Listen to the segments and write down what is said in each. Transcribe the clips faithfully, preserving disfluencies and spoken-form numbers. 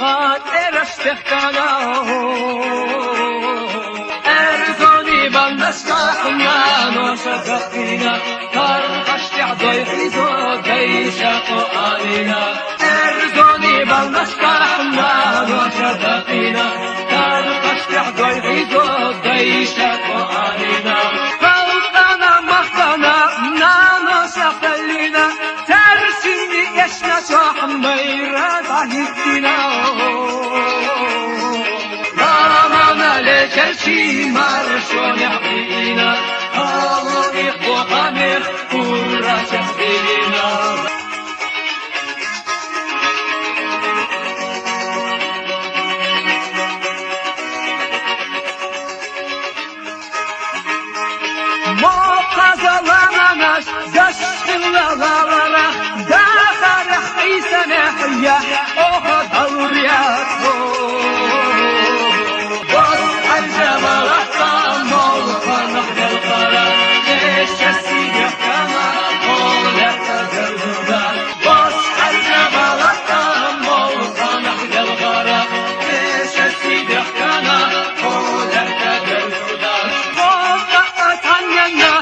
ТӀераш техкана, эрзони бандашка хӀанна ноша даккхина, тархаш тӀехь дой хьизо дайша кхо алина. Эрзони бандашка хӀанна ноша даккхина, тархаш тӀехь дой хьизо дайша кхо алина. Халкъана махкана, нано сахалина, Тарсини эшна чохь майра дагьитина. Ламана лечерчи маршоне хьина. Алло, ихо хамир, ура, чахбирина. Мокъазалананаш дашхилалалара, дахарах Ӏисанехь яхь оха далуряхо. Бос хьаржавалахта молханах делхара, кеша сидехкана, холехта дерзурда. Бос хьаржавалахта молханах делхара, кеша сидехкана, холехта дерзурда. Бокъа атанна,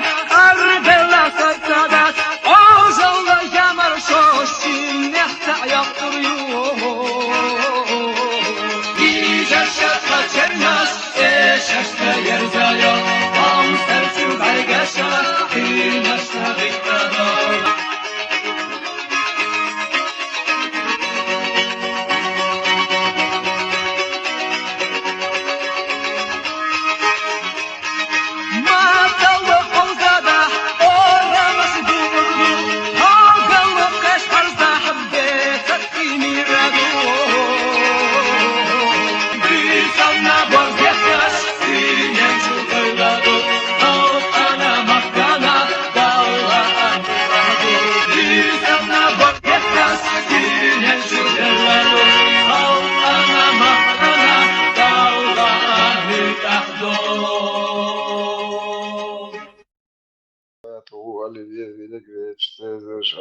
арбела сацадас, ожалла жамар шошин нехта яхтур ю. Гижа шаха чернас, э, шашта ерзая, ам сарсу баргаша, хина шагитада.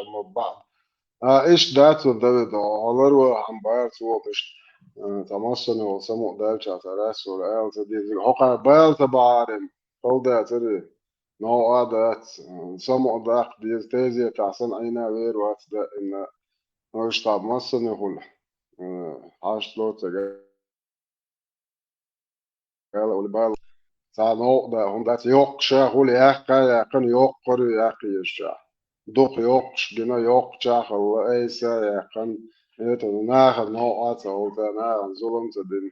Амма баъд. А, иштта дац ван Давид, хьо ларван хьан бара цо иштта, а, цхьа массане волу самукъа даьлча цара расула аьлла ца деза. Хьо кхара бала ца бахьарин, хала дацара, новкъа дац, а, самукъа даккха деза, тезетахь санна Ӏийна вер вац даьӀина, иштта массане хуьлу, а, хьашт ло ца га. Ала ули бала. Цхьа новкъа да, хӀунда аьлча йоккхуш хуьлу яккха, яьккхина йоккхур ю яккха езачохь. Дукха йоккхуш гина, йоккхучохь хилла айса яьккхина. Это нахана новкъа ца гӀолта, нахана зулам ца дина.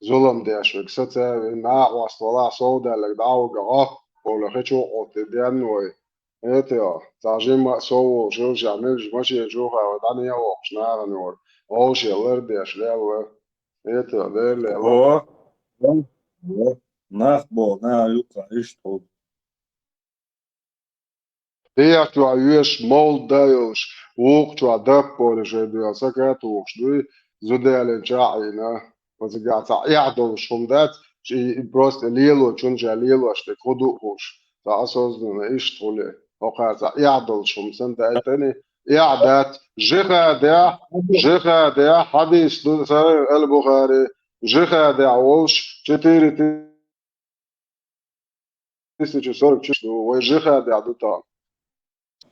Зулам деш верг саца а вина, накъост валахь совдаьлларг дӀа а вугахь, олу хи чу а Ӏоттий денна вай. Это, цхьа жимма а сов волуш, шилшехь муьлхачу машен чухьа вай дӀане а воккхуш нахана юкъара. Вовшийн лардеш лелла. Это, лелла. О, о, о, нах боху, нах юккъехь иштта хуьлу. Кхечохь вешан мовлид дан йолуш, вукху чохь даппориш вай дуьйла сака а тухуш дуй, зудаьллин чохь а Ӏийна. Оцигахь цхьа эхь долуш хӀума дац, и просто лелочун ша лелош дерг хӀун ду а хууш, цхьа осознанно иштта хуьлу. ХӀокхара цхьа эхь долуш хӀума санна даийтина, эхь дац. Жихадехь, жихадехь, хьадис ду Сахьихь аль-Бухари, жихадехь волуш, четыре тысячи сорок четыре ду, вай жихадехь ду тахана.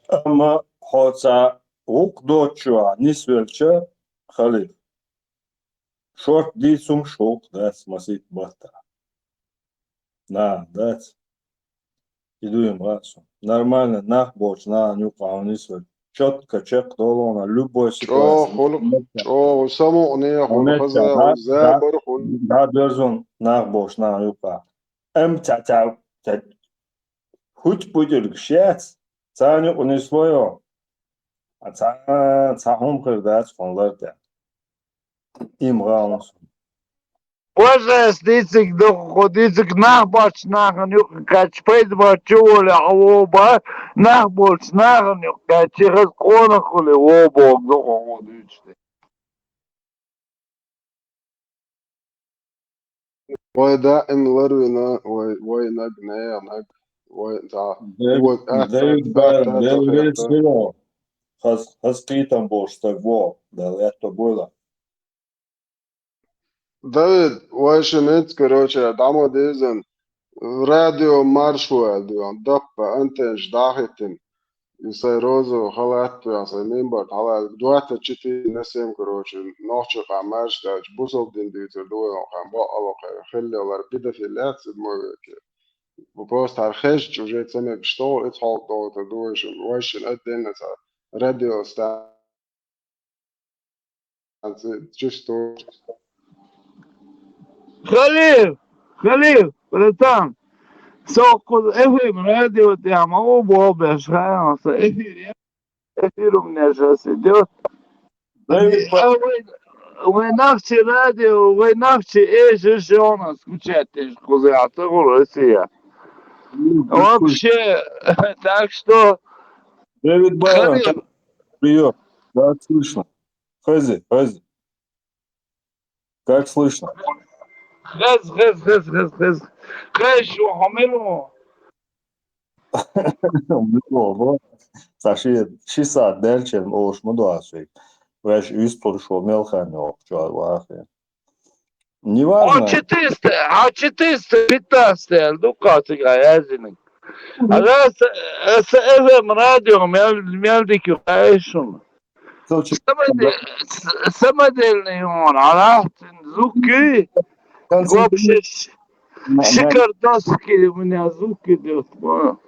Амма хьо цхьа вукху доцучохь нисвелча, халиф, шорта дийцумаш вукху дац масийтта баттахь. На, дац. И дуй ма суна. Нормально, нах болчу нахана юккъехь хьуна нисвелча. Чётко чекхдолу хьуна, любой ситуация. ЧӀогӀа хуьлу, чӀогӀа самукъане хьуна хаза, забар хьуна. Да, дерзун нах болчу нахана юккъехь. Амма ца, ца, ца, хӀуьтту пуьтӀуьлгаш яц, царна юкъа нисло йо. Цхьа, цхьа хӀума хир дац хьуна лар тӀе. Има гӀаланаш. Кхоза ас дийциг ду, кхо дийциг нах бац нахана юкъа кхаьчча, пайда бац чу волу хьо вон бан, нах болчу нахана юкъа кхаьчча, хаза къонах хуьлу, вон боху ду хьо вон дуьйцу. Вай даим ларвина, вай, вайнаг, ненаг, вай цхьа, Дел-, вай атта, Дел-, атта, Дел-, атта, Дел-, атта. Хас, хас кхетам болуш стаг вон, Дала аьтто бойла. Давид, вайшимиц, короче, дӀа ма деззан, радио маршо аьлла дуьйхьан, даппа, антеннаш дӀахӀиттина. И сайн роза халат а дуьйхьан, сайн мимбар хьалаьлла, дуатта чити насем, короче, нохчи къам марш даьлча, бусалба дин дуьйцур ду вай, хан бакъалокхе, хиллалар, бида хиллац, мо веке. Бу просто хьар хезча уже ца мегаш тоху, и цхьа хьалдогӀур ду вайшин, вайшин отдельно ца радио станция чувствуешь. Халил, Халил, братан, со кхуза F M радио тӀехь ма ву боху беш, хьан со эфир я? Эфир у меня сейчас идёт. Давид, а вы, вы нахчи радио, вы нахчи эши шонас включать, кхуза я, ца гур Россия. Вообще, так что Дэвид Байрон, Халил, как приём? Да, слышно. Хези, хези. Как слышно? Хез, хез, хез, хез, хез. Хез, шу хьо мила ву? Мила ву? Ца ши, ши сахьат даьлча олуш ма ду ас вайга. Ваьш уьстур шу мелхана йохучу вахе. Неважно. Хьо четыреста, хьо четыреста пятнадцать аьлла ду кхо цига яздинарг. Аса, аса F M радио мел, мел дика ю кхаьш шуна. Самодель-, с-, самодельный он, а, звуки. Вообще ш-, шикардоски у меня звуки идёт. Вот.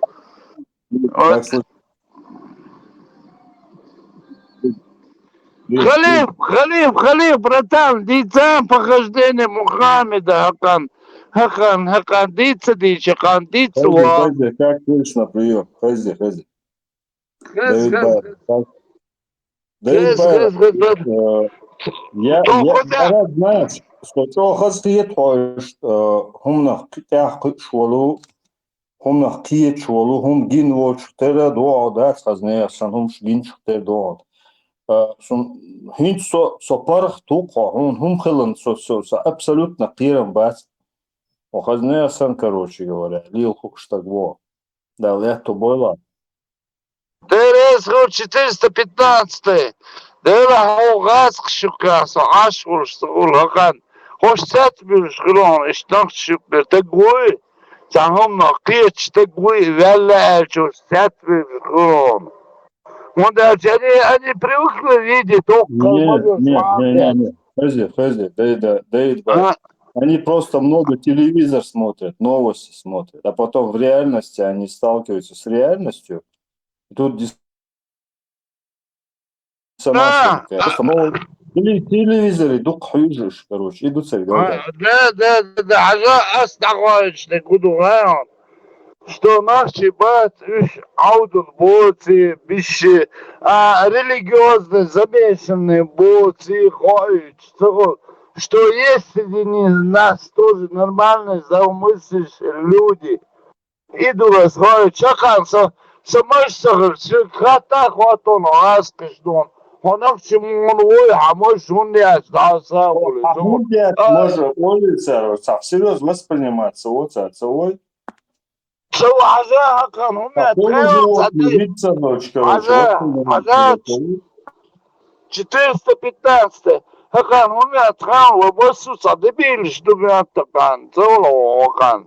Халиф, Халиф, Халиф, братан, дийцан похождение Мухаммеда, хакан, хакан, хакан, дийца, дийца, хакан, дийца, ва. Хези, хези, как слышно, приём. Хези, хези. Хез, Дэвид хез, Байрон, хез. Как? Дэвид Хез, Байрон, хез, хез, хез. Э, я, я, я рад, знаешь, что, что хазахет хьо, э, хӀуманах кхи-, тӀех кхуьуш волу, хӀуманах кхеташ волу, хӀума гина волчух тера догӀу дац хаза нехан санна, хӀумаш гинчух тера догӀу. Э, сун, хӀинца со, со паргӀат ву хьо, хьуна хӀума хилан со, со, со абсолютно кхерам бац. Хьо хаза нехан санна, короче говоря, лела хууш стаг ву. Да, лаьтто бойла. Деррес гӀур четыреста пятнадцатый. Дела хьо гӀазкха шуьгахь со Ӏаш волуш ца гӀур хакъан. Хьош цецбуьлуш хилон, иштта нахча шуьга бер таг вуй? Цхьа хӀуманах кхеташ таг вуй, ваьлла аьлча, хьош цецбуьлуш хилон. ХӀунда аьлча они, они привыкли видеть оккхал. Не, не, не, не, не. Хези, хези, дай, да, дай, а? Они просто много телевизор смотрят, новости смотрят, а потом в реальности они сталкиваются с реальностью, и тут диссонанс возникает. Просто новости, теле-, телевизоры дукха хьуьжуш, короче, и ду церга. А, да, да, да, да, хьажа, ас дӀахоуьйтуш дерг хӀун ду, хьан? Что нахчий бац, уьш Ӏовдал боций, бишши, а, религиозный замешанный боций, хоуьйтуш ца хуьлу, что есть среди них нас тоже нормальные, здравомыслящие люди. И дурас хоуьйтуш, хакъан со, со маж ца хир, шуьга хатта а хоттуна, хьо ас кхиш дона. Хьо нахчий муха вуй, хьан маж хӀунда яц, дӀа са а хуьлу. Хьан хӀунда яц, а, мажа, ойла цара, цхьа всерьёз воспринимать ца во цара, ца вой. Ца ву хьажа, хакъан хӀума яц, тхайол ца ди. Хьажа, хьажа, четыреста пятнадцатый. Хакъан хӀума яц, тхайол ва массо а цхьа дебилаш ду меттакъан, ца вала вакъан.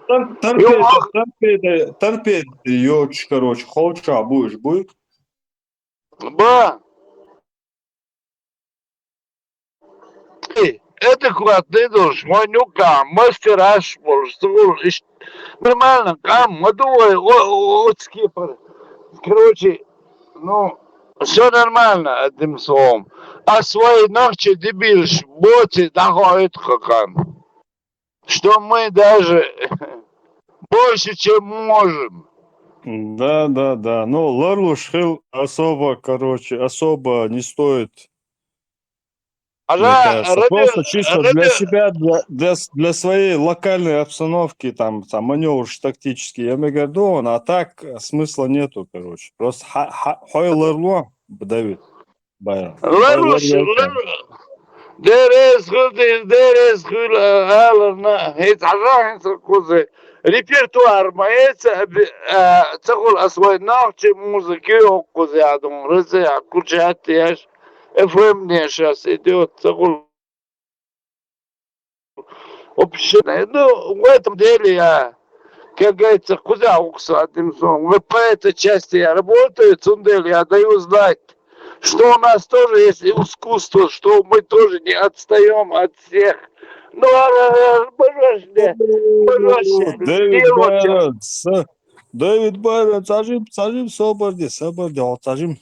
Тар-, торпеда, торпеда, торпеда йоцуш, короче, холчахь буьйш буй. Ба. Эй, адекватный долуш, вайн юккъехь мастер аш болуш, ца гур иштта нормально къам ма ду вай, о-, о-, оцу кепара. Короче, ну, всё нормально, одним словом. А свои нахчи дебилаш боций дӀахоуьйту хакъан. Что мы даже больше, чем можем. Да, да, да. Ну, ларлуш хил особо, короче, особо не стоит. Мне кажется, просто чисто для себя, для, для с-, для своей локальной обстановки, там, там манёвр тактический, я имею в виду, а так смысла нету, короче. Просто ха-, ха-, хьой ларло, Давид. Байрам. Ларлуш, лар-, деррес хуьлу, деррес хуьлу, аларна, хӀинца хьажа, хӀинца кхуза. Репертуар ма эца, а, ца хуьлу ас вай нахчи музыка йоккхуза ядун, Россия, включать еш, F M не сейчас идёт, ца хуьлу. Вообще, ну, в этом деле я, как говорится, кузя уксу одним словом. Вот по этой части я работаю, цундель, я даю знать, что у нас тоже есть искусство, что мы тоже не отстаём от всех. Ну, а, а, а, боже, боже, Дэвид Байрон, с- Дэвид Байрон, цажим, цажим, собарди, собарди, о, цажим.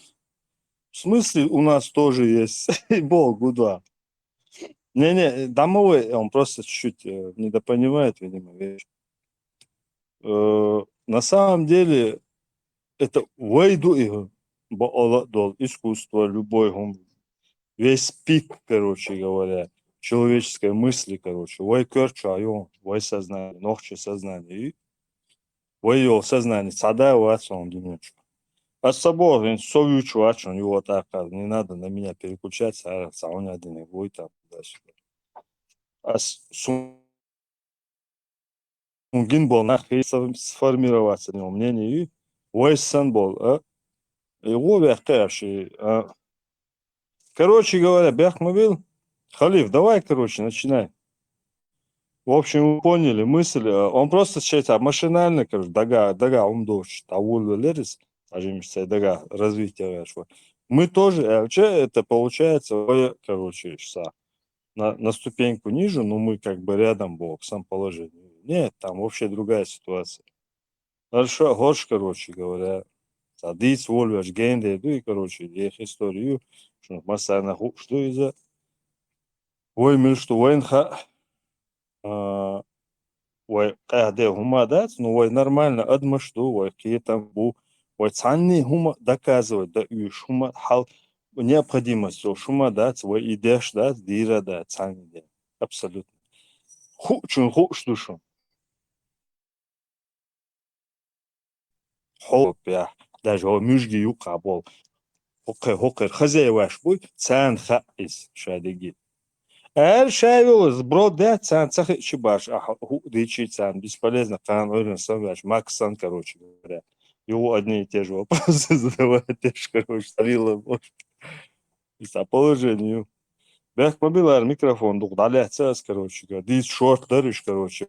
В смысле, у нас тоже есть. Богу, да. Не-не, домовой, он просто чуть-чуть э, недопонимает, видимо, вещь. Э, На самом деле, это вайду и бо- дол искусство, любой гум, весь пик, короче говоря, человеческой мысли, короче, вай корча, вай сознание, нохче сознание, и вай йол сознание, цада вац он дунечка. А с собой, блин, совючу вач он, его так, а, не надо на меня переключаться, а сауня один будет там туда-сюда. А с- су- сунгин бол, нахуй сфор- сформироваться, ну, мнение, и вай сан бол, а? И го вяхкаявший, а? Короче говоря, бяхмобил, Халиф, давай, короче, начинай. В общем, вы поняли мысль. э, Он просто сейчас а, машинально, короче, дага, дага умдоч, таул велерис, а же мишца дага развитие, короче. Мы тоже, э, чё это получается, ой, короче, са, на, на ступеньку ниже, но мы как бы рядом был, в сам положении. Нет, там вообще другая ситуация. Хорошо, горш, короче говоря. Садись, вольваш, генде, ну и, короче, их историю, что масана хуш, что из-за. Вай мил, что вайн ха, а, вай къяде хума дац, ну вай нормально адмаш ду, вай киетам бу, вай цанни хума доказывать, да и хума хал необходимость, что хума дац, вай идеш дац, дира дац, цанни де. Абсолютно. Ху, чун хуш душун. Хо, я, даже о мюжги юка бол. Хокер, хокер, хозяеваш буй, цан ха из, шадиги. Эр шайвилыз, бро, да, цан цахи чи баш, а ху дичи цан, бесполезно, кан ойрен сан ваш, максан, короче говоря. Его одни и те же вопросы задавать, те же, короче, стрела, может. И по положению. Бяхмобил ар микрофон дух даляцас, короче говоря. Дис шорт даришь, короче,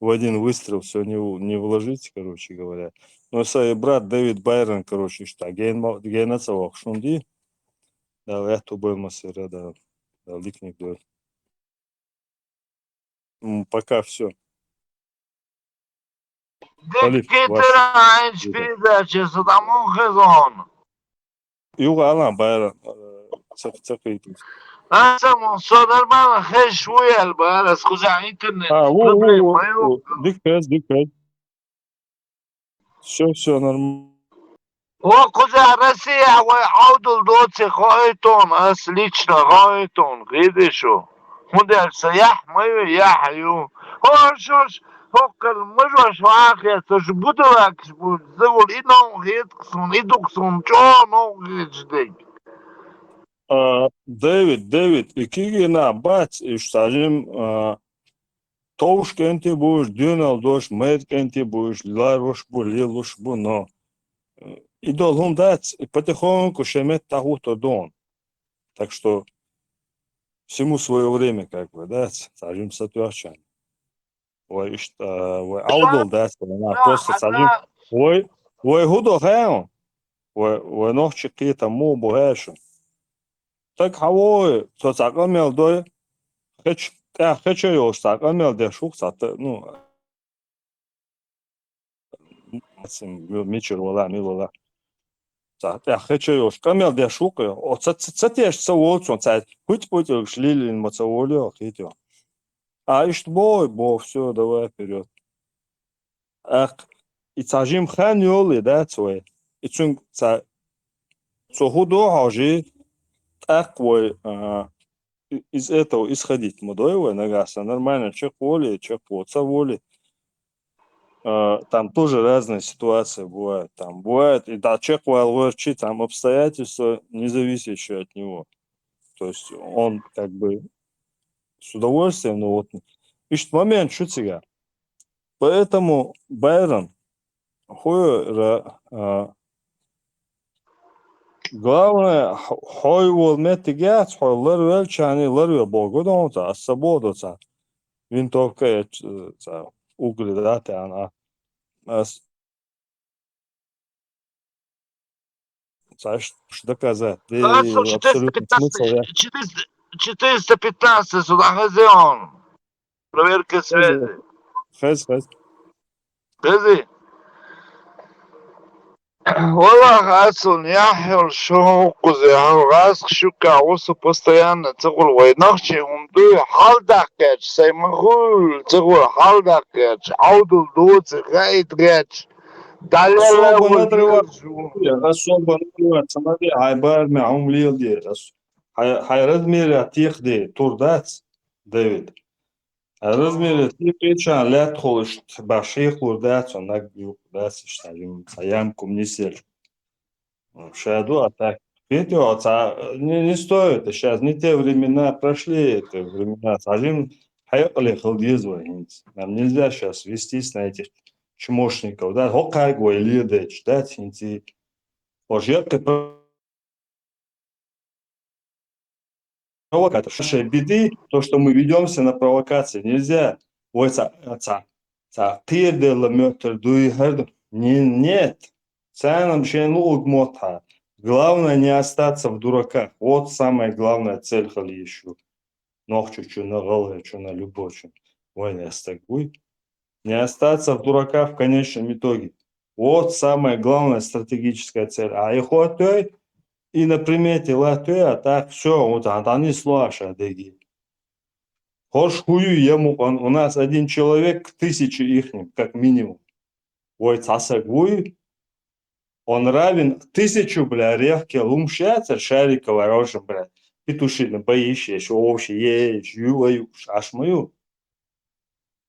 в один выстрел все не, у- не вложить, короче говоря. Но сай брат Дэвид Байрон, короче, что ген, генаца вахшунди. Да, я ту был масера, да. Да, ликник был. М, Пока все. Халиф, ваш. Дикитера айнч передача садамон хезон. Юга алан Байрон. Цак, цак итус. Асамон содар бана хеш вуял бара скуза интернет. А, у, у, Проблема, у, ё. у, Дикпес, дикпес. Все, все нормально. О, куза Россия, вай аудул доци хойтон, ас лично хойтон, видишь, у. Худер са ях, мою ях, ю. Хош, хош, хоккал, мажош, вахя, сош будулакш, бу, зывул, и нон хитксун, и дуксун, чо нон хичдик. А, Дэвид, Дэвид, и киги на бац, и штажим, а, Товш кенти буш, дюнал дош, мед кенти буш, ларуш бу, лилуш бу, но. Э, И долун дац, и потихоньку шемет тахуто дон. Так что всему свое время, как бы, да, сажим сатуачан. Ой, ишта, ой, аудол, да, она просто сажим. Ой, ой, худо хаун. Ой, ой, нохчи кита му бухашу. Так хавой, то цакъамел дой. Хеч, та хеча йош цакъамел де шух цата, ну, мичер вала, ми вала. Та хеча йош къамел де шух, о, ца, ца, ца теш, ца волцон, ца, путь, путь, шлилин, ма ца волё, хитё. А ишт бой, бо, все, давай вперед. Ах, и цажим хан йоли, да, цой. И цун ца, цо худо хожи, так вой, а, и- из этого исходить мудой вой, нагаса, нормально, чек воли, чек воца воли. А, Там тоже разные ситуации бывают. Там бывает, и да, чек вал ворчи, там обстоятельства, не зависящие от него. То есть он как бы с удовольствием, ну вот, ишт момент шуцига. Поэтому Байрон, хой ра, а, главное, х- хой вол метигяц, хой ларвел чани, ларвел богу донца, а свободу ца. винтовка, э, ч-, э, ца, угли, да, те ана. Ас, ца, ш-, ш-, доказать. Де, Ацу абсолютно смысл, я. четыреста пятнадцать, четыреста пятнадцать сюда хазион. Проверка связи. Хез, хез. Хези. Валлах, ацун яхьал шо кузе, гьал гъаск шука, усу постоянно цигъул вай нахчи умду, хьал даккач, сай махул, цигъул хьал даккач, аудул дуци, гайд гач. Даляла Особо вал надрываться, диржу. Особо надрываться, смотри, гьай бар ме умлил де, ас-, гьай, гьай размер я тих де, тур дац, Давид. Размер я тих ичан лят холш баши хурдац, он наг юк дац, ишта, ца ямку не сел. Шаду, а так. Видите, вот, а, не, не стоит, сейчас не те времена прошли, эти времена. Сажим хайкали халдиз вай хинц. Нам нельзя сейчас вестись на этих чмошников, да, хокай гой лидеч, да, хинци. Ож я провокатор. Слушай, беды, то, что мы ведёмся на провокации, нельзя. Ой, ца, ца, ца, тирдела мётер дуй, гьар ду-, не-, нет. Цанам шен луг мотха. Главное не остаться в дураках. Вот самая главная цель хали ещё. Нохчу чуна, гъалгъа чуна, любой чуна. Вай не остагуй. Не остаться в дураках в конечном итоге. Вот самая главная стратегическая цель. А и хуатой, и на примете латой, а так всё, вот а там не слаша деги. Хош хую ему, он, у нас один человек к тысяче ихним, как минимум. Вай цасагуй, он равен тысячу, бля, рехке лумшаца шариковой рожем, бля. Петушиный боишь, ещё вообще ешь, ю, ю, аш мою.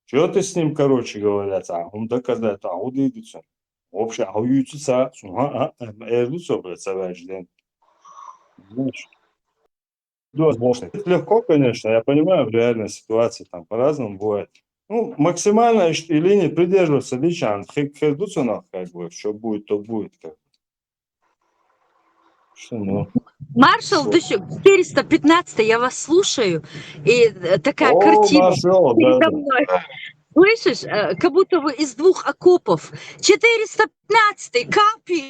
Чё ты с ним, короче говоря, ца, он доказать, а, удивится. Вообще, а уйти ца, су-, а, а, а, эрдуцо, бля, ца вежден. Знаешь. Да, возможно. Это легко, конечно, я понимаю, в реальной ситуации там по-разному бывает. Ну, максимально иш-, и линии придерживаться, дичан, хе-, хердуцо нах, как бы, что будет, то будет, как бы. Что, ну. Маршал, вот. Дышек, четыреста пятнадцатый, я вас слушаю, и, э, такая О, картина Маршал, передо да, да. Мной. Слышишь, э, как будто вы из двух окопов. Четыреста пятнадцатый, капи.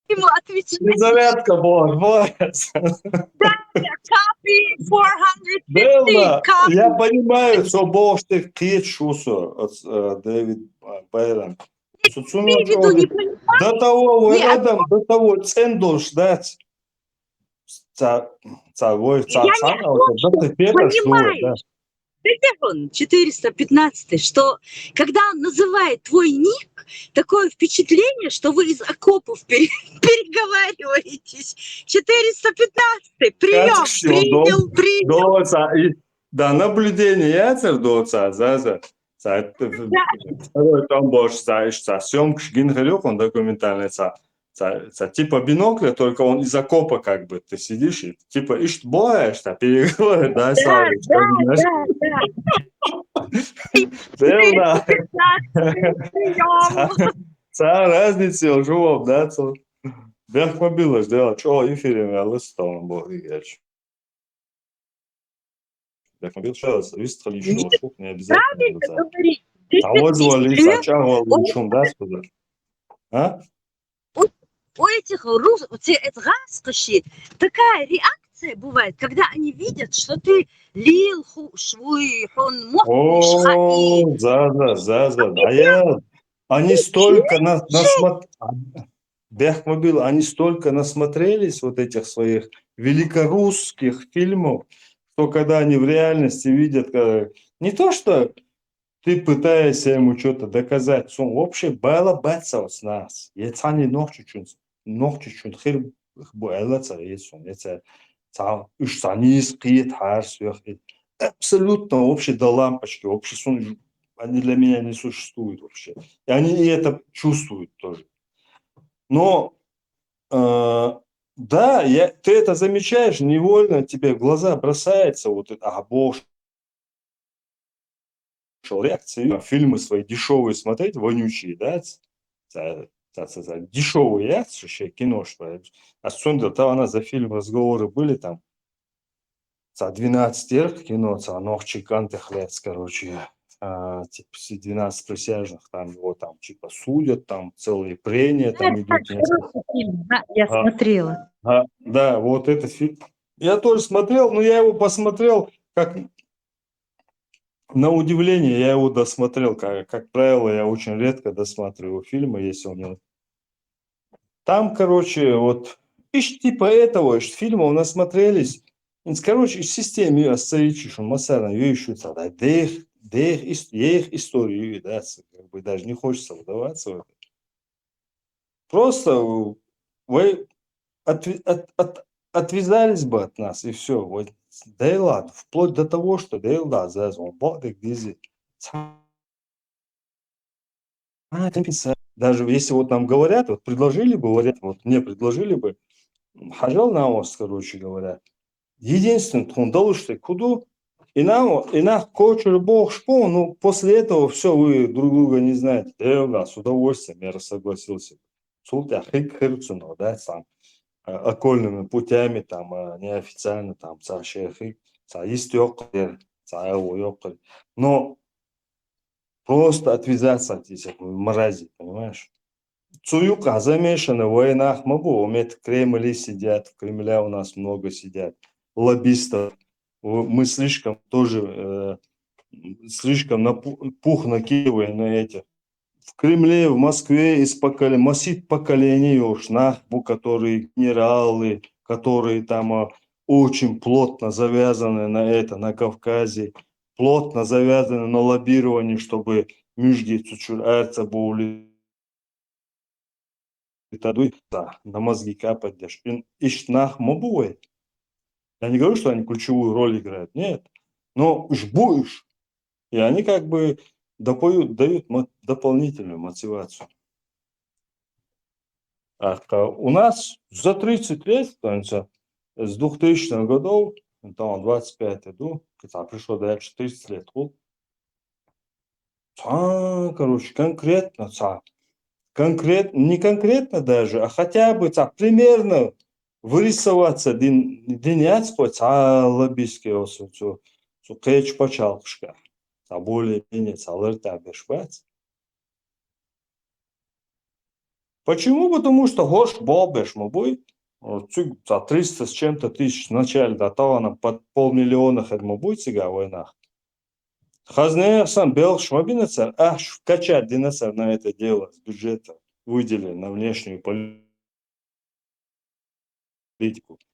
Ему отвечать. Перезарядка была, молодец. Да, да, капи, four hundred fifty, Белла, капи. Я понимаю, что Бог ты кичуса, э, Дэвид, э, Байрон. Цуцуна имею в виду, не понимаю. До того, вы Нет, рядом, до того цен должен ждать. Ца-, ца-, вой, ца-, я ца-, не а вот о том, что ты понимаешь. Что, да. Четыреста пятнадцатый, что когда он называет твой ник, такое впечатление, что вы из окопов пере-, переговариваетесь. Четыреста пятнадцатый, приём, принял, принял. Доца, и, да, наблюдение я цер доца, за, за. Ца, т-, в-, Да. Второй там больше, ца, иш, ца, съёмка шгин хрюк, он документальный, ца, ца, ца, типа бинокля, только он из окопа как бы, ты сидишь и типа иш боешь, ца, переговоры, да, Да, Савич, да, понимаешь? Да, да. Верно. Приём. Ца, ца разница уже, да, ца. Бяхмобил, ждала, чё, эфире, я лыстал, бог, я чё. Бяхмобил, щас, вист хали ещё. Нет, шух, не обязательно правильно говорить. Действительно, ачагъвал, он чум, да, сюда. А? У, у этих рус-, у те-, это гъаскъаши такая реакция бывает, когда они видят, что ты лил ху-, швуй, хун, мох, шха и О, да, да, да, да. А я, они столько на-, насмотр-, Бяхмобил, они столько насмотрелись вот этих своих великорусских фильмов, что когда они в реальности видят, э, не то, что ты пытаешься ему чё-то доказать, сон вообще бала бацал с нас. Я цани нохчу чун, нохчу чун хир бу эла ца, я сон, я ца, ца, уж ца низ киет харс, я хи-, абсолютно вообще до лампочки, вообще сон, они для меня не существуют вообще. И они и это чувствуют тоже. Но, э, да, я, ты это замечаешь, невольно тебе в глаза бросается вот это, а, боже, реакции, фильмы свои дешёвые смотреть, вонючие, да, ц-, ца, ца, ца, ца, дешёвые, я, слушай, кино, что ли. А сон дел, там она за фильм, разговоры были там. ца двенадцать эр кино, ца нохчий кӀантӀехь лаьцна, короче, а, типа, с-, двенадцать присяжных, там его там, типа, судят, там целые прения там Это идут, несколько. Хороший фильм, да, я А, смотрела. а, да, вот этот фильм. Я тоже смотрел, но я его посмотрел, как на удивление, я его досмотрел. Как, как правило, я очень редко досматриваю фильмы, если он мне... Там, короче, вот, ищ типа этого ж фильма у нас смотрелись. Ин, короче, из системы остановить, что масана, ещё тогда, да их, да их ис-, я их историю, да, с-, как бы даже не хочется вдаваться в это. Просто, э, вы отви-, от-, от-, отвязались бы от нас, и всё. Вот, да и ладно, вплоть до того, что, да и ладно, зазон, бо-, так дизи. А, это писать. Даже если вот нам говорят, вот предложили бы, говорят, вот мне предложили бы, м, хьажал на вас, короче говоря. Единственное, тхуна далуш тӀе кху ду, и нам, и нах кочур бохуш бу, ну, после этого всё, вы друг друга не знаете. Да, да, с удовольствием я согласился. Цул тӀаьхьа хиг хир цунах, да, там, а, окольными путями, там, а, неофициально, там, ца шехиг, ца йист йоккхар, ца аво йоккхар. Но просто отвязаться от этих мразей, понимаешь? Цу юкъа замешаны вай нах ма бу, вот это Кремле сидят, в Кремле у нас много сидят, лоббистов. В-, мы слишком тоже, э, м, слишком напу-, пух накидываем на этих. В Кремле, в Москве из поколе-, масит поколение уж нах бу, которые генералы, которые там, а, очень плотно завязаны на это, на Кавказе, плотно завязаны на лоббирование, чтобы муьжги цу чуьра арца бовли. Это дуй, да, на мозги капать деш. Ин, иш нах ма бу вай. Я не говорю, что они ключевую роль играют, нет. Но уж бу уж. И они как бы допоют, дают мо-, дополнительную мотивацию. А ка-, у нас за тридцать лет, станется, с двухтысячных годов, там, двадцать пятый, ду, когда пришло дальше тридцать лет, вот, ца, короче, конкретно, ца, конкрет-, не конкретно даже, а хотя бы, ца, примерно вырисоваться дин, дин яц кхо, ца лоббистский осу, цу, цу кхечу пачхьалкхашка, ца более-менее, ца лар тӀехь беш бац. Почему? Потому что хӀорш болх беш ма буй. Цуьнга ца триста с чем-то тысяч в начале, да, тахана под полмиллиона хир ма буй цига вай нах. Хазнех санна белхаш ма бина цара, ахьа качать дина цара на это дело с бюджета, выделили на внешнюю политику,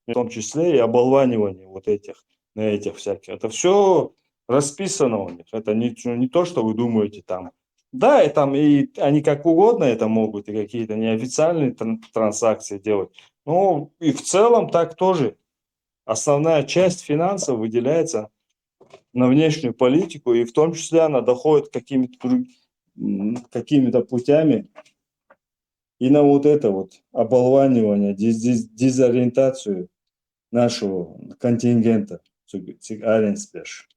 в том числе и оболванивание вот этих, на этих всяких. Это всё расписано у них. Это не, не то, что вы думаете там. Да, и там и они как угодно это могут, и какие-то неофициальные тран-, транзакции делать. Но и в целом так тоже. Основная часть финансов выделяется на внешнюю политику, и в том числе она доходит какими-то друг-, м, какими-то путями и на вот это вот оболванивание, диз-, диз-, дезориентацию нашего контингента, цу-, цу-, аренспеш.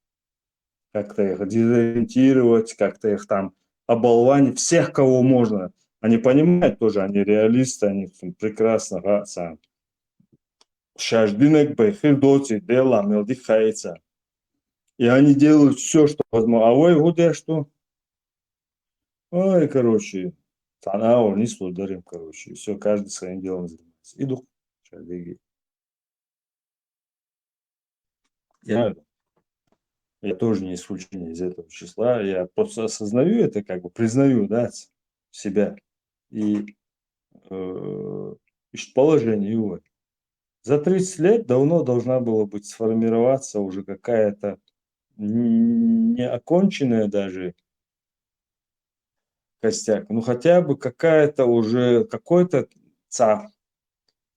Как-то их дезориентировать, как-то их там оболванить, всех, кого можно. Они понимают тоже, они реалисты, они прекрасно, га, сам. Шаьш динарг бай хир доций, Делан мел дика хаийта. И они делают всё, что возможно. А вай хӀун деш ду? Ой, короче, цхьана агӀор нислур дарим, короче. Всё, каждый своим делом занимается. И ду-кх шаьш деге. Я, я тоже не исключение из этого числа. Я просто осознаю это, как бы признаю, да, ц-, себя. И, э, иш положение его. За тридцать лет давно должна была быть сформироваться уже какая-то н-, неоконченная даже костяк. Ну, хотя бы какая-то уже, какой-то ца-,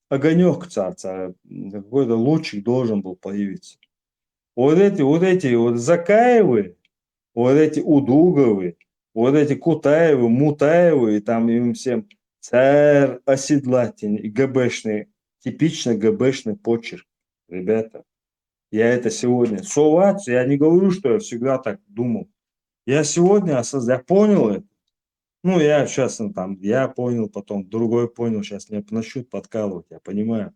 огонёк ца-, ца-, какой-то лучик должен был появиться. Вот эти, вот эти вот Закаевы, вот эти Удуговы, вот эти Кутаевы, Мутаевы, и там им всем цар оседлатель и ГБшный, типично ГБшный почерк, ребята. Я это сегодня. Со вац, я не говорю, что я всегда так думал. Я сегодня осознал, я понял это. Ну, я щас, ну, там, я понял, потом другой понял, щас меня начнут подкалывать, я понимаю.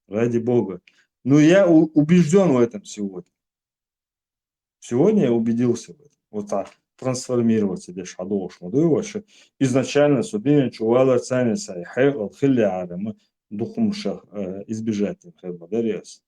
Ради бога. Но я у- убежден в этом сегодня. Сегодня я убедился в этом. Вот так трансформироваться деш хьадогӀуш ма дуй вай шо. Изначально со динан чу валарца цани сай хьекъал хилла гӀарама духумшах, э, избежать хӀама дарес.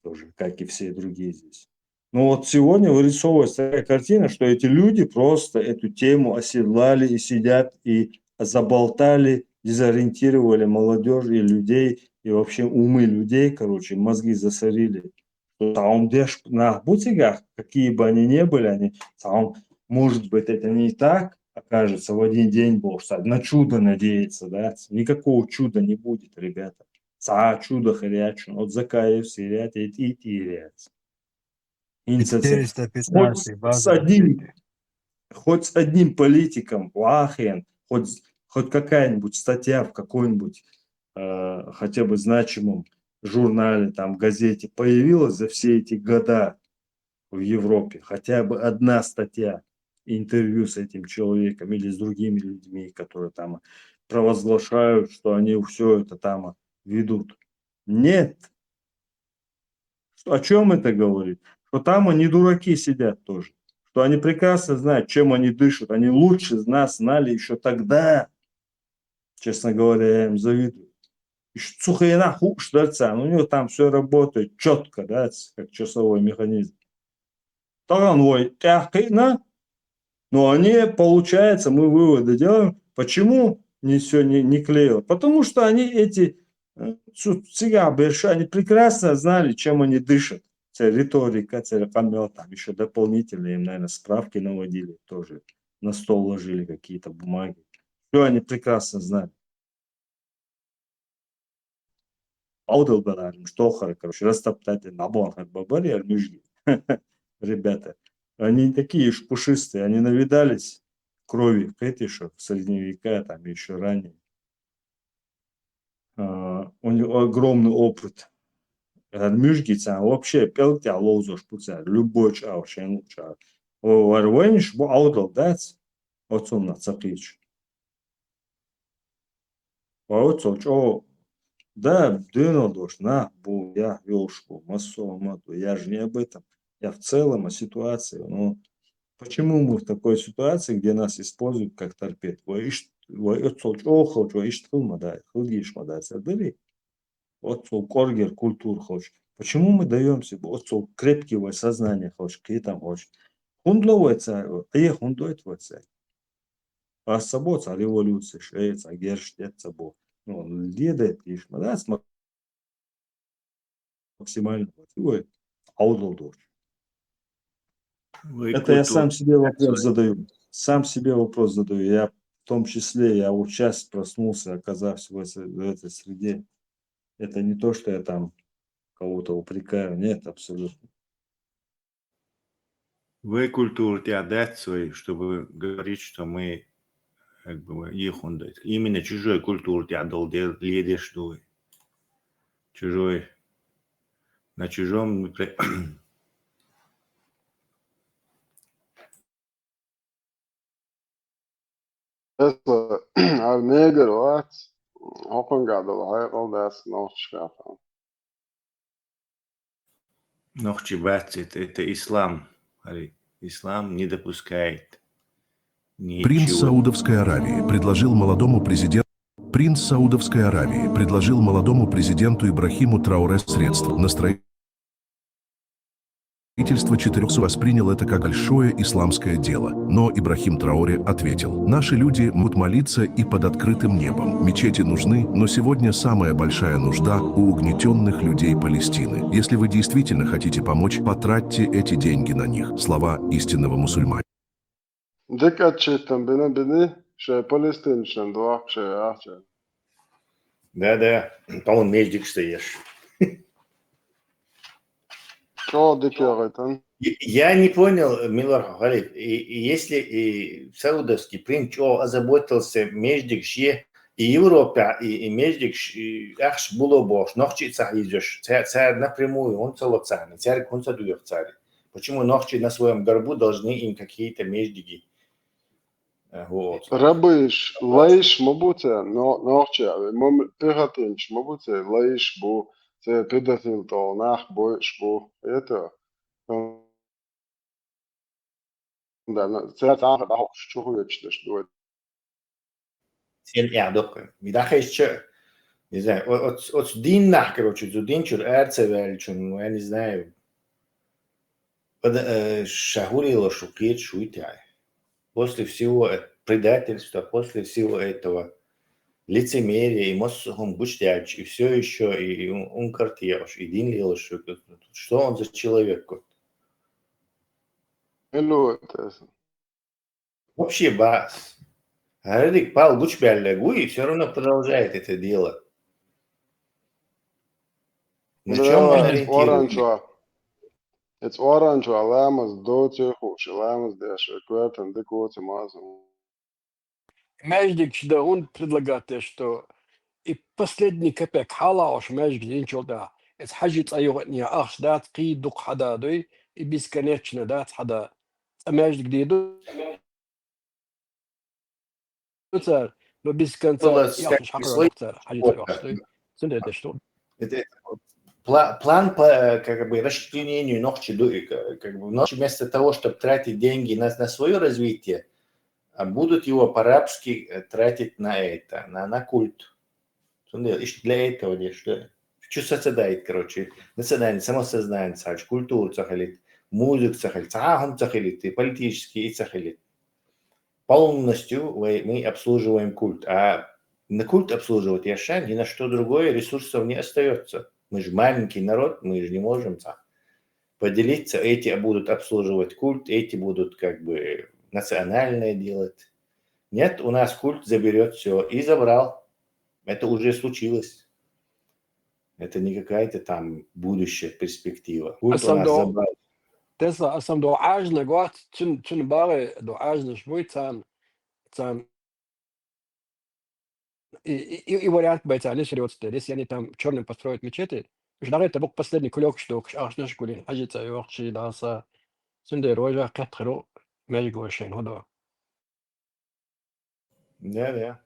Тоже, как и все другие здесь. Но вот сегодня вырисовывается такая картина, что эти люди просто эту тему оседлали и сидят, и заболтали, дезориентировали молодежь и людей, и вообще умы людей, короче, мозги засорили. Что там деш нах бутигах, какие бы они ни были, они там, может быть, это не так окажется в один день, бо на чудо надеяться, да? Никакого чуда не будет, ребята. Цхьа чудо хир яц шун, оцу Закаевс хир яц, и, и, и хир яц. ХӀинца ца- Четыреста пятнадцать, хоть с база одним, открытая. Хоть с одним политиком, вахен, хоть, хоть какая-нибудь статья в какой-нибудь, э, хотя бы значимом журнале, там, газете появилась за все эти года в Европе, хотя бы одна статья, интервью с этим человеком или с другими людьми, которые там провозглашают, что они все это там ведут. Нет. Что, о чем это говорит? Что там они дураки сидят тоже. Что они прекрасно знают, чем они дышат. Они лучше нас знали еще тогда. Честно говоря, я им завидую. И ш- цу хенахь хууш дара царна. У него там все работает четко, да, как часовой механизм. Тахана вай тӀаьхьа кхиъна, но они, получается, мы выводы делаем, почему не все не, не клеило. Потому что они эти, э, цу- цигахь берш, они прекрасно знали, чем они дышат. Церан риторика, церан къамел, там еще дополнительно им, наверное, справки наводили, тоже на стол ложили какие-то бумаги. Все они прекрасно знали. Ӏовдал белар, муш тохара, короче, растоптать, набон хар бабар яр муьжги. Ребята, они такие уж пушистые, они навидались крови, кхетиша, в средние века, там еще ранее. А, у него огромный опыт. Яр муьжги царна вообще пӀелг тӀехь ловзош бу цара, любой чӀагӀо, шен луча. О, вар вайнаш бу Ӏовдал дац, оцунна ца кхийча. Ва оццул чӀогӀа, да, доьналла долуш нах бу, яхь йолуш бу, массо а хӀума ду, я же не об этом. Я в целом о ситуации. Ну, почему мы в такой ситуации, где нас используют как торпед? Вай ишт-, вай оццул чӀогӀа хилча, вай иштта хила ма дац, хила дезаш ма дац, ца дара? Оццул кӀоргера культура хилча. Почему мы даём себе оццул крепкий вай сознание хилча, кхетам хилча? ХӀунда ло вай цаьрга, Ӏеха хӀунда дойту вай цаьрга? Ас ца бо цхьа революцеш, э, цхьа герш тӀе ца бо. Ну, ледайта йиш ма дац, ма-, максимально вай Ӏовдал доцуш. Вай Это я культура сам себе вопрос задаю. Сам себе вопрос задаю. Я в том числе, я вот щас проснулся, оказавшись в этой, в этой среде. Это не то, что я там кого-то упрекаю. Нет, абсолютно. Вай культура тӀехь дац вай, чтобы говорить, что мы, как бы, вай Ӏеха хӀунда дойту. Именно чужой культура тӀехь долу де-, ледеш ду вай. Чужой. На чужом мы пре- Эсла, хӀара негр вац, хӀокхуьнгахь долу хьекъал дац нохчашкахь. Нохчи бац, это, это ислам. Ари, ислам не допускает ничего. Принц Саудовской Аравии предложил молодому президенту Принц Саудовской Аравии предложил молодому президенту Ибрахиму Трауре средства на строительство четырёх, воспринял это как большое исламское дело. Но Ибрахим Трауре ответил: «Наши люди могут молиться и под открытым небом. Мечети нужны, но сегодня самая большая нужда у угнетённых людей Палестины. Если вы действительно хотите помочь, потратьте эти деньги на них». Слова истинного мусульманина. Дика отчет-м бина, бина, шайн палестинцашна дохку шайн ахча. Да, да, по-моему, междигаш ца еш. ЧӀогӀа дика яхийтина. Я не понял, Милар Халид, и, и если и саудовский принц чӀогӀа озаботился междигаш е, и Европа, и, и междигаш, и ахча було бохуш, нохчий ца хьийзош, ца-, цара напрямую хӀунда ца ло царна, цаьрга хӀунда ца доьху цара? Почему нохчий на своём горбу должны им какие-то междиги? Э, вот. Рабыш, лайш ма бу цара, но, нохчий, ма-, пехотинцаш ма бу цара, лайш бу, цӀе педофил тӀо нах бойуш бу. Это, да, на, цӀе цӀанха дӀахьокхуш чухуьйцуш деш ду. Сел яхь доккха. Ми даха ишча, не знаю, о-, оц-, оц дин нах, короче, зу дин чур ар ца ваьллачун, я не знаю. Под-, э, ша хӀулило шу кхеташ вуй тяхьа. После всего эт-, предательства, после всего этого лицемерия и массо хӀума гучдаьлча, и всё ещё, и, и ун-, ункартехаш, и дин лелаш, что он за человек? Вообще бац. ХӀара дика пал гучбаьллаг вуй, всё равно продолжает это дело. На чём он ориентируется? Оранжева. Эц оранжева ламаз доцехуш, ламаз деш, коьртан дика воцу маза. Маьждигаш да хӀунда предлагать деш, что и последний копейк хьалаош маьждиг динчул тӀаьхьа. Эц хьажи цӀа югӀатне ахча дац, кхий дукха хьада дуй, и бесконечно дац хьада. Цкъа маьждиг дийду цар, но без конца яхаш хьакхарах цар, хьажи цӀа югӀаташ дуй. Цундела деш ду. Это, это пла-, план по, э, как бы, расчленению нохчи ду-, э, как бы, нохчи вместо того, чтобы тратить деньги на, на своё развитие, а будут его по-рабски, э, тратить на это, на, на культ. Цундела, ишт для этого деш ду. Чу сацадаьд, короче, национальный самосознание ца хилча, культура ца хилча, музыка ца хилча, цхьа хӀума ца хилча, и политический и ца хилча. Полностью вай, мы обслуживаем культ, а на культ обслуживать еш ша, ни на что другое ресурсов не остаётся. Мы же маленький народ, мы же не можем так поделиться, эти будут обслуживать культ, эти будут как бы национальное делать. Нет, у нас культ заберёт всё. И забрал. Это уже случилось. Это не какая-то там будущая перспектива. Культ у нас забрал. Тесла, асан ду Ӏажна гот, чин, чин багӀе ду Ӏажнаш буй цан, цан и, и, и, и вариант бай цан, серьёзно, если они там чёрным построят мечети, уж дагӀе табук последний кулёк, что к ахчанаш гулин, хьажи цӀа югӀахши даса, цундела рожа кхетхару, маьждиг вошен хӀудо. Да, да.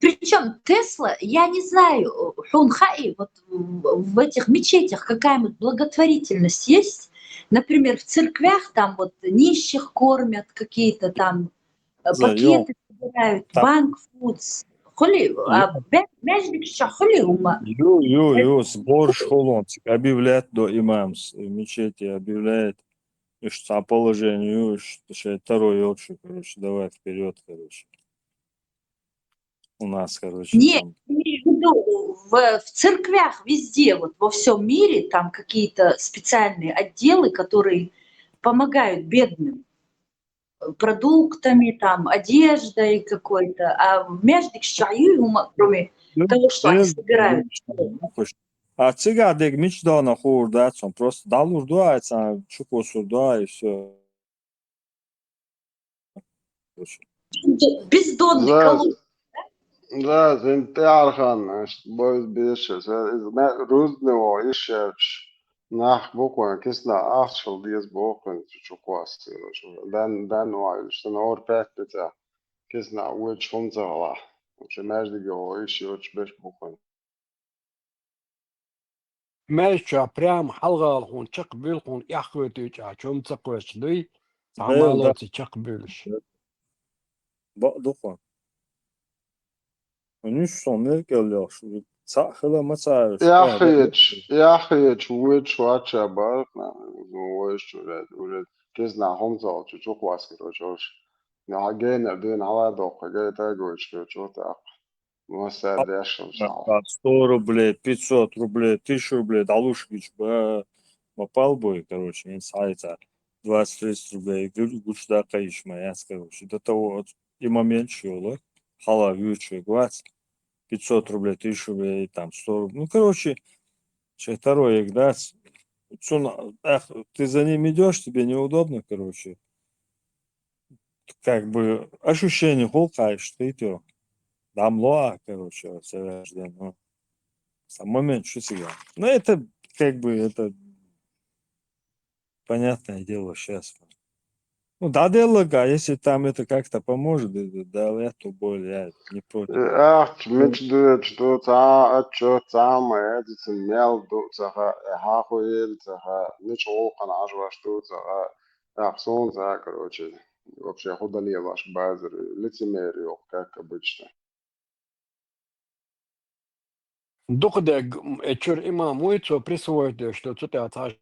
Причём Тесла, я не знаю, хьуна хаьий, вот в, в этих мечетях какая-нибудь благотворительность есть? Например, в церквях там вот нищих кормят, какие-то там, э, пакеты собирают, банк фудс. Хуьлий, а бе-, маьждигаш чу хуьлий хӀума? Ю, ю, ю, сбораш хулонцик объявлять до имамс, в мечети объявляет. Ишта цхьа положение ю, ишта шоай таро йолча, короче, давай вперёд, короче. У нас, короче, не, там имею в виду, в, в церквях везде, вот во всём мире, там какие-то специальные отделы, которые помогают бедным, э, продуктами, там, одеждой какой-то, а в маьждигаш чу юй хӀума, кроме того, что они собирают. А цигахь дерг мича догӀна хуур дац хьуна, просто дӀалур ду ай цхьа, чукхоссур ду ай, и всё. Бездонный колодец. Да, зин тӀаьхьарханна, иштта бойз бешаш, иза ма-, рузбане вон ишшерчаш, нах бу кхуьнан, киснахь ахча хила деза боху кхуьнан, цу чу кхоссийла. Бен, бен ван йолуш, сан хӀора пятница, киснахь воьдуш хӀума ца хилахь. Вообще маьждиге вон иш йоцуш берш бу кхуьнан. Маьждиг чохь прямо хьалгӀала хьуна чекхбуьйлу хьуна, эхь хӀоьттича а, чом ца кхоьссича дуй, цхьа а ма лоций чекхбуьйлуш. Бакъ ду-кх. Нуьш сон мел кӀел йолуш, цхьаъ хила ма ца Ӏаш. Эхь хеташ, эхь хеташ воьдуш вац ша бара, вайша уже, уже киснахь хӀума ца хилча чу кхоссийла, короче. Нагахь генара дийна хьала а доккху, гайта а гойтуш, короче, вот так. Массара деш хилча. Сто рублей, пятьсот рублей, тысяча рублей дӀалуш гича ба, ма пал бой, короче, хӀинца хьайца двадцать тридцать рублей гу-, гучудаккха йиш ма яц, короче. До того, и момент шу йолу, хьала вуьйцуш верг вац, пятьсот рублей, тысяча рублей, там, сто рублей. Ну, короче, шайн таро ерг дац. Цунна, ах, ты за ним идёшь, тебе неудобно, короче. Как бы ощущение хул кхайш, ты тё. Дам лоа, короче, вот, ца ваьжден, ну. Сам момент, что сега. Ну, это, как бы, это понятное дело, щас. Ну, да, дело, если там это как-то поможет, да, да, да, я то более, я не против. Ахч, мич дыч, то ца, а чё, ца, моя, мел ду, цаха, э, хахуел, цаха, мич олкан ажваш ду, цаха, ахсон, ца, короче, вообще худали ваш базар, лицемерие, как обычно. Дукха дерг, м, э, чур имам вуй, цо присвоить деш, что цу тӀа цхьа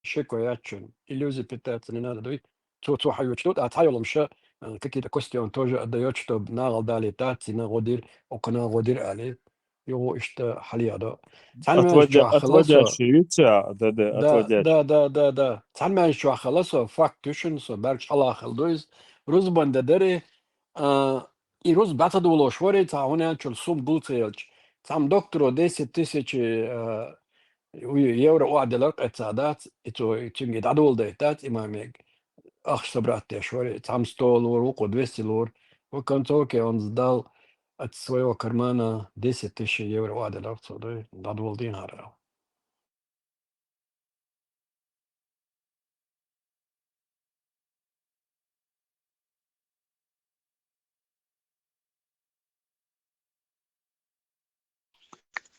шеко яц чун. Иллюзий питаться не надо, дуй. Цо, цо хьайоч тут, а цхьа йолум ша, э, какие-то костюмы тоже отдаёт, чтоб нагал дали, та цина гъодир, окна гъодир али. Його иштта хьалия до. Цхьан мянаш Отводя-, чуахала со. Отводящий, видите, а, да, да, Да, отводящий. Да, да, да, да. Цхьан мянаш чуахала со, факт тушин со, бер чхьала хал дуйз. Рузбан да дари, а, и руз баца дулош вари, ца гьунян чул сум гулцаялч. Цам докторо десять тысяч, а, у-, евро уаделар къеца дац, и цо, и цунги дадул дайтац имамег. Ах, собрать деш вари, цам сто лур, у ку двести лур. В концовке он сдал от своего кармана десять тысяч евро уаделар, цо дой, дадул дин харал.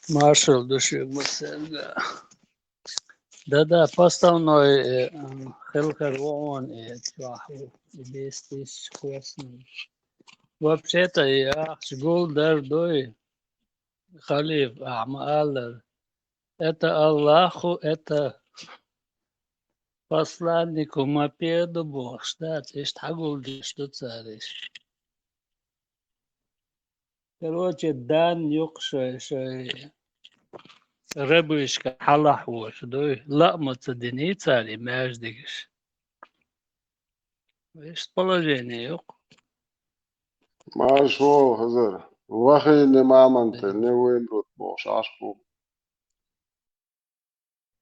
Маршал души мусенга. Да-да, поставной, э, м, хелхер вон, э, чуаху, и десять тысяч косный. Вообще-то, я ахчгул дар дой, халиф, а, ма аллар. Это Аллаху, это посланнику ма педу бохш, да, иш тхагул диш ду цариш. Короче, дан юкъ шой, шой рабышка хьалахь вош дуй, лаъма ца дини цари маждигиш. Иш положение юкъ. Маш вол, хазар. Вахи не маманте, не вымрут бохш, аш бу.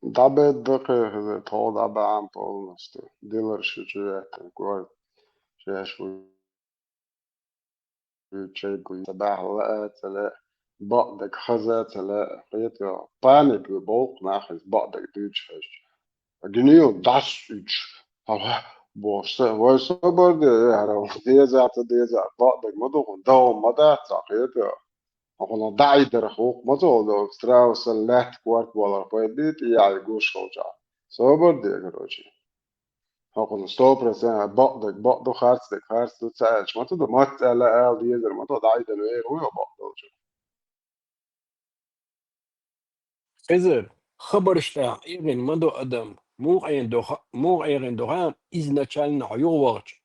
Дабед дакъе хазар, тол дабаан полностью. Дилар ши чуяттан, кор шеш ву. Чайгу, сабахла, цале, бакъдак хаза, цале, къето, паник, болк нахиз, бакъдак дучхаш. Гнил дас уч. Ава, бошса, вай собар де, э, хара, деза, та деза, бакъдак мадох, дау мадаца, къето. Ахуна дайдар хук, мадох, страуса лет кварт валар, пой бит, и ай гуш холча. Собар де, короче. Хьакъуна сто процент бакъдерг бакъду, харцдерг харцду, ца аьлча ма ца ду, мат аьлла аьлла дезар ма ду, дӀайдана вер вуй бакъдолча. Хизир, хабарш тӀехь эгӀина ма ду адам, муха эгӀина ду ха-, муха эгӀина ду хаам, изначально хьо юха вахча.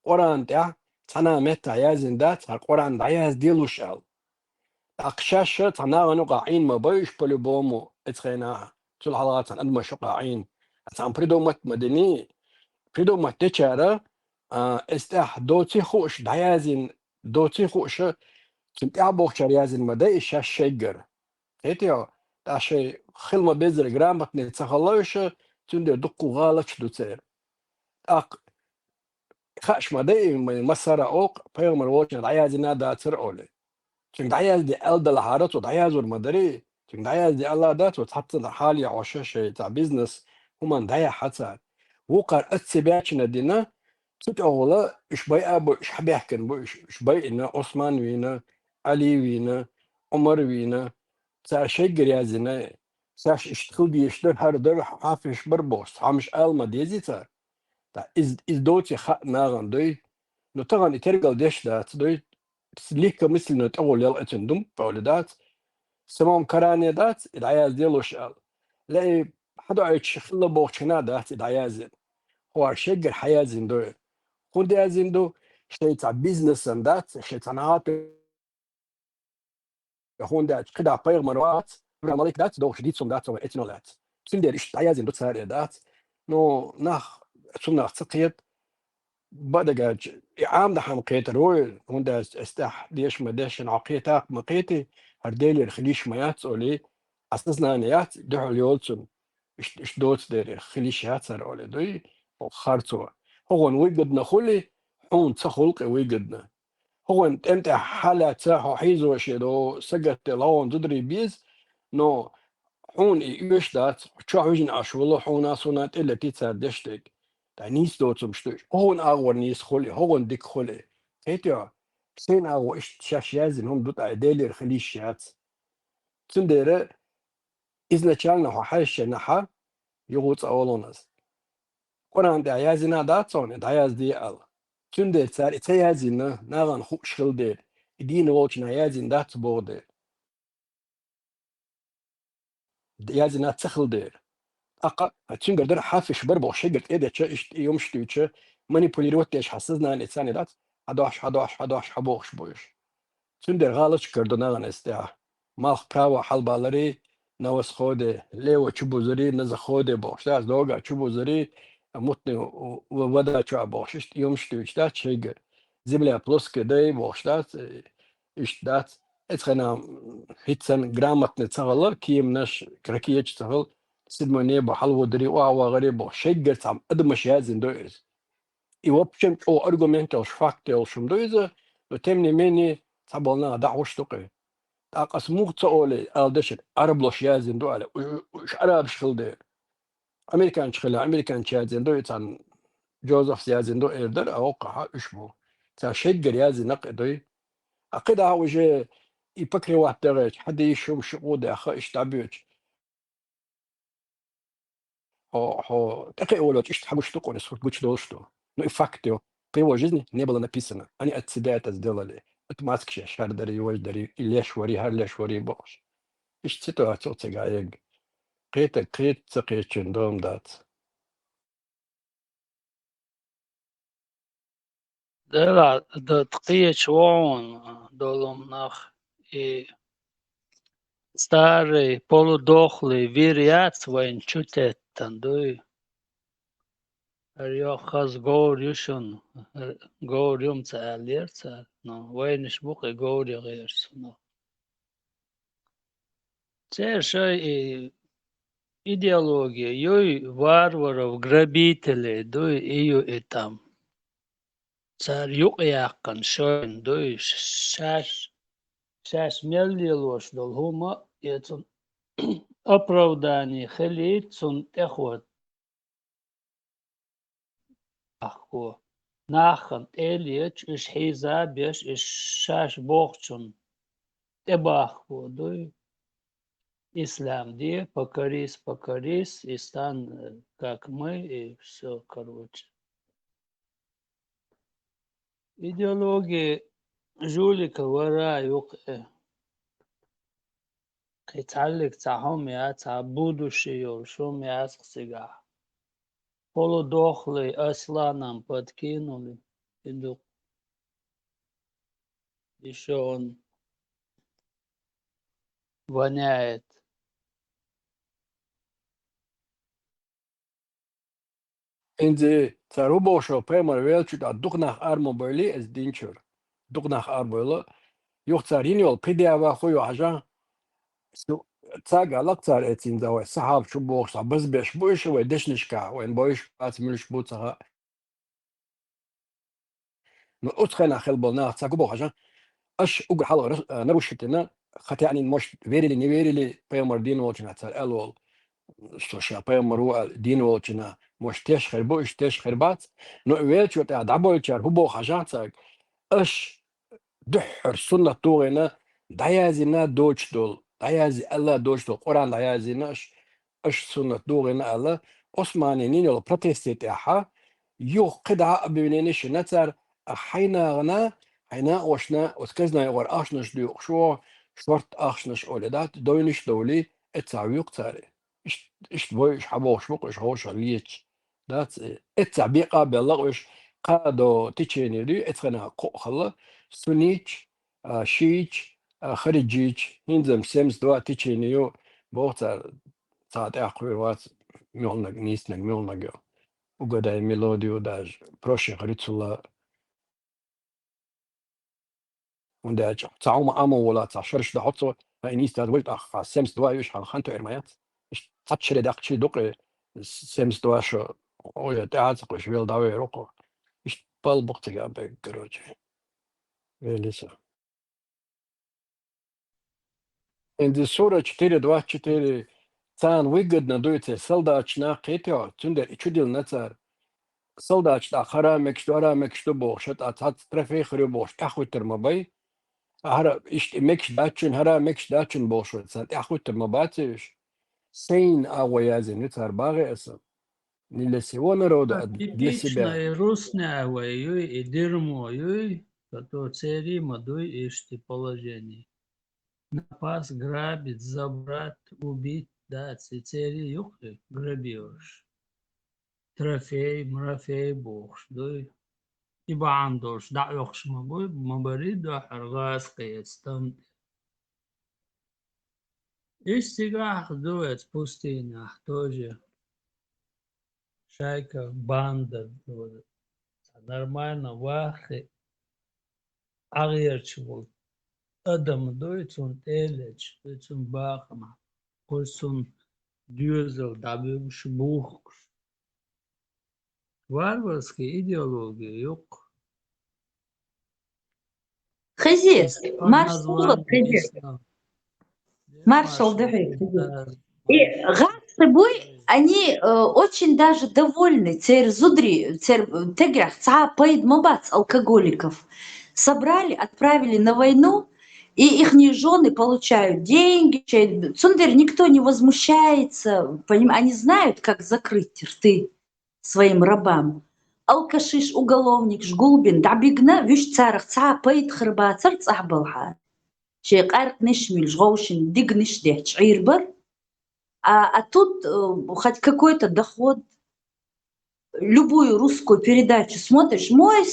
Къуръан тӀехь цхьана меттахь яздина дац, хьан Къуръан дӀаязделуш аьлла. ТӀаккха шаьш цхьа нахана юкъахь Ӏийна ма бай уьш по-любому, эцхенахь, цул хьалха цхьана адамаш юкъахь Ӏийна. Цхьана придумать ма дини, придумать дечара, а, эс тӀехь доций хууш дӀаязйина, доций хууша, цуьнан тӀаьхьа бохучара язйина ма дай и шаьш шайгара. Кхетий хьо? ТӀаккха шайн хила ма беззара грамотный ца хилла уьш, цуьнан дера дуккха гӀалаташ ду церан. ТӀаккха Хаш ма дай, ма-, массара а оха, пайхамар волчунна дӀаяздина дацара олий. Цуьнга дӀаязде аьлла далахьара, цо дӀаязвар ма дарий. Цуьнга дӀаязде аьлла дац, цо цхьацца хьале хьоша шайн цхьа бизнес, хӀуманна дӀаяхьа цара. Вукхара ацци баьччана дина, цу тӀехула уьш байа бу, уьш хьабаьхкина бу, уьш, уьш байина, Ӏусман вийна, Ӏали вийна, Ӏумар вийна, цара шайгара яздина, цаьш иштта хила дезаш дара, хӀара дара, хьафиш бара бохуш, цхьамма ала ма дезий цара. ТӀаккха иза, иза доций хаьа нахана дуй. Ну, тахана и тергал деш дац дуй. Легкомысленно тӀехула яла эцун дум, олий дац. Самом Коране дац, и дӀаязделуш аьлла. Ле, и хьадоуьйтуш хилла бохучу хина дац, и дӀаязйина. ХӀора шеггара хьаяздина дуй. ХӀунда яздина ду? Шайн цхьа бизнесан дац, шайн цхьа нагӀа ХӀунда аьлча кхидӀа пайхамар вац, Жабраил малик дац, догӀуш дийца хӀума дац, хӀума эцна лаьцна. Цундела иштта дӀаяздина ду цара, э, дац. Ну, нах цунах ца кхета, бакъдерг аьлча, и Ӏамадахьа кхетар ву, хӀунда аьлча эс тӀехь деш ма дешшина, хьо кхетакх ма кхетий, хӀара Делера хила йиш ма яц олий, осознание яц, дуьхьал йолу цунна. Иштта, иштта доцу дерриг хила йиш яц хӀара олий дуй, хӀокху харцо. ХӀокхунна выгодно хуьлий, хьуна ца хуьлу кхин выгодно. ХӀокхунна тӀеман тӀехь хьалаьцна хьо хьийзош ду, сагатделла хьуна зударий беза, но хьуна и оьшуш дац, чохь вижина Ӏаш волу хьуна, суна тӀелетий цара деш дерг. ТӀаккха нийса доцург ду уж. ХӀокхуьн агӀор нийса хуьлу, хӀокхуьн дика хуьлу. Кхетий хьо? Сайн агӀор иштта шаьш яздина хӀума ду, тӀаккха Делера хила йиш яц. Цундела изначально хьо хьаьжча нахьа, юха цкъа олу хьуна ас. Къуръан тӀехь яздина дац хьуна, дӀаязде аьлла. Цундела цара и ца яздина, нахана хууш хилла дела, и дийна волчу наха яздина дац боху дела. Яздина ца хилла дела. ТӀаккха цуьнгара дара хьафиш бара боху, шегара тӀедеча, иштта и юмаш дуьйча, манипулировать деш хьан сознание царна дац, хьадохьуш, хьадохьуш, хьадохьуш, хьабохуш бу уьш. Цундела гӀалаташ кара ду нахана эс тӀехь. Малх право хьалабаларе, на восходе, лево чу бузаре, на заходе бохуш дац, дога чу бузаре, мутный в-, в-, вода чохь бохуш, иштта юмаш дуьйцуш дац шайга. Земля плоская дай бохуш дац, э, иштта дац. Эцхьана хӀинца грамотный ца хилла, кеманаш, ракеташ ца хилла, седьмое небо хьалаводаре, охьавагӀаре бохуш, шайгара цхьа адамаш яздина ду иза. И вообще чӀогӀа аргумент йолуш, факт йолуш хӀума ду иза, но тем не менее, цхьаболу наха дӀахьуш ду-кх и. ТӀаккха ас муха ца олий, ала дешара, арабаша яздина ду аьлла, у-, у-, уьш арабаш хилла дела. Американча хилла, американча яздина ду, и царна Джозефс яздина ду эр дара, а хӀокхахь уьш бу. Цара шеггара яздина кхин дуй. А кхидӀа уже и покрывать дагӀеча, хьан дийша хӀума ши къу даьхха, иштта дӀабоьдуш. Хьо, хьо тӀекхиа волчу иштта хьагуш ду-кх, сурт гучудолуш ду. Ну, и факт ю. При его жизни не было написано. Они от себя это сделали. Отмазка шаьш хӀара дарий, важа дарий, и леш варий, хӀара леш варий бохуш. Иштта ситуаци ю цига а эгга. Кхета, кхета ца кхечун дом дац. Дела, д-, ткъечу вогӀун долу нах и старый полудохлый вир яц вайн чу теттан дуй. ХӀара йоххаза говр ю шуна, говр ю-м ца аьллера цара, но вайнаш бу-кх и говре гӀераш цунах. Церан шайн и идеология юй, варваров, грабителей дуй, и ю и тӀам. Цара юкъаяьккхина шайна дуй, ш-, шаьш, шаьш мел лелош долу хӀума, я цунна оправдание хилийта, цунна тӀехӀотта. Бахко. Нахана тӀе а леташ, уьш хьийза а беш, уьш шаьш бохучунна тӀебахко дуй. Ислам де, покорись, покорись, и стань, э, как мы, и всё, короче. Идеология жулика вара ю-кх и. Кхин цхьаллиг цхьа хӀума яц, цхьа будущее йолуш хӀума яц-кх цигахь. Полудохлый осланам подкинули, и ду-кх. Ещё он воняет. ХӀинца цара хӀун бохуш, пайхамар веллачул тӀаьхьа дукха нах ара ма бойли иза дин чуьра. Дукха нах ара бойла. Юха цара йина йолу кхидӀа ваха ю хьажа. Цаьрга лакха цара эцийна за вай сахьабаш бохуш, цхьа базбеш бу уьш вай дешнашкахь, вайн бойуш бац, муьлш бу ца хаьа. Ну, оцу хенахь хилла болу нах цхьа гу боху хьажа, аша уггар хьалха рас-, а, нарушить дина, хотя они, может, верили, не верили, пайхамар дийна волчунна цара аьлла волу, со ша пайхамар ву аьлла дийна волчунна, может, теш хир бу, уьш теш хир бац, но и веллачул тӀаьхьа дӀабойлучара хӀун боху хьажа цаьрга, аша дуьххьара суннат догӀийна, дӀаяздина доцуш долу, дӀаязде аьлла доцуш долу Къуръан дӀаяздина аша, аша суннат догӀийна аьлла, Ӏусмане йина йолу протесте тӀехь, юха кхидӀа а обвиненеш йина цара, а хьайн нахана, хьайн накъошна оцу казна юкъара ахчанаш доькъуш ву, шортта ахчанаш олий дац, довнаш а довлий, эццахь вуьйкъу цара. Ишт-, иштта бой уьш хьан бохуш бу-кх уьш хьошалла леташ. Дац, э, эццахь бекъа а белла-кх уьш, кхаа до течение дуй, эцхана кхоъ хилла, суннитча, а, шиитча, а, хариджитча, хӀинца-м семьдесят два течение ю, боху цара, цхьа тӀаьхьа кхоьру вац, муьлханиг, нийсаниг, муьлханиг ю. Угадай мелодию даже, проще хир ю цул а. ХӀунда аьлча цхьа хӀума Ӏамо волахь, цхьа шараш дахьо цо, ткъа и нийса дац вай тӀаккха, семьдесят два ю уьш хьан хан тоьар ма яц. Иштта цхьацца шаре даьккхича дукха, семьдесят два шо, ой, тӀаьхьа ца кхуьйсуш, вел дӀавер ву-кх. Иштта балла бу-кх цига а бегга, короче. Вели со. ХӀинца сура четыре двадцать четыре, царна выгодно дуй церан солдаташ нах кхетий хьо, цундела и чу диллина цара. солдаташ тӀаккха хӀара мегаш ду, хӀара мегаш ду бохуш, тӀаккха цхьацца трофей хир ю бохуш, тӀаьхьахӀуьттур ма бай. ХӀара иштта мегаш дац шуна, хӀара мегаш дац шуна бохуш, царна тӀаьхьахӀуьттур ма бац уьш. Сайна агӀо яздина ю цара багӀе аса. Не для сего народа, а для себя. Типичная русня вай юй, и дерьмо юй, кото церий ма дуй иштта положение. Напасть, грабить, забрать, убить, да, ци церий юкъе грабеж. Трофей, мрофей бохуш дуй. И бахьана долуш дӀаоьхуш ма буй, ма барий дуьххьара гӀазкхи эца тӀам тӀе. Иштта цигахь ду эца пустынехь тоже шайка, банда ду. Нормально ваххи Ӏагъерча волу адам дуй, цунна тӀелеча, дуй, цунна бахамахь, кхуза цунна доьзал дӀабуьгуш, бухкуш. Варварская идеология юккъа. Хезий, маршалла, хезий. Маршалла ду хьоьга, хезий. И гӀазкхи буй, они, э, очень даже довольны. Церан зударий, церан тегех цхьа а пайда ма бац алкоголиков. Собрали, отправили на войну, и ихние жены получают деньги, чей-, цундела никто не возмущается, поним-, они знают, как закрыть рты своим рабам. Алкашаш, уголовникаш гулбина дӀабигна, вуьш царах цхьа а пайда хир бацара цӀахь балхьара. Шайн къаьркъанаш муьлуш, гӀовшина дигнаш детташ Ӏийр бара. А, а тут, э, хоть какой-то доход. Любую русскую передачу смотришь, мой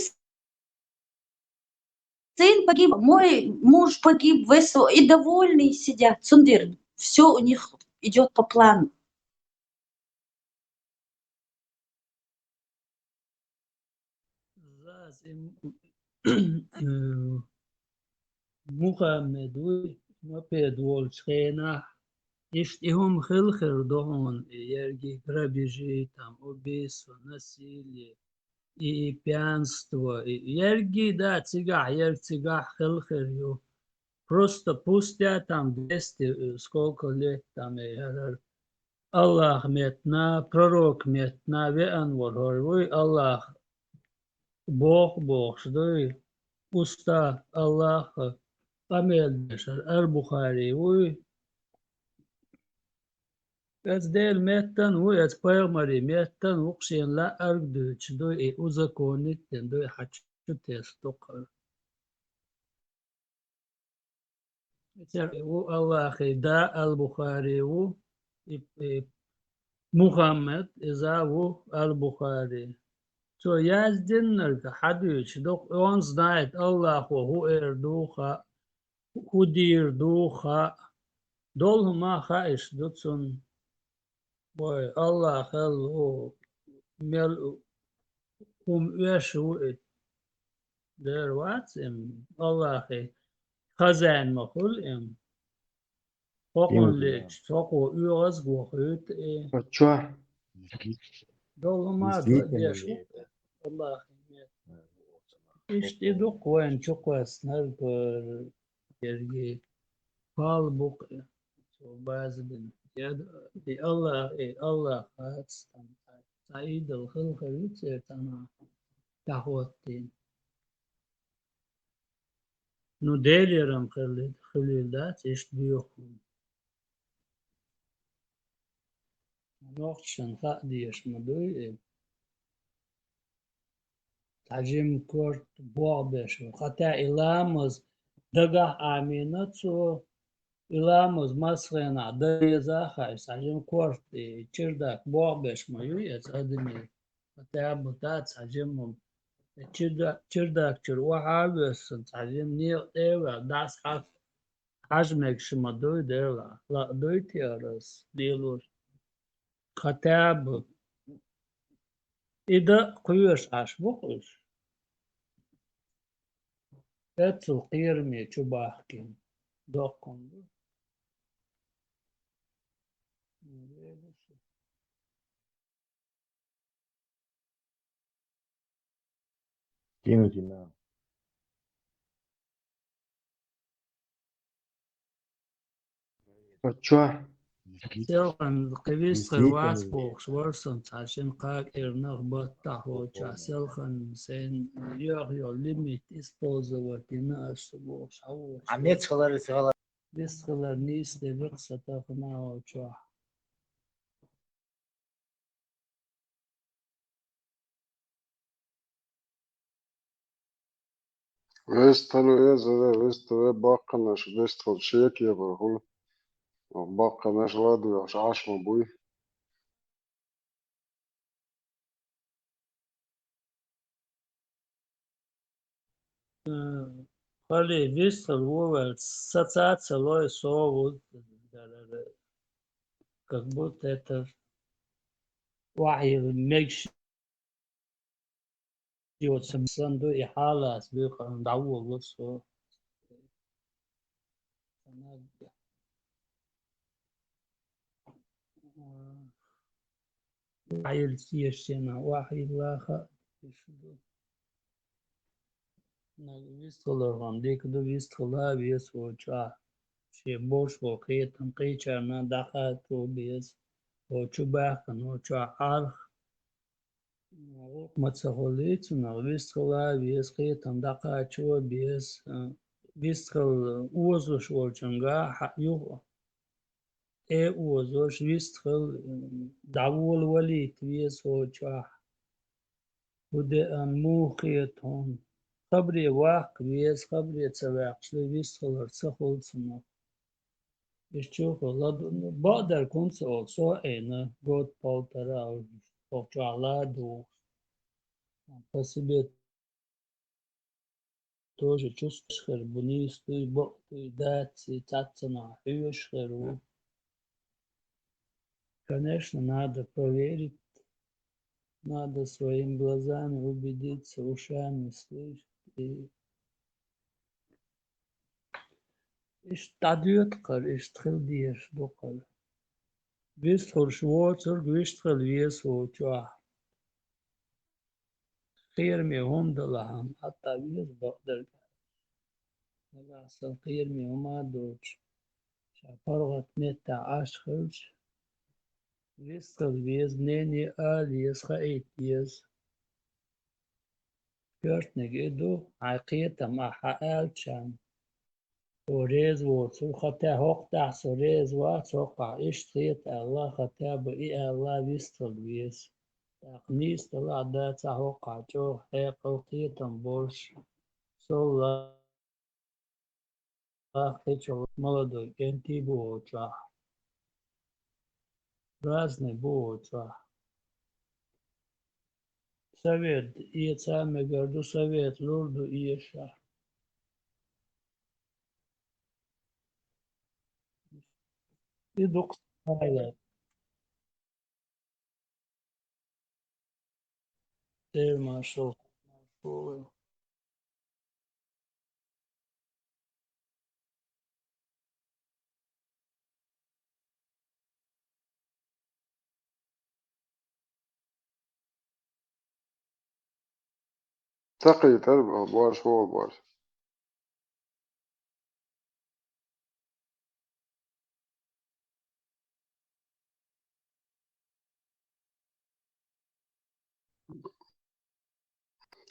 сын погиб, мой муж погиб в СВО, и довольные сидят. Цундела всё у них идёт по плану. Зазим, э, Мухаммед вуй, мопед волчу хенахь, иштта и хӀума хилла хир ду хьуна, и ерриг грабежи, там, убийство, насилие, и, и пьянство, и ерриг, да, цигахь, ерриг цигахь хилла хир ю. Просто пустя там двести, э, сколько лет там, э, хӀара, Аллах меттана, пророк меттана веана волу хӀара вуй, Аллах боху бохуш дуй, уста Аллаха къамел дешар Ал-Бухари вуй. Эца Делан меттан ву, эца пайхамарийн меттан ву, шена лаьарг дуьйцуш дуй, и узаконить дина дуй, хьан чу тесна ду-кх хӀара. Эцар ву Аллахий да Ал-Бухари ву, и, и Мухаммад, иза ву Ал-Бухари. Цо яздинарг хьан дуьйцуш ду-кх, он знает, Аллахо хӀу эр ду хаьа, хӀу дийр ду хаьа, долу хӀума хаьа иштта ду цунна. Вай, Аллахал ву, мел хӀума оьшу ву и. Дера вац им, Аллахий хазайн ма хуьлу им. ХӀокхунна лечу, хӀокхо оьгӀаз а вохуьйту и. Чохь. Долу хӀума а деш ву Аллахий меттан. Иштта и ду-кх вайна чу кхоьссинарг, ерриге пал бу-кх и, цо база бина. И Аллах, и Аллах хац, там, цхьа идол хилла хир ю церан цӀанахь дӀахӀоттийна. Ну, Делерам хилли-, хилийла дац иштта доьху. Нохчашна хаа дезаш ма дуй и. Цхьа жима корта богӀ беш ву. Хатта и ламаз дагахь Ӏамийна цо, и ламаз массо хенахь дан деза а хаьа, цхьа жима корта и чердак богӀ беш ма юй эца адамийн. Хатта а бу та цхьа жима хӀума. Черда-, чердак чуьра охьа а воьссина, цхьа жима некъа тӀе а ваьлла, дӀасахьа хьажа мегаш ма дуй, Дела, лаа дуй те ас лелош? Хатта а бу. И дан а кхоьруш Ӏаш бу-кх уьш. Эццул кхераме чу бахкина доккхун ду. Кинути на. Паччахь. Селхан кхи вистхила вац бохуш вара сан цхьа шина кхакӀернах баттахь волчохь, селхан сайн йоьхна йолу лимит использовать йина аса бохуш, хьан волуш. Ӏа меца хилар, иза хилар. Вистхилар нийса де бекхса тахана волчохь. Вистхила веза, вистхила баккханаш, вистхила шекебар хуьлу. Баккханаш ладоьгӀуш Ӏаш ма буй. Хали вистхила воваьлла саца а ца лой, со ву, как будто это вахьйила мегаш йоцам сан ду, и хьалас бекъа дӀаволло со. Вахьйила тешшина, вахьйила хаьа, иштта ду. Нагахь вистхилар гӀан дика ду, вистхила веза волчохь. Шен болуш болу кхетам кхечарна дӀахаьчо беза. Хьо чу баьхкина волчохь Ӏарх гӀуллакх ма ца хуьлий цунах, вистхила веза, кхетам дӀакхачо беза, вистхила озош волчуьнгахь юха тӀе озош, вистхила дӀаволавалийта веза волчохь. ХӀун деана, муха кхета хьуна? Хабаре ваккха веза, хабаре ца ваьккхича, вистхилар ца хуьлу цунах. Иштта чухула ладу-, ну, бакъдерг хӀунда ца олу, со а Ӏийна, год-полтора уже, хӀокху чохь ладугӀуш. По себе тоже чувствуешь хир бу, нийса дуй, бакъ дуй, дац, цхьаццанхьа хьоьжуш хир ву. Конечно, надо проверить, надо своими глазами убедиться, ушами слышать. И иштта дӀадоьду кхара, иштта хила дезаш ду кхара. Вистхуьлуш воцург вистхила веза волчохь. Кхераме хӀума далахь, амма хьатта веза бакъдерг. Нагахь санна кхераме хӀума а доцуш, ша паргӀат меттехь Ӏаш хилча, вистхила веза, нене ала еза, хаийта еза. Коьртаниг и ду, хьайн кхетам ахь хьааьлча, цо реза воцург, хӀаьта хӀокху тӀехь со реза вац, хӀокхахь иштта хета аьлла, хӀаьта бу и аьлла, вистхила веза. ТӀаккха нийса далахь, дацахь, хӀокхахь чӀогӀа хьекъал, кхетам болуш, сол лахкхича молодой кӀентий бу волчохь. Разный бу волчохь. Совет эца мегар ду, совет лур ду эша. И дукха хьайла. Дела маршо. Ца кхийтар, борш вогӀу борш.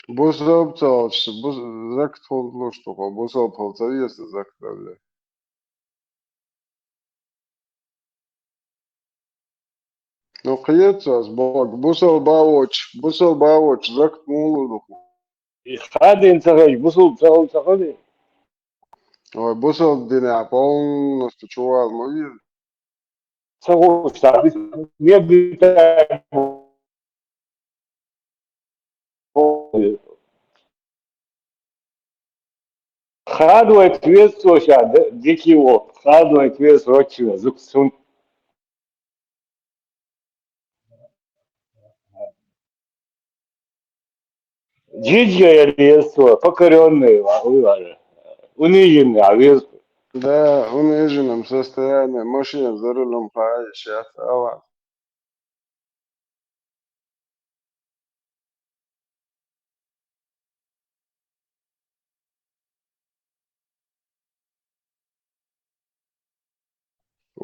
Бусалба ца волчу, бус-, закат хӀунда луш ду хьо, бусалба хила ца веза закат далле? Ну, кхета ас боху, бусалба а воцуш, бусалба а воцуш, закат муха лур ду хьо? И хадийна ца хилча, бусалба ца хила ца хилий? Ой, бусалба динехь полностью чувала ма веза. Ца гуш, цхьа дис-, не бита-, хадойта веза цо ша, д-, дикий ву, хадойта веза роччина, зуксун. Джиджа я веза цо, покорённый, ва-, ва-, униженный, а веза. Да, униженном состоянии, машина за рулём хаьа, сейчас, а ладно.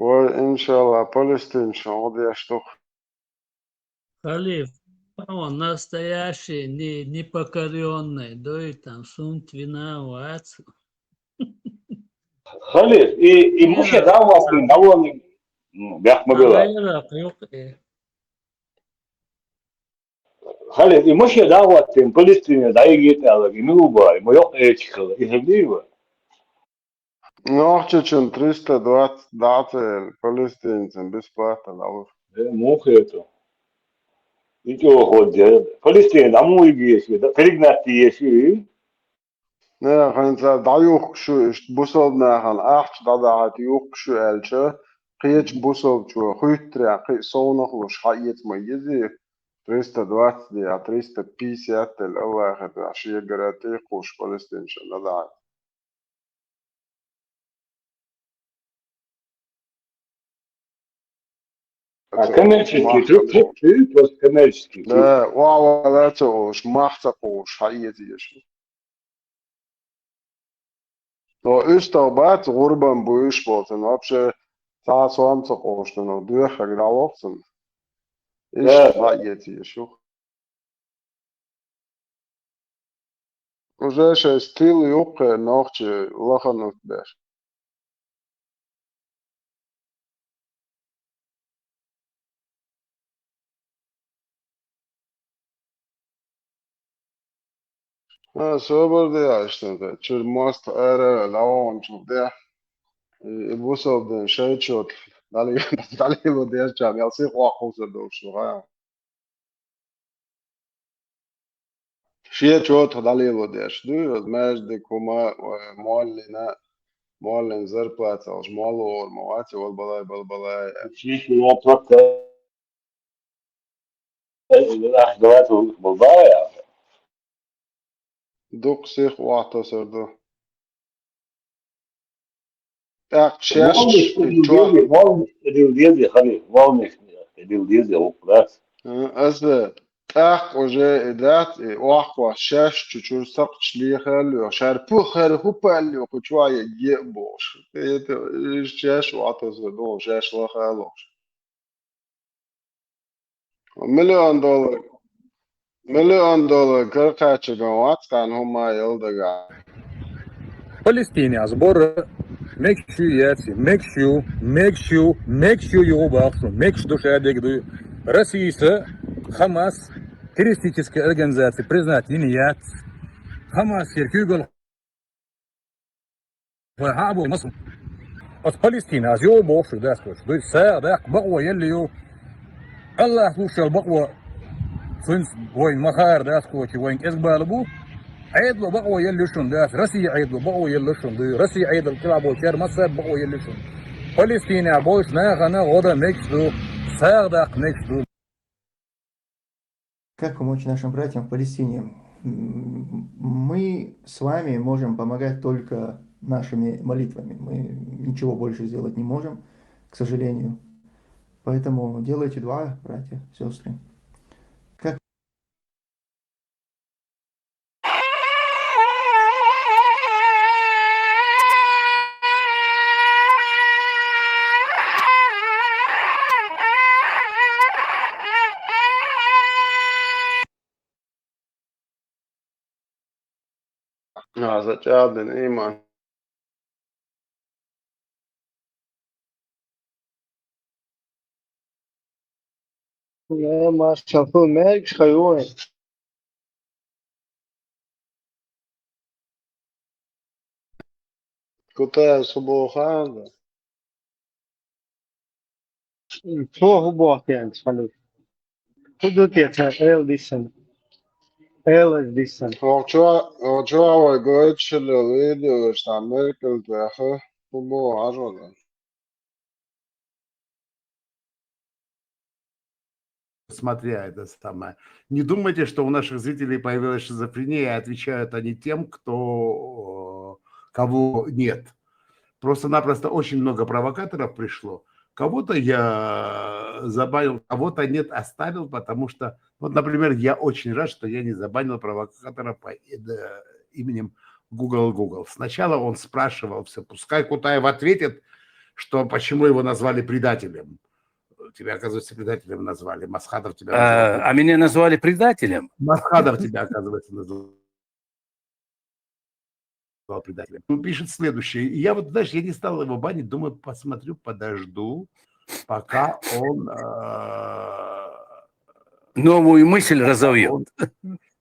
Вай, иншалла, палестинцашна гӀо деш ду-кх. Халиф, хьо настоящий, не, непокорённый, дуй, там, сунт вина вац. Халиф, и, и муха дӀа а ваттийна, дӀаволла, м, бехк ма била. Гайра, юкъе. Халиф, и муха дӀа а ваттийна, Палестине дӀайига аьлча, и мила ву бара, ма йокъа эча хила, и хӀама дий вай? Нохчочун триста двадцать дӀа ца елла, палестинцашна бесплатно дӀалуш. Э, муха хету? И чӀоагӀа хӀама дий. Палестине дӀа муха йига еза, да, перегнать де еза и? Не, хӀанз цар дӀаюхкуш ю, иштта бусалба нахана ахча дӀадахьийта юхкуш ю аьлча, кхечу бусалбачо хуьйттарехь кхин а совнах луш хьаэца ма езий, триста двадцать я, триста пятьдесят елла, АллахӀ хетарехь, шегара тӀе а кхуссуш, палестинцашна дӀадахьийта. А, коммерческий, мах ца кхуссуш. Просто коммерческий. Да, охьавала ца олуш, мах ца кхуссуш, хьаэца езаш. Но уьстагӀ бац, гӀурбан буьйш болчун, вообще, цхьа а сом ца кхуссуш, но доьхнарг дӀавоху цунна. Иштта хьаэца езаш ю. Уже шайн стил ю-кх нохчий лахана беш. А, собар де аьлла, чуьра мостагӀ ара а ваьлла, дӀаваханчул тӀехьа, и, и бусалба дин шайн чу дӀале-, дӀалело дезачарна мел сиха охьакхуссур долуш ду хьан. Шен чоьтах дӀалело деш ду, оцу маьждиг хӀума, э, моллина, моллин зарплата алаш, молла вогӀур ма вац, валбалай, балбалай. Шен чоьтах, э, ахь давай, балбалай. Дукха сиха охьатосур ду. ТӀаккха шаьш волнуьйш тӀедилла дезий, волнуьйш тӀедилла дезий, хӀара, волнуьйш тӀедилла дезий, хӀокху, да? Э, аса, тӀаккха уже и дац, и охьакхосса шаьш чу-чуьра сакхташ лехалло, шаьра пух хӀара хӀу палло кху чохь е а бохуш. Это, и шаьш охьатосур ду, шаьш лаха а лохуш. Миллион доллар. Миллион доллар каракхаччиган вац кхана хӀума яла дагахь. Палестинехь сбор мегаш ю, яц, мегаш ю, мегаш ю, мегаш ю, юха боху шу, мегаш ду, шадерг ду. Россияс Хамас террористическая организация признать йина яц. Хамас яра куьйгалла Вай хьан а бу масал? Оцу Палестина, ас юха бохуш ду, дас кочу. Дуй, сагӀа даккха бакъо елла ю. АллахӀ луш йолу бакъо, цуьнца вайн ма хара, дас кочу, вайн кӀезиг бала бу. Ӏедало бакъо елла ю шуна, дас, Россия Ӏедало бакъо елла ю шуна, дуй. Россия Ӏедал кхидӀа болчара массара бакъо елла ю шуна. Палестинехь болчу нахана гӀо дан мегаш ду, сагӀа даккха мегаш ду. Как помочь нашим братьям в Палестине? М, мы с вами можем помогать только нашими молитвами. Мы ничего больше сделать не можем, к сожалению. Поэтому делайте дуа, братья, сестры. Как А, за чӀагӀдина иман. Э, машалла, хӀу мегаш хьо ю вайн? Кутаев субоханда. Цо хӀун боху те, Халид? ХӀун ду те цара эла дисина? Элас дисина. Хьо чо-, хьо чохь вай гойтуш хилла йолу видеош цхьа Меркель тӀехь хӀун боху Ӏажалла? Смотря это самое. Не думайте, что у наших зрителей появилась шизофрения, и отвечают они тем, кто, э, кого нет. Просто-напросто очень много провокаторов пришло. Кого-то я забанил, кого-то нет, оставил, потому что, вот, например, я очень рад, что я не забанил провокатора по, э, именем Google Google. Сначала он спрашивал все, пускай Кутаев ответит, что почему его назвали предателем. Тебя, оказывается, предателем назвали. Масхадов тебя А, назвал. А меня назвали предателем? Масхадов тебя, оказывается, назвал предателем. Он пишет следующее. И я вот, знаешь, я не стал его банить, думаю, посмотрю, подожду, пока он... э, Новую мысль разовьет. он-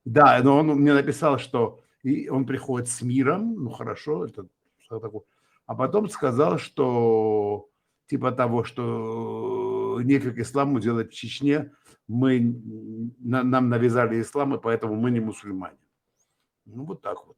Да, но он мне написал, что и он приходит с миром, ну хорошо, это что такое. А потом сказал, что типа того, что нефиг исламу делать в Чечне, мы на- нам навязали ислам, и поэтому мы не мусульмане. Ну вот так вот.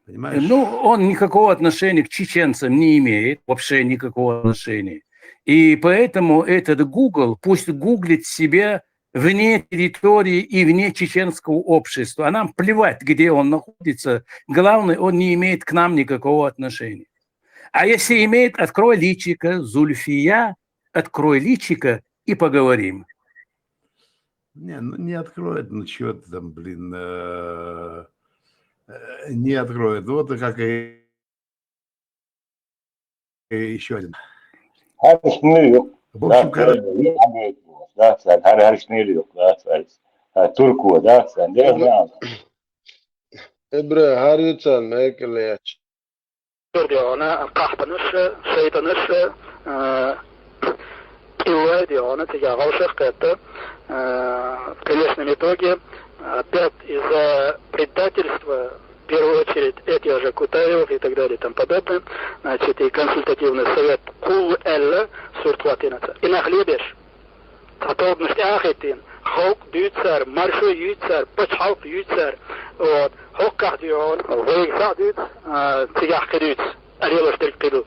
Понимаешь? Ну, он никакого отношения к чеченцам не имеет, вообще никакого отношения. И поэтому этот Google пусть гуглит себя вне территории и вне чеченского общества. А нам плевать, где он находится. Главное, он не имеет к нам никакого отношения. А если имеет, открой личико, Зульфия, открой личико и поговорим. Не, ну не откроет, ну чего ты там, блин, э, э, не откроет. Вот и как и, и еще один. Her şey yok. В Да, общем, короче, да, да, да, her, her şey yok. Да, да. Türkiye, да, sen de ne aldın? Эбрэ, хьарюцан мекэлэч. Дьону къахпаныш, шайтаныш, э, пилай дьону, тига галшах кэтэ, э, в конечном итоге опять из-за предательства, в первую очередь, этих же Кутаевых и так далее и тому подобное, значит, и консультативный совет кул эллэ суртватинаца. И нахлебеш. Татолбнуш тяхитин. Халк дюцар, маршо юцар, пачхалк юцар. Вот. Хокках дюон, вейгсах дюц, а, тигах кидюц. Арелаш дырк киду.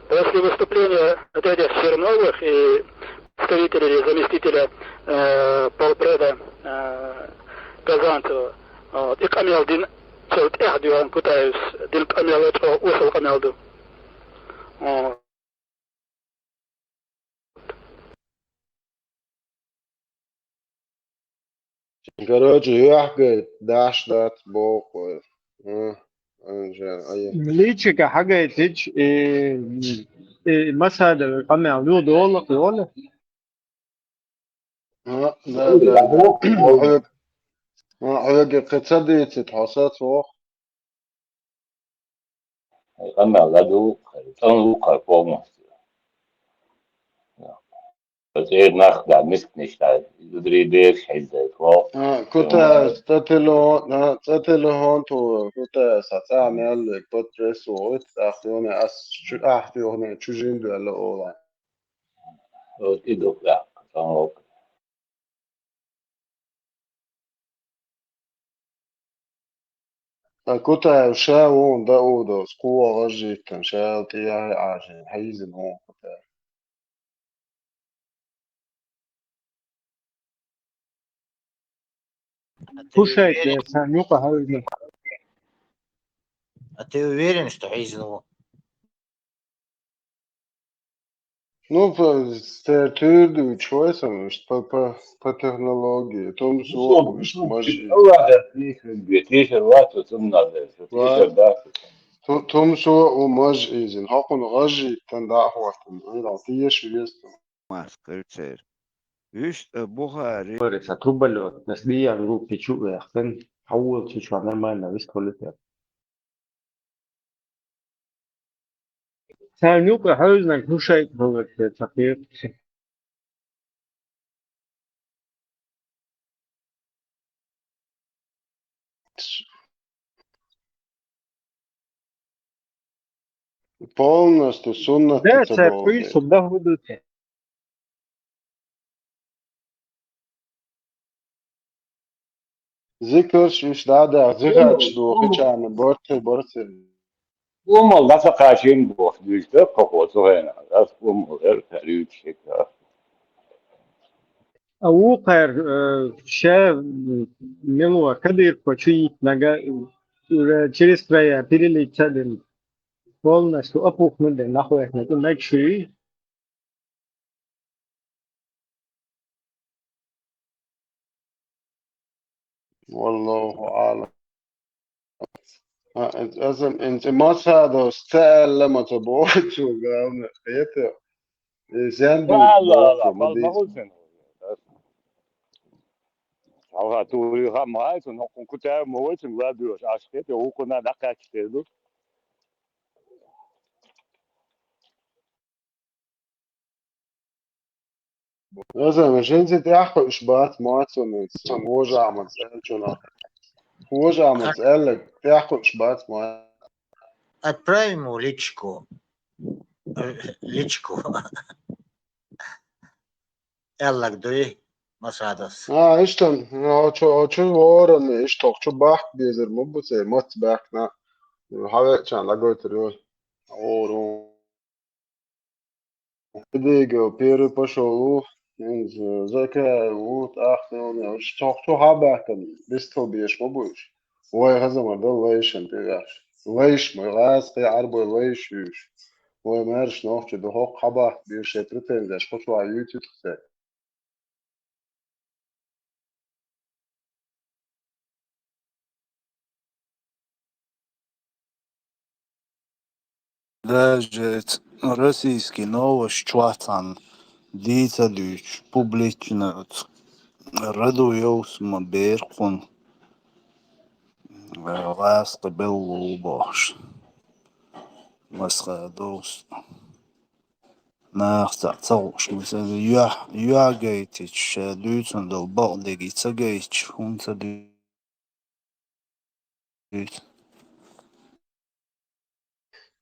После выступления вот этих Черновых и представителя или заместителя э, полпреда э, Казанцева, вот, и къамел дин, цо тяхдюон Кутаевс, дин къамел, цо усал къамел ду. Вот. Короче, юахгай даш дат бокъой. М, анжа, ая. Личико хьагайтич, и, и Масхадов къамел ду долакъ, долакъ. А, да, да. Хьаг-, а, хьаги кыцадыцит хьосат вох. Къамел ладу, тан лукъа полностью. Цӏер нах да, мискниш да, удри деш хьиззет вох. А, Кутаевс, цӏа телефон, а, цӏа телефон ту, Кутаевс, а, цӏа мел, подписывает, ахъёна, ас, чу-, ахъёна, чужин дуэла ола. Вот и дух, да, потом вот. А Кутаев ша вон да удос, къугъа гъажжийтан, ша тӏяхӏи гӏажин, хьайзин вон Кутаев. Кушай, я сам юкъа хьайзин. А ты уверен, что хьайзин вон? Ну, по, с-, тер-, тюрдю, чего я сам, что по, по, по технологии, том су, что мажи. Ладно, ты их любишь, ты же вас, что там надо, что ты же, да, что там. То-, том су, о, мажи, изин, хакун гажи, тан да, хватан, ай, да, ты ешь вес там. Маскар цер. Виш, э, Бухари. Говорится, тубалёт, нас диян руки чу, яхтан, хауал чу, чу, нормально, вис квалитет. Цар нука хьазнаг хушайт хьулакте цахир. Полностью суннат. Да, цар хуй субда худуте. Зикрш иш дада, зикрш ду, хичана, борти, борти. Умал, да, са кашин бу, дюшта, како, сухена, да, умал, эр, карючика. А укар, э, ше, м, милуа, кадыр, почуит, нага, э, через края перелетели. Полностью опухнули, нахуй, нахуй, нахуй. والله أعلم. А, э, азам, эн, э, масадо, стелла, мата, бочу, главное, это, Э, зен Ла, дуйла ла, ла, ма бал дийца. Магъулсен. Алга тури ха ма айцун, хоккун кутая ма вайцун, ладуш, ашкет, укуна дакачтеду. Аза, машинци тяхуш бац, мацунец, вожамац, элчуна. Вожамац, элле, тяхуш бац, ма. Отправим в личку. Э, личку. Эллаг дуй, Масадас. А, иштан, а, чу, а, чу ворон, иштох, чу бахк безер, ма буце, мац бахк на. Хаве чан, лагойтер, йой. Ору. Эдиге первый пошёл у, инз, закрыл у, ахтылны, чохчу хабахтан, бистол биеш ма буш. Вай газамар да лайшан тегаш. Лайш ма газ, кы арбой лайш юш. Вай марш нохчу да хок хабахт биеш претензияш, хочу а ютит хсе. Даже ц-, российский новость чуацан дийца дуьйцуш публично ц-, раду йовс ма беркъун, э, ласка беллу бохш. Масха довс. Нах ца, ца гуш, мисал, юа, юа гайтич, ша дуьйцун дал бал деги ца гайтич, хун ца дуьйц.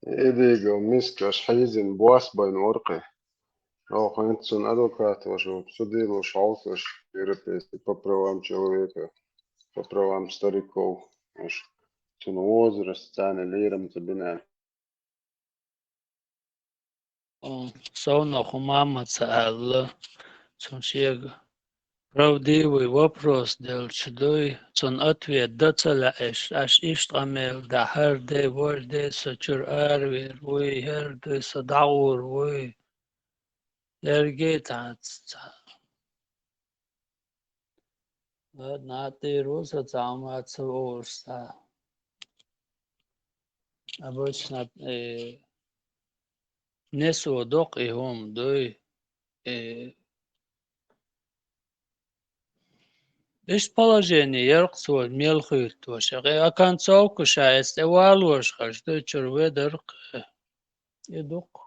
Эдиге мискаш хьизин бос байн оркъе. Ох, хьин цун адвокат вашу, судилуш, хьовсуш, европейский по правам человека, по правам стариков. Аш цун возраст цани лирам ца бинан. О, совнах хӀуманца аьлла, цун шега правдивый вопрос делча дуй, цун ответ да ца лаьаш, аш иштта къамел да, хӀара де, вара де, со чуьра аравер вуй, хӀара де, со дӀагӀур вуй. Ерге тац ца. Ладно, а тӀера ву со цхьа хӀума ца вовш цхьа. Обычно, э, несо доккха и хӀума дуй. Э, иш положение яркъ цо мел хуьйту ваша. Э, оконцовка ша эс тӀе валош хаш дуй, чуьра ведар кхы. И дукха.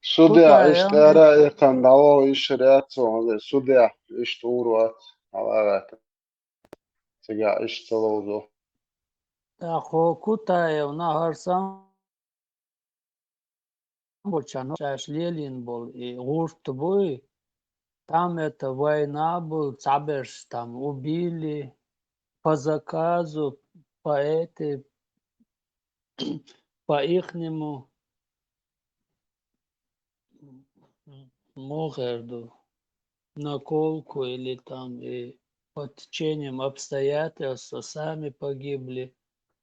Судья, кху иштта тайом ара ду. Эххан дало иш ряд цо, хаза судья, иштта ур вац, хьалагӀатта. Цига иштта ца ловзо. ТӀаккха Кутаевна хӀара сам бучан шаьш лелийна болу и гӀурт буй, там это война был, цхьаберш там убили, по заказу, по этой, по ихнему, муха эр ду, наколку или там и под течением обстоятельств сами погибли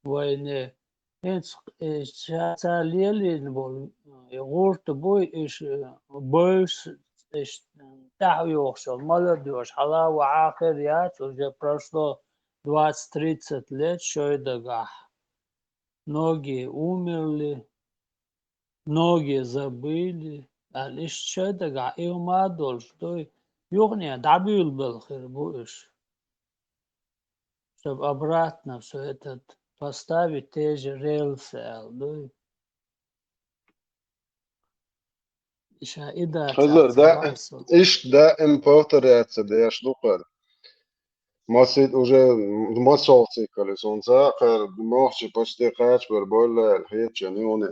в войне. ХӀинца, э, ша ца лелийна болу, э, гӀурт буй, иш, э, бевзаш, иш, э, тӀаьхьа йохуш йолу молодёжь, хьала вахьа хир яц, уже прошло двадцать-тридцать лет шой дагахь. Многие умерли, многие забыли, аьлла, иштта шой дагахь и хӀума а долуш дуй, юхане дӀабуьйлабелла хир бу уьш. Чтоб обратно всё это поставить, те же рельсы, аьлла дуй. Ша и дац Хазар, аьлла да, ца ваьсса. Иштта даим повторяться деш ду кхара. Масит уже, масол цикали сунца, кхара нохчи почти кхачбар бойла, хетча нуни.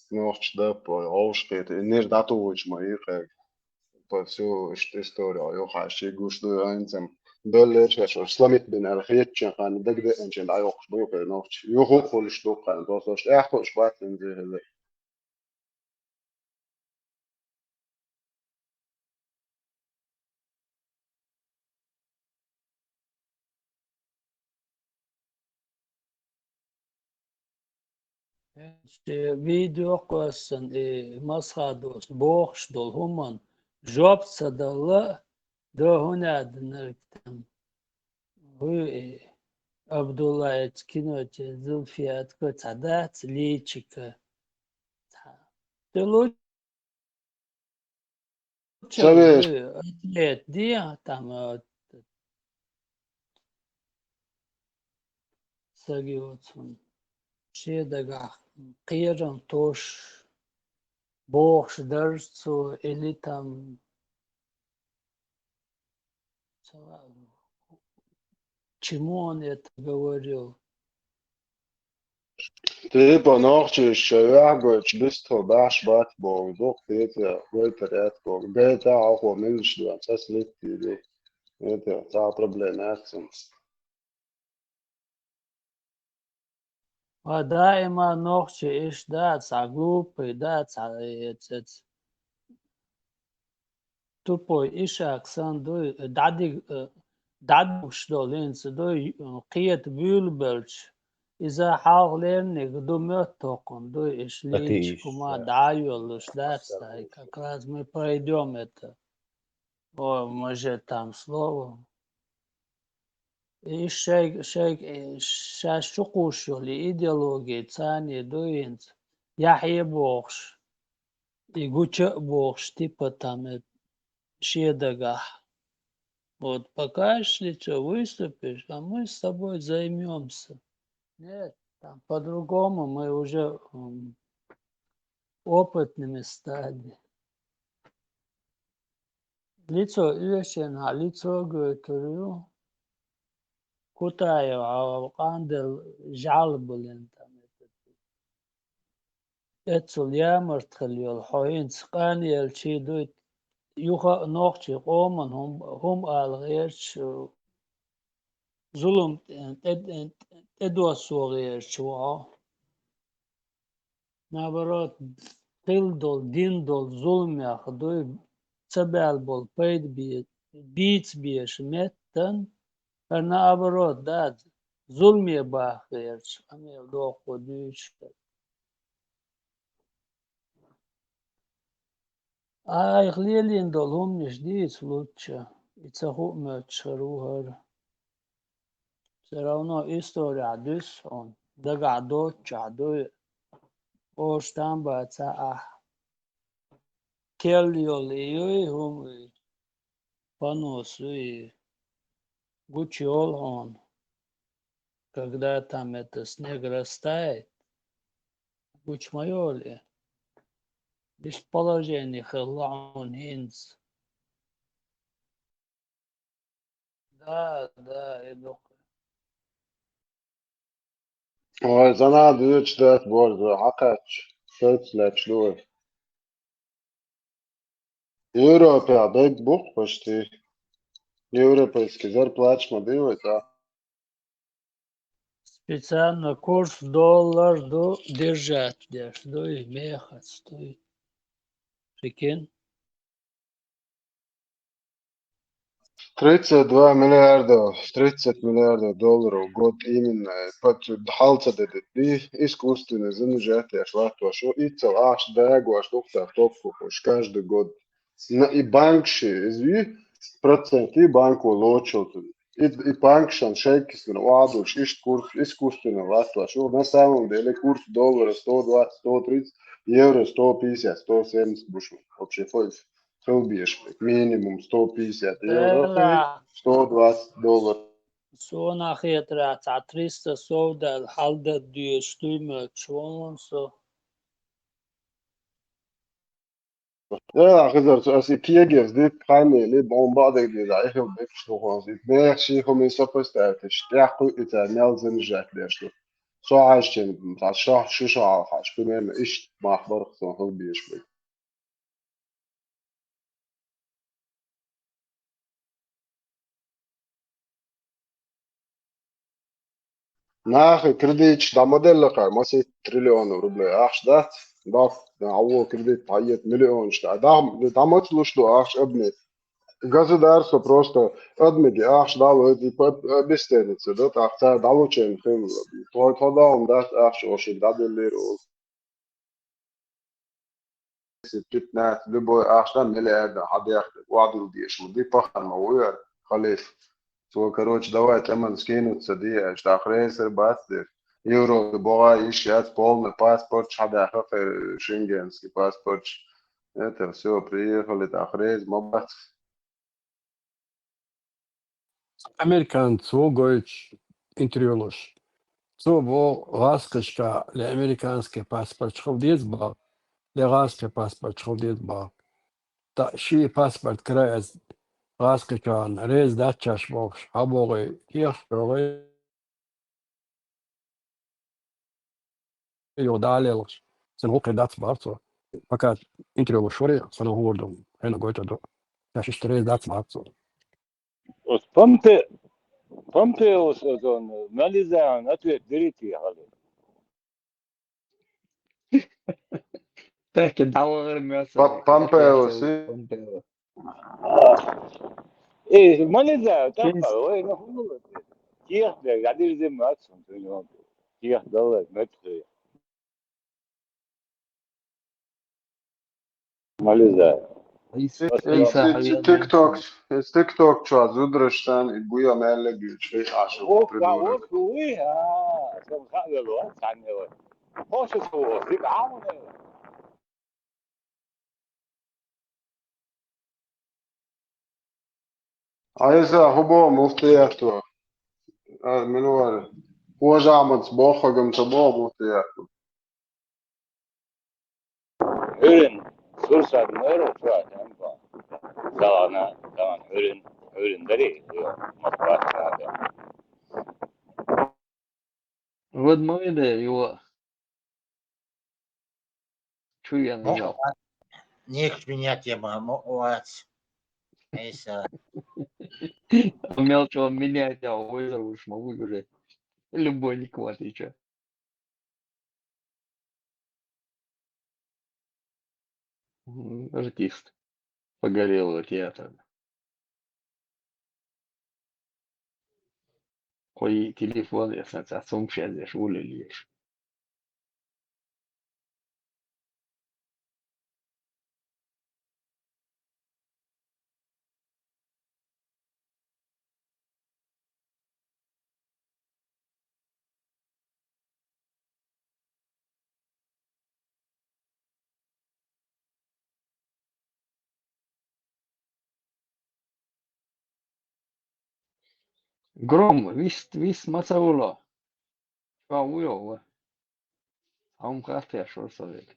Нохчи даппа, гӀовш хета, и нир дӀатугӀуч ма и кхаьг. По всю иш-, историю, йохаш, ши гуш ду, айнцам. Беллерш, сломить бин аьлла, хетча хан, дагадеъанчен дӀайохуш бу, кхара нохчи. Юху хуьлуш ду, кхана, просто, что я хуьлуш бац, инзе хеза. Шен видео кхоьссина и Масхадос бохуш долу хӀуманна жоп ца далла, до хӀунадинарг там. ХӀуй и Абдулла эца кино чу Зулфиятка ца дац личика. Ты лучше Совет. Ответ, где там, э, сагиоцун? Шедагах кхерам тош бохш дарцу или там чему он это говорил? Типа нохчи шевяхгоч бистхо баш бат бо, док тетя, вайтарят бо. Бета ахо милш дуан, цас литтили. Это та проблема яцун. А даима нохчи иш дац, а глупый дац, а эцец. Тупой ишак сан дуй, дадиг, дадугш долинц дуй, кхет бюлбелч. Иза халх лерниг ду мёттокун дуй, иш линч кума даёлуш дац, дай, как раз мы пойдём это. О, мы же там слово. И шейг, шейг, э, шаш чукуш йоли идеология цани дуинц. Яхье бохш. И гуча бохш, типа там, э, шедагах. Вот покажешь лицо, выступишь, а мы с тобой займёмся. Нет, там по-другому, мы уже, м, опытными стали. Лицо, ишен, а лицо гӧтурю. Кутаев, а къандел жал булен там. Эцул ямарт хил йол, хьо инц къан елчи дуй, юха нохчи къоман хум, хум ал гъерч, зулум тӀед-, тӀедуассо гъерч вао. Наоборот, хил дол, дин дол зулмех дуй, ца баьл бол пайда бе-, бийц беш меттан, а наоборот, да, зулме баххерч, амел дохко дуьйцуш. Айх лелийна долу хӀуманаш дийца лучча, и ца хуу моьттуш хир ву хӀара. Всё равно история дуьсу хьуна, дагахь доцучохь дуй, оша там баца ахь. Кел йолу и юй хӀума, и понос юй, гучу йолу хьуна, когда там это снег растает, гучу ма йолу и. Иштта положение хилла хьуна хӀинца. Да, да, и дукха. Ой, занадто дуьйцуш дац борзо, хьакхаьчча, шайца лаьтташ ду вай. Европехь дерг бу-кх почти. Европейский зарплаташ ма ду вай цкъа. Специально курс доллар ду держать деш, ду и мехац, ду и. Прикинь? Тридцать два миллиарда, тридцать миллиардов долларов год именно, э, под, хьал ца дедит, ди искусственный занижать деш латтош, иццал ахча дагош духтар топпухуш каждый год. На и банкши, изви, проценты банко лочултун. И, и банкшан шайкисна вадуш, ишт курс, искусственно латтош. На самом деле курс доллара сто двадцать, сто тридцать, евро сто пятьдесят, сто семьдесят бушу. Вообще, хоть хилбеш, минимум сто пятьдесят евро, сто двадцать доллар. Сона хетарехь, цхьа триста сов даьлла, хьалдаддоьшу дуй моьттуш вон со. Э, хизар, аса и кегерз дитт, хьайна ле, бон баъдерг деза, эхил бекаш тухуз. И бехши хӀума сопоставить, тӀехь кхуьу и цара мел занижать деш ду. Со хьаьжча, цхьа шо, шу шо хьалха, примерно иштта мах барх сон хила безаш бу. Нахе кредиташ дӀа ма делла кхара, масийтта триллионов рублей ахча дац, дац, хьан вон кредит хьаэца миллионаш дӀа. ДӀа, дӀа ма ца луш ду ахча обменять. Государство просто обменять ахча дӀалойту, и по-, обесценится, да, тӀаккха цара дӀалучун хилла. Тхо, тхо дӀа хӀума дац ахча, оша дӀаделлера олу. Десять, пятнадцать, любой ахча миллиарда хьадехна, охьадилла дезаш ма ди, пахан ма ву яра, халиф. Цо, короче, давай тӀеман скинуться де, аьлча, тӀаккха реза хир бац дерг. Европе богӀа йиш яц, полный паспорт хьадаха, шенгенский паспорт. Это все, приехали, так реза ма бац. Американца ву гойтуш интервью луш. Цо бо гӀазкхашка ле американский паспорт хила деза бах, ле гӀазкхий паспорт хила деза бах. Та ши паспорт кара аз гӀазкхашка реза дац шаьш бохуш, хьабогӀий, кехаш богӀий. Йо, далелаш. Сан гӀуллакхе дац бах цо. Пока интервью луш вара, сан хӀур ду, хӀена гойту ду. Шаьш иштта реза дац бах цо. Ус Помпе-, Помпеус озон, Мализаан ответ дирите хьале. Тахка дӀавахар меца. Па-, Помпеус, и? Помпеус. Э, Мализа, таппа, ой, ну, хулу. Ких да, гадир зим ацун, ких дала, мет. Мализа. Ис-, Ис-, Иса Ис-, хьалйолла. TikTok, TikTok чу зудараш санна, и буя мелле гучу, и аша О, придурок. О, уй, а, сам хавело, а, саннева. Хоша су, зик амуне. Айса, хӀу боху муфтиятто? А, мила вара? Хожамаца боху хӀагам ца боху муфтиятто? Хьуьрин сурсат мера чуа тӀемба. Залана, залана хьуьрин, хьуьрин дари, ю, мотивация. Вот мой да, его. Чу я Мо-, нажал. Некоторые меня тема, мо-, вац. Эйса. Умел чего менять, я вызову, уж могу уже. Любой не хватит, чё. М, артист погорелого театра. Кхо телефон, я сан ца сум шезеш, улелеш. Гром, вис, вис маца вуло. Ва вуйо ва. Ам хатя шо совет.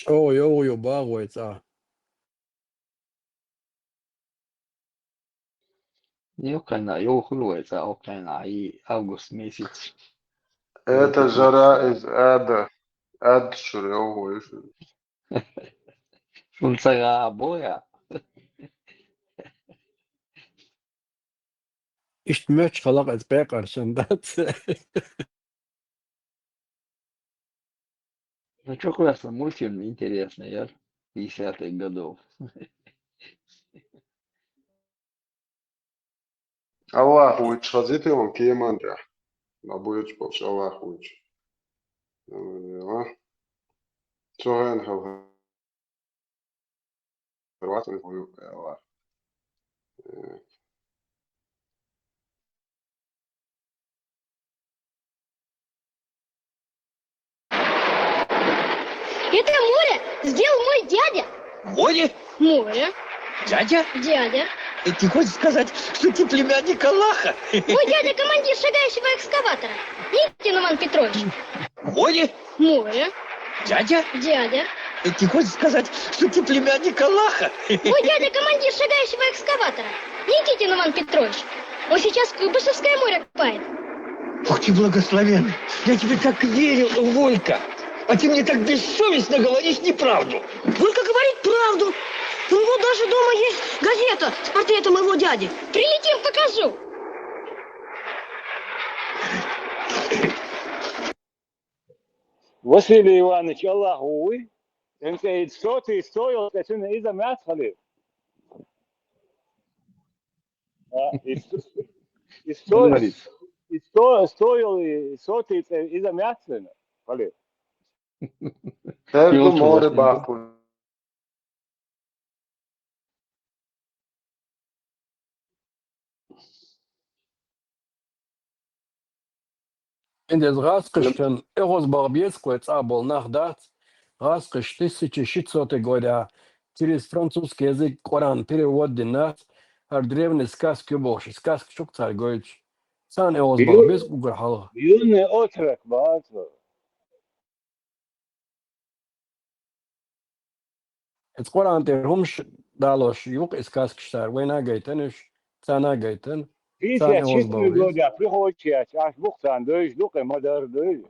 О, йо, йо, багӀ вай цӀа. Йокхайна, йохур вай цӀа, йокхайна, и август месяц. Это жара из ада. Ад чур йохур. Шун цагӀа боя. Иштта моьттуш хала иза пекъаршан дац. Ну, чё классно, мультфильм интересный, я пятидесятых годов. Аллахович, хазите он кеман да. Абуевич болчу Аллахович. Цо хен хал. Это море сделал мой дядя. Море? Море. Дядя? Дядя. Ты хочешь сказать, что ты племянник Аллаха? Мой дядя командир шагающего экскаватора. Никитин Иван Петрович. Море? Море. Дядя? Дядя. Ты хочешь сказать, что ты племянник Аллаха? Мой дядя командир шагающего экскаватора. Никитин Иван Петрович. Он сейчас Куйбышевское море копает. Ох ты благословенный. Я тебе так верю, Волька. А ты мне так бессовестно говоришь неправду. Волька говорит правду. У него даже дома есть газета с портретом моего дяди. Прилетим, покажу. Василий Иванович, Аллах уй. Эмсе ид соти стоил, качуна иза мяц халил. А, ис-, ис-, Говорит. Сто-, сто йола сотый цӀе иза ма яц вайна, хали. Терго Йолчу море вахтина. Бакъу. Ин деза гӀазкхаштан эгӀазбагӀа беза кхой цӀа бола нах дац, гӀазкхаш тысяча шестьсот года через французский язык Къуръан перевод дина дац, хӀара древний сказка ю бохуш, сказка чук цара гойтуш. Царна эгӀазбагӀа беза уггар хьалха. Юный отрок бац. Иза Къуръан тӀера хӀумаш далош ю-кх и сказкаш цара, вайна а гайтина уьш, царна а гайтина, царна Пятьдесят четыре года приходит, аш бухтан дуьйш ду-кх и ма-дарра дуьйш.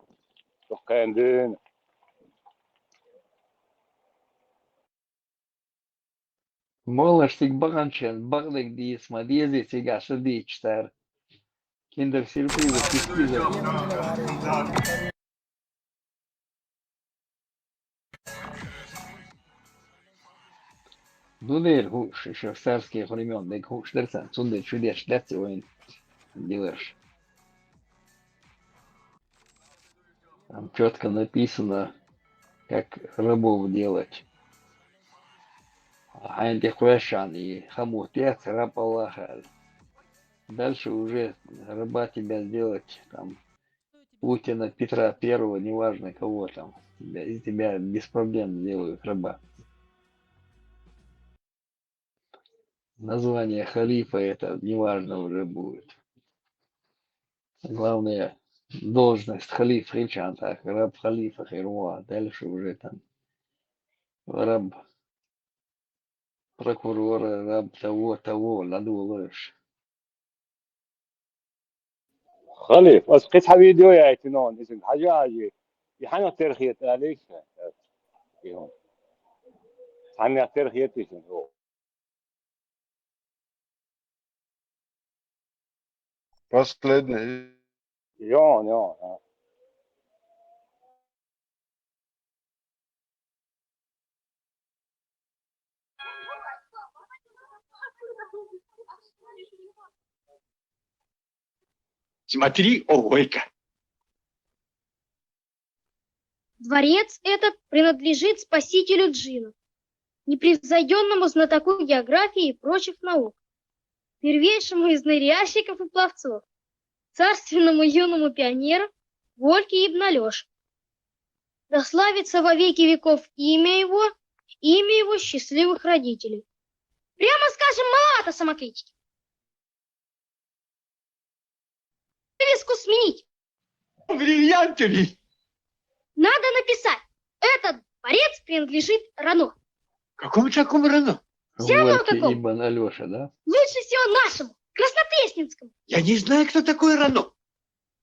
Дуккхен дуьйна. Молаш цига баханчен, бакъдерг дийца ма дезий, цигахь ша дийча цара. Киндер-сюрпризов кистиза. Ну, дера хууш, ещё с царских времён дерг хууш дара царна, цундела чудеш дац вайна диларш. Там чётко написано, как рабов делать. А хьайна тӀе кхоьссина и хӀама хӀутту яц, раб Аллаха аьлла. Дальше уже раба тебя сделать, там, Путина, Петра Первого, неважно кого там, тебя, из тебя без проблем сделают раба. Название халифа это неважно уже будет. Главное, должность халифа, хилчан так, раб халифа хир ву, а дальше уже там раб прокурора, раб того, того, надулаешь. Халиф, ас кхин цхьа видео яйтина хьуна, иза хьажа хьажи. И хьанах тера хета аьлла иштта? И хьуна. Хьанах тера хета иза? Последний. Йо, йо, йо. Смотри, о, Гойка. Дворец этот принадлежит спасителю джиннов, непревзойдённому знатоку географии и прочих наук, первейшему из ныряльщиков и пловцов, царственному юному пионеру Вольке ибн Алёше. Да славится во веки веков имя его, имя его счастливых родителей. Прямо скажем, маловато самокритики. Вывеску сменить. Бриллиантами. Надо написать: «Этот дворец принадлежит Рано». Какому такому Рано? Всем вам такому. Ибн Алёша, да? Лучше всего нашему, Краснопресненскому. Я не знаю, кто такой Рано.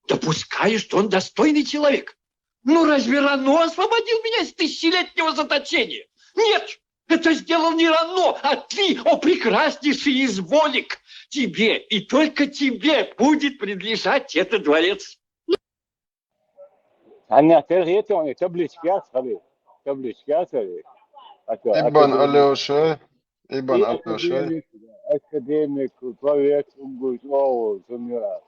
Допускаю, что он достойный человек. Ну, разве Рано освободил меня из тысячелетнего заточения? Нет, это сделал не Рано, а ты, о прекраснейший из Волек. Тебе и только тебе будет принадлежать этот дворец. Хьанна тера хета хьуна и табличка яц хьуна? Табличка яц хьуна? Ибн Алёша, Ибн Алёша. Академик, академик, пловец, уггуш оал, цунна юкъа.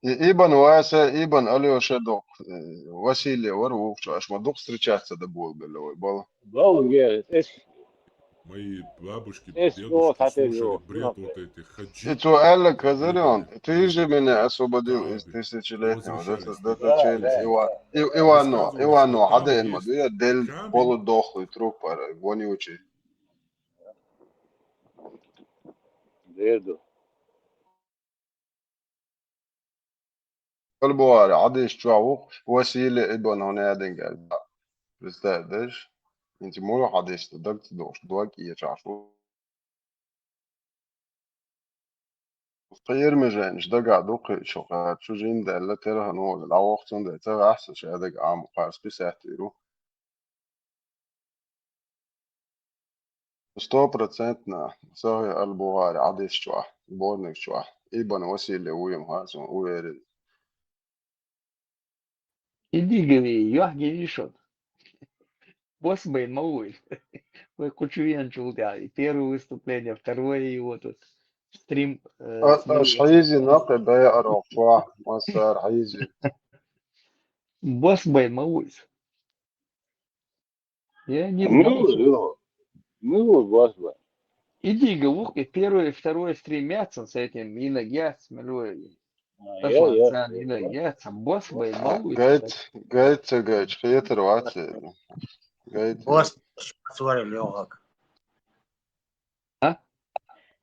И Ибн Васа, Ибн Алёша доккха, э, Василий вара вукху чу, аша ма дукха встречаться дан болабелла вай бала. Болу, герас, эс. Мои бабушки, дедушки слушали бред вот этих хаджи. И цо аьлла Казарён, ты же меня освободил из тысячелетнего заточения. Иван, Ивано, Ивано, хьадеана ма ду, я делла полудохлый труп, вонючий. Деду. Аль-Бухари хьадис чохь ву Василий ибн Хунайдин аьлла. Представь, даш? ХӀинца муха хьадис ду, даг ца дохуш, дог кечахьаш ву. Кхераме жайнаш дагахь ду кхуьучу, кхачу жин даьлла, терхана вогӀу, дӀавоху цундела ца гӀахь со ша дага Ӏамо кхарс писаьттийр ву. Сто процентов сахьихь аль-Бухари хьадис чохь, сборник чохь, Ибн Василий ву ма хаьа суна, уверен. И дигали, юьхь гири шуна. Босс байна ма вуй из? Вай кху чу веначул тӀехьа. И первое выступление, второе его тут. Стрим, э, А- стрим. Аш хьийзина кхы беарах чохь, массара хьийзина. Босс байна ма вуй из? Я не Ну, думал, что ну, ну, босс байна. И дига вух, и первое, и второе стримятся с этим, и нагьяц, милуй. А, я, я. Сан, и нагьяц, а босс байна ма вуй из? Гайт, гайт ца гайт, хетар вац. Гайт. Босс болуш вац вари, Лёгак. А?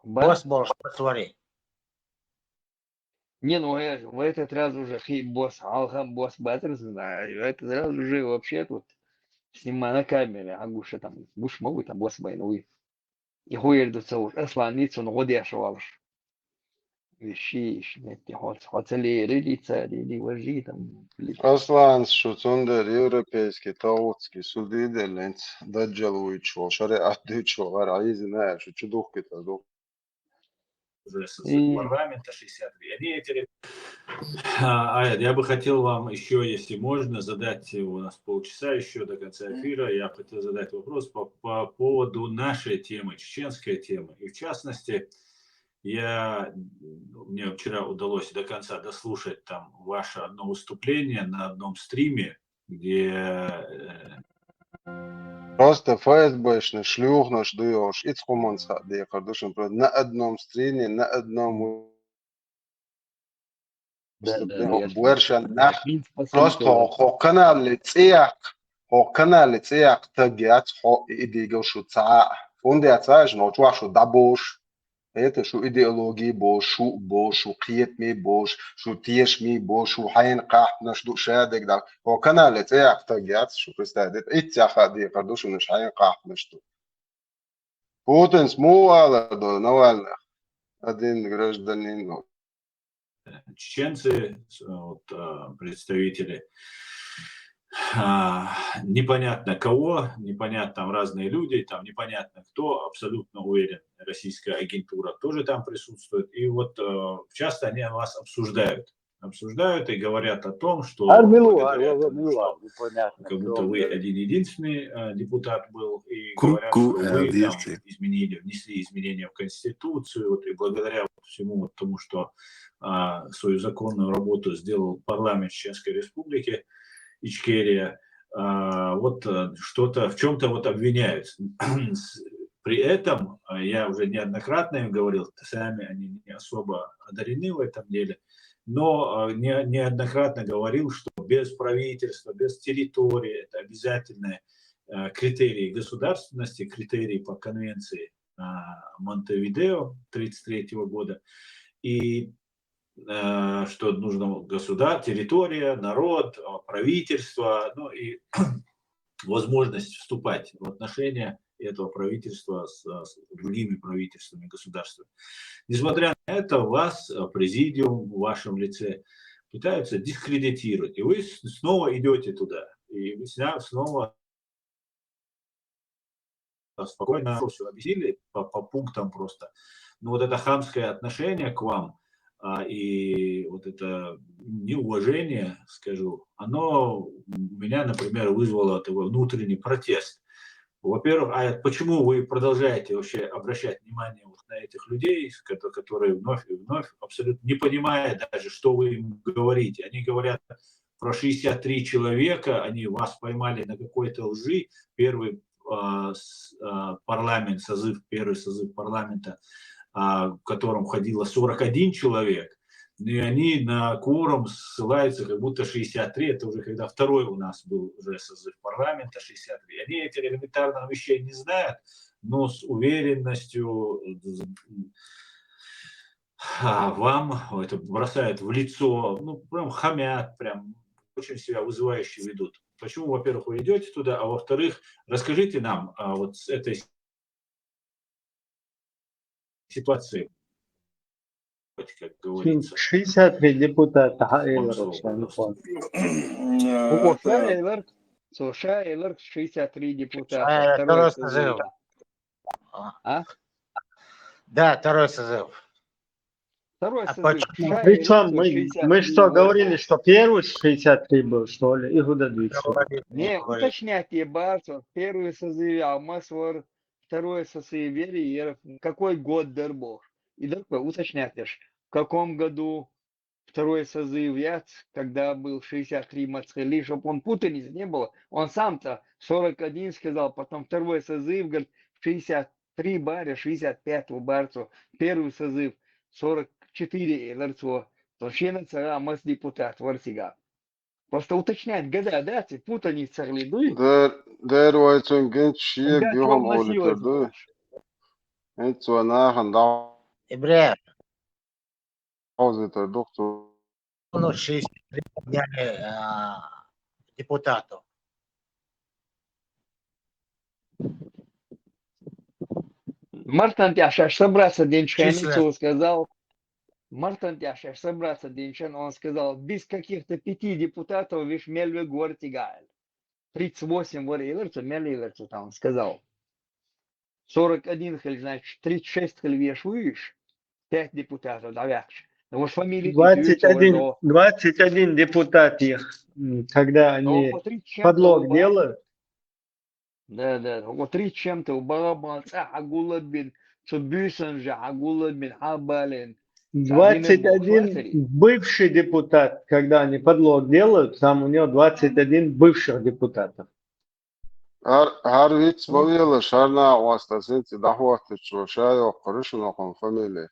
Ба- Босс болуш вац вари. Не, ну я в этот раз уже хи босс, алхам босс бацар, знаю. В этот раз уже вообще тут снимаю на камере, а гуша там, гуш могу там босс байна вуй. И хуер ду ца вуш, Аслан ницун гӀо деш валаш. Вишиш, метти хоц, хоца лери, лица, лери, важи там. Аслан, шу цундер европейский товутский суди деллинц, даджал вуйчу, шариат дуйчу, гӀар хьийзина, шу чу духкита дух. Уже созыв парламента шестьдесят три. Они эти ребята... А, Аят, я бы хотел вам еще, если можно, задать, у нас полчаса еще до конца эфира, я бы хотел задать вопрос по, по поводу нашей темы, чеченской темы. И в частности, я, мне вчера удалось до конца дослушать там ваше одно выступление на одном стриме, где э, Просто ФСБшный шлюхнаш дуй ош, ицкъуманца декхар душин, просто на одном стрине, на одном Да, да, выступлении я ж буьршан нах. Принц Просто посылка. хӀо канале цӀеяккха, хӀо канале цӀеяккха таг яц хӀо и дигал шу цхьа а. ХӀунда яц ваьжна, хӀо чохь шу дӀабош. Это шу идеологии бош, шу бош, шу кхетамий бош, шу тешамий бош, шу хьайна кхаьхьнаш ду шадерг дал. ХӀо канале цӀеяккха таг яц, шу представить. Иццяха декхар ду шуна, шу хьайна кхаьхьнаш ду. Путинс муха ала до Навальных? Один гражданин. Чеченцы, вот, а, представители а, непонятно кого, непонятно, там разные люди, там непонятно кто, абсолютно уверен, российская агентура тоже там присутствует. И вот э, часто они вас обсуждают. Обсуждают и говорят о том, что Ар мила благодаря ву, тому, мила что ву, непонятно, как кто будто он, вы да. один единственный э, депутат был, и говорят, Ку-ку, что вы там Алисы. изменили, внесли изменения в Конституцию, вот, и благодаря вот всему вот тому, что а, свою законную работу сделал парламент Чеченской Республики Ичкерия, а, вот э, что-то, в чем-то вот обвиняют. С- При этом а, я уже неоднократно им говорил, сами они не особо одарены в этом деле, но а, не- неоднократно говорил, что без правительства, без территории, это обязательные э, критерии государственности, критерии по конвенции а, Монтевидео тридцать третьего года. И э, что нужно государство, территория, народ, а, правительство, ну и возможность вступать в отношения этого правительства с, с другими правительствами, государствами. Несмотря на это, вас э, президиум в вашем лице пытаются дискредитировать, и вы с- снова идете туда, и вы сня- снова спокойно все объяснили по, по пунктам просто. Но вот это хамское отношение к вам а, и вот это неуважение, скажу, оно у меня, например, вызвало такой внутренний протест. Во-первых, а почему вы продолжаете вообще обращать внимание вот на этих людей, с- кото- которые вновь и вновь, абсолютно не понимая даже, что вы им говорите? Они говорят про шестьдесят три человека, они вас поймали на какой-то лжи. Первый а, с- а, парламент, созыв, первый созыв парламента, а, в котором входило сорок один человек, и они на кворум ссылаются, как будто шестьдесят три, это уже когда второй у нас был уже созыв парламента, шестьдесят три. Они этих элементарных вещей не знают, но с уверенностью а, вам это бросают в лицо, ну, прям хамят, прям очень себя вызывающе ведут. Почему, во-первых, вы идете туда, а во-вторых, расскажите нам а, вот с этой ситуации, как говорится. Шестьдесят три депутата Вам хьаэлар слово, шайна пожалуйста. фонд. Слушай, Эллард, слушай, Эллард, шестьдесят три депутата, Э, второй второй созыв. созыв. А? Да, второй созыв. Второй А созыв. почему? Шай Причем лицо мы, шестьдесят мы что, три говорили, года. Что первый шестьдесят три был, что ли? И куда двигаться? Говорит, Не, говорит. Уточнять тебе, Барсов, первый созыв, а Масвар, второй созыв, вери, и какой год дыр был. И дыр был, уточнять лишь, в каком году второй созыв, я, когда был шестьдесят три Мацхали, чтоб он путаницы не было. Он сам-то сорок один сказал, потом второй созыв, говорит, шестьдесят три Баре, шестьдесят пять у Барсу, первый созыв, сорок четыре и Ларцо. То шена цара Мас депутат варсига. Просто уточнять года, да, ты путаница глядуй. Дэр, дэр вайцун гэнч шиег Когда бюхам Чома оли Сиёз тэрдуй. ваш. Эн цуанахан да Ибрем, хаузи тэрдух цу. ну, шесть, подняли, а, депутатов. Мартан Тяшаш собраться день Числа. Шхайницу сказал. Мартан Тяшаш собраться день Шен, он сказал, без каких-то пяти депутатов виш мельве гвартигаль. Тридцать восемь вар илерцу, мель илерцу там, он сказал. Сорок один хель, значит, тридцать шесть хель веш виш, пять депутатов, да, вяхш. Ну, вот фамилии ты двадцать один, видишь, двадцать один депутат их, м, когда Ну, они вот тридцать чем-то подлог уба-, делают, Да, да, вот тридцать чем-то у барабан, ца хагулабин, цу бюсен же хагулабин, хабалин. двадцать один бывший депутат, когда они подлог делают, там у него двадцать один бывших депутатов. Гьар, гьар виц ма велаш, гьар нагӀа васта синци дахватачо шайо хъурушунахун фамилия.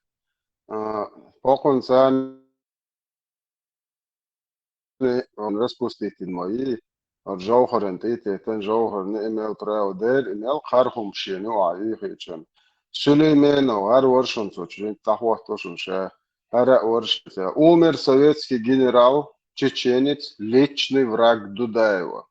А, покъун цани он распустить ин ма йи, ор Жавхаран тӀе тетан, Жавхарна имел право дер, имел хархум шену а ихичан. Сулейменов, гьар варшун цо чуин дахватошун ша. Гьар варшун ца. Умер советский генерал, чеченец, личный враг Дудаева.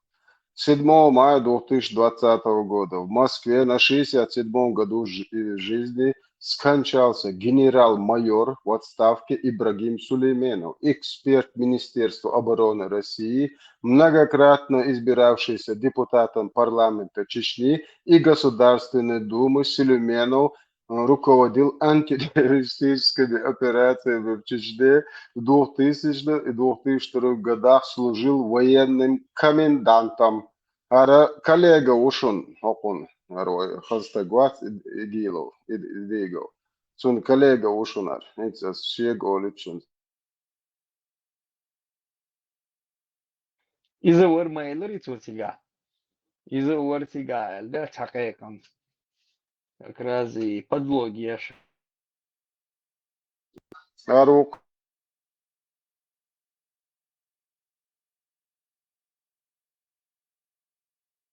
Седьмого мая две тысячи двадцатого года в Москве на шестьдесят седьмом году жи-, э, жизни скончался генерал-майор в отставке Ибрагим Сулейменов, эксперт Министерства обороны России, многократно избиравшийся депутатом парламента Чечни и Государственной Думы. Сулейменов, э, руководил антитеррористическими операциями в Чечне в двухтысячном и две тысячи втором годах, служил военным комендантом. Гьар коллега ву шун, хӀокхун, гьар вай хаза стаг вац, Ид-, Идилов, Ид-, Идигов. Цун коллега ву шун гьар. ХӀинца ас шега олучун. Иза вар ма элари цо цига. Иза вар цига, аьлла, цхьа кхайкам. Как раз и подлог еш. Гьар вукх.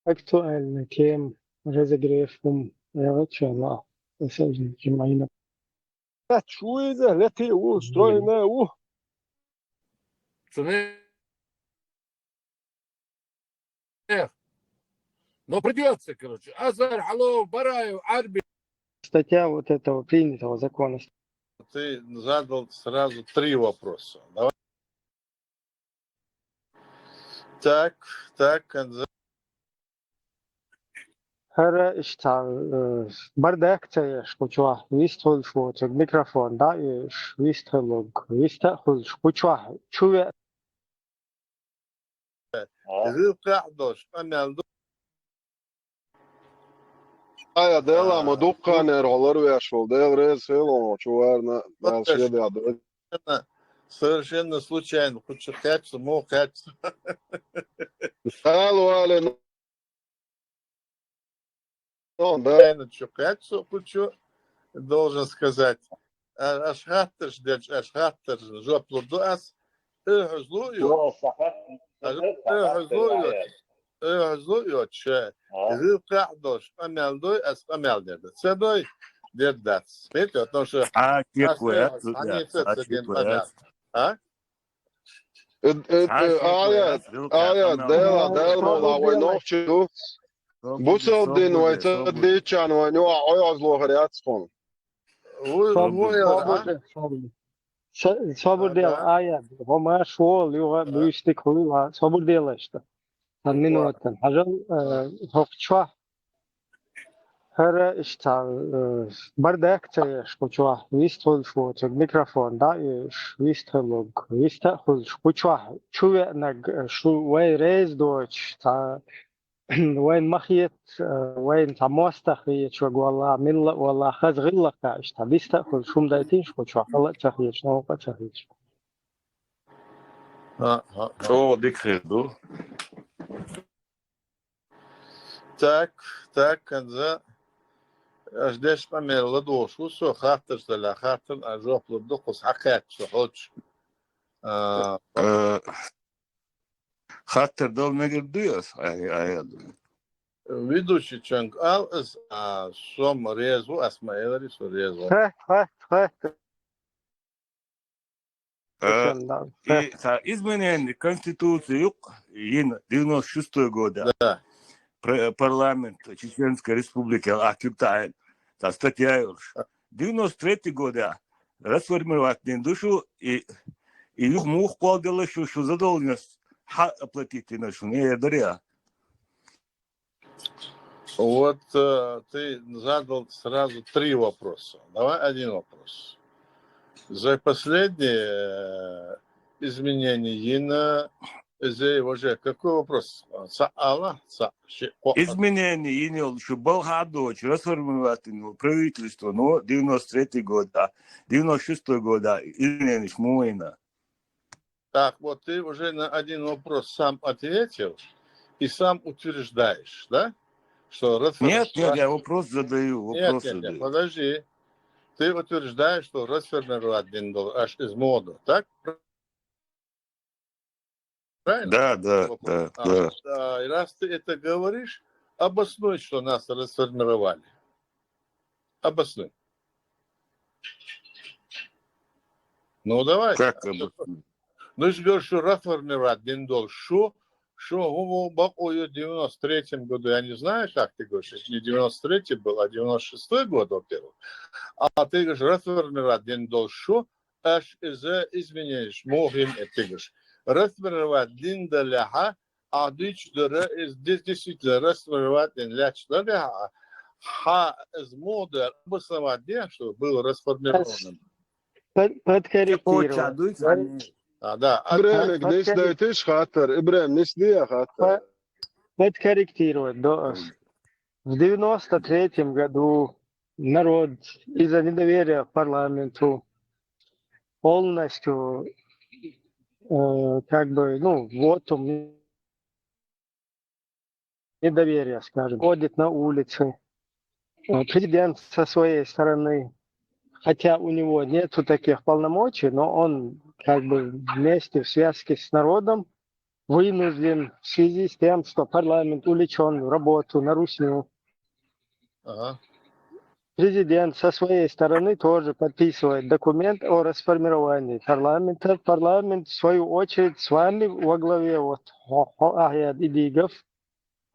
Актуальная тема. Разогрев, ум, я вот чё, но, это же Джимайна. Чуиза, лети у, стройная у. Цуне-, эх. Но придётся, короче. Азар, Алов, Бараев, Арби. Статья вот этого принятого закона. Ты задал сразу три вопроса. Давай. Так, так, Анза-, ХӀара иштта, э, бардак ца еш, кху чохь вистхуьлуш воцург микрофон дӀа а еш, вистхуьлург вист а хуьлуш, кху чохь чу ве-, гӀиллакхехь долуш къамел ду. Ая, Дела, ма дуккханера хьо ларвеш волу, Дела реза хуьлда хьо чу варна, Дала шен дегӀ ду. Совершенно случайно, кху чу кхаьчча, муха кхаьчча. Дала вале, ну, ну, да. Случайно чу кхаьчча, кху чу, должен сказать. А, аш хаттарш дечу, аш хаттарш жоп лур ду ас. Охьазлу а йоцу. Охьазлу а йоцу. Охьазлу а йоцу, ша. ГӀиллакхехь долуш къамел дой, ас къамел дер дац. Ца дой, дер дац. Видите, потому что ас охьазлу, хьан ца ца дина къамел. А? Э, э, э, ая, ая, Дела, Дела, мола вай нохчи ду. Бусалба дин вай ца дийцчарна вайн юкъахь охьазло хир яц тхуна. Ву-, ву-, а? Собар дела, ая, хӀума шола юха буьйса дика хуьлу, собар дела иштта. Цхьана минутан. Хьажал, э, хӀокху чохь. ХӀара иштта, э, бардак ца еш кху чохь, вист хуьлуш воцург микрофон дӀа а оьшуш, вист хилларг вист а хуьлуш, кху чохь чу веанарг, э, шу вай реза доцуш, цхьа вайна ма хета, э, вайна цхьа мостагӀ хеташ верг валлахь, милла а валлахь, хаза гӀиллакх а иштта, вист а хуьлуш, хӀума дайтийша кху чохь, хала а ца хеташ, новкъа а ца хеташ. ХӀаъ, хӀаъ, хӀаъ. ЧӀогӀа дика хир ду. Так, так, хӀанз аш деш къамел ладогӀуш ву со, хаттарш далахь, хаттарна а жоп лур ду, кхуза хьакхаьчча со хьоьцуш. А, Э, хаттар дала мегар дуй ас, ай, ай, ай. Ведущийчуьнга ала ас, а, со-м реза ву, ас ма элира, со реза ву. Ха, ха, ха. Э, Совершенно, да. И цхьа изменение Конституции юкъа йина девяносто шестой года. Да. Пр-, парламент Чеченской Республики, а, куьг таӀийна, цхьа статья йолуш. Девяносто третий года расформировать дина ду шу, и, и юха муха кхолладелла шу, шу задолженность хьа оплатить дина шуна, эр дара я? Вот, э, ты задал сразу три вопроса. Давай один вопрос. За последние, э, изменения йина, иза уже какой вопрос? Цхьаъ ала? Цхьаъ, ши, кхо. Изменение йина йолу шу балха а доцуш, расформировать йина йолу правительство, ну, девяносто третий года, девяносто шестой года измененеш муха йина? Так, вот ты уже на один вопрос сам ответил и сам утверждаешь, да? Что расформировать... Нет, нет, я вопрос задаю, нет, вопрос нет, нет, задаю. Подожди. Ты утверждаешь, что расформировать дина долу аш из моду, так? Правильно? Да, да, вопрос. Да, а, да. Да, и раз ты это говоришь, обоснуй, что нас расформировали. Обоснуй. Ну, давай. Как обоснуй? Ну, я же говорю, что расформировать дина долу шу, шу хӀун ву бакъо ю девяносто третьем году, я не знаю, как ты говоришь, это не девяносто третий был, а девяносто шестой год, во-первых. А ты говоришь, расформировать дина долу шу, аш иза измененеш муха йина, э, тигаш. Расформировать дина далехьа, а дуьйцуш дара, иза дис-, действительно расформировать дина лаьтташ далехьа, хьан иза муха дара, обосновать де, что был расформированным. Под-, подкорректировать. Кхоччахь дуьйцу, а, не. А, да. А, ИбрахӀимга нисдайтӀа шу хаттар, ИбрахӀим, нисде хаттар. Под-, подкорректировать до ас. В девяносто третьем году народ из-за недоверия к парламенту полностью, э, как бы, ну, вотум недоверия, скажем, ходит на улицы. Э, президент со своей стороны, хотя у него нету таких полномочий, но он как бы вместе в связке с народом вынужден в связи с тем, что парламент увлечён в работу на русню. Ага. Президент со своей стороны тоже подписывает документ о расформировании парламента. Парламент, в свою очередь, с вами во главе, вот, Ахьяд Идигов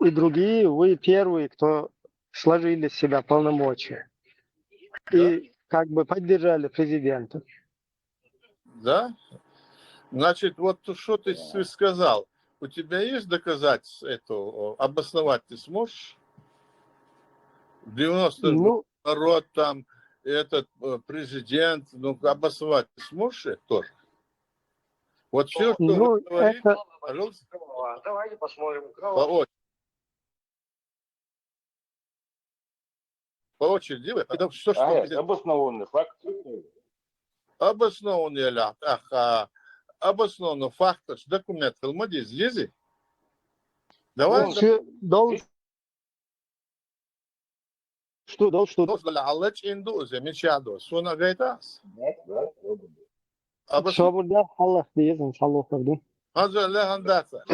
и другие, вы первые, кто сложили с себя полномочия. Да. И как бы поддержали президента. Да? Значит, вот то, что ты с-, сказал, у тебя есть доказательства этого? Обосновать ты сможешь? Девяносто... Ну, народ там, этот, э, президент, ну, обосновать ты сможешь это тоже? Вот всё, что вы говорите, это пожалуйста. Давайте посмотрим. По очереди. По очереди делай. А там что, что... А, обоснованный факт. Обоснованный, ля, ах, а, обоснованный факт, что документ хила ма деза, езий? Давай. Ну, всё, дол-, что, дол-, что? Дол-, дол-, алла чин ду, зе, мича ду, суна гайта. Да, да, да, да. Абас. Собар да, Аллах деза, иншаллах, ду. Хаза ле хандаца.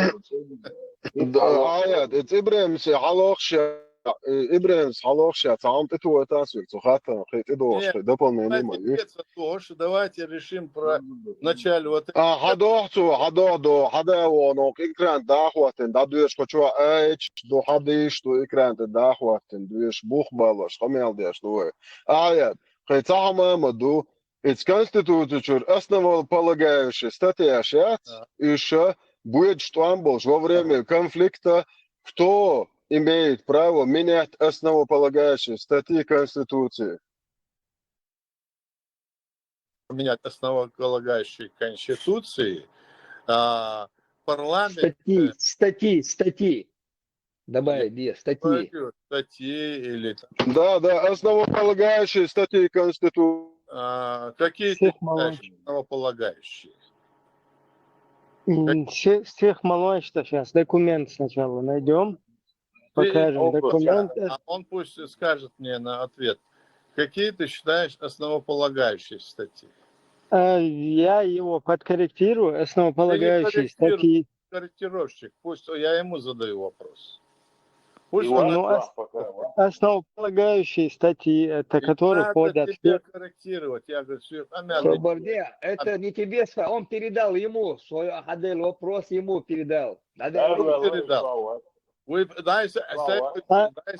Да, аят, эт ИбрахӀимс хьалохуш я, э, ИбрахӀимс хьалохуш я, цхьа хӀума тӀетоха тасвир, цу хаттарна кхин тӀедогӀуш, кхин дополнение ма ю. Давайте решим про начало вот... А, хьадохьу цо, хьадохьу до, хьада а вон, экран тӀа хӀоттийна, дӀадоьшу кху чу, айч, ду хьадийш, ду экран тӀа хӀоттийна, доьшу, бух балош, къамел деш ду вай. Аят, кхин цхьа хӀума ма ду, Иза Конституци чуьра основополагающая статьяш яц, да, уьш боьдуш тӀом болуш, во время конфликта кто имеет право менять основополагающие статьи Конституции. Менять основополагающие Конституции, а, парламент... Статьи, статьи, статьи. Добавить две статьи. Статьи или... Да, да, основополагающие статьи Конституции. А, какие Всех молодежь. Основополагающие? Всех молодежь, сейчас документ сначала найдем. Покажем документ. А он пусть скажет мне на ответ, какие ты считаешь основополагающие статьи? А, я его подкорректирую, основополагающие статьи. Корректировщик, пусть я ему задаю вопрос. Пусть он... ну, основополагающие статьи, это которые входят в... Тебе корректировать, я говорю, все, Собордия, это не тебе, он передал ему свой Ахадель вопрос, ему передал. Надо ему передал. Вы знаете,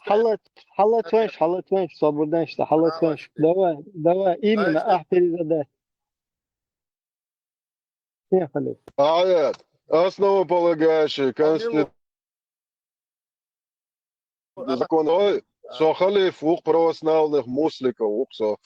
Халат, халат венш, халат венш, соборден, что халат венш. Давай, давай, именно, ах, передадай. Поехали. Аят. Основополагающий конституция. Закон. Ой, со халиф вук православных мусликов вук со.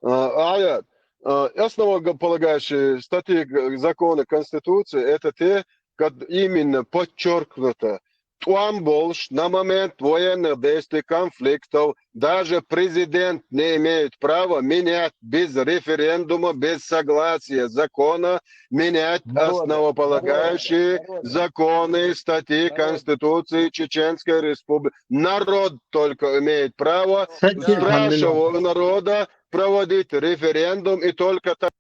Аят. Основополагающие статьи закона Конституции — это те, как именно подчеркнуто, тӀом болуш на момент военных действий, конфликтов, даже президент не имеет права менять без референдума, без согласия закона, менять основополагающие законы, статьи Конституции Чеченской Республики. Народ только имеет право спрашивать у народа проводить референдум, и только так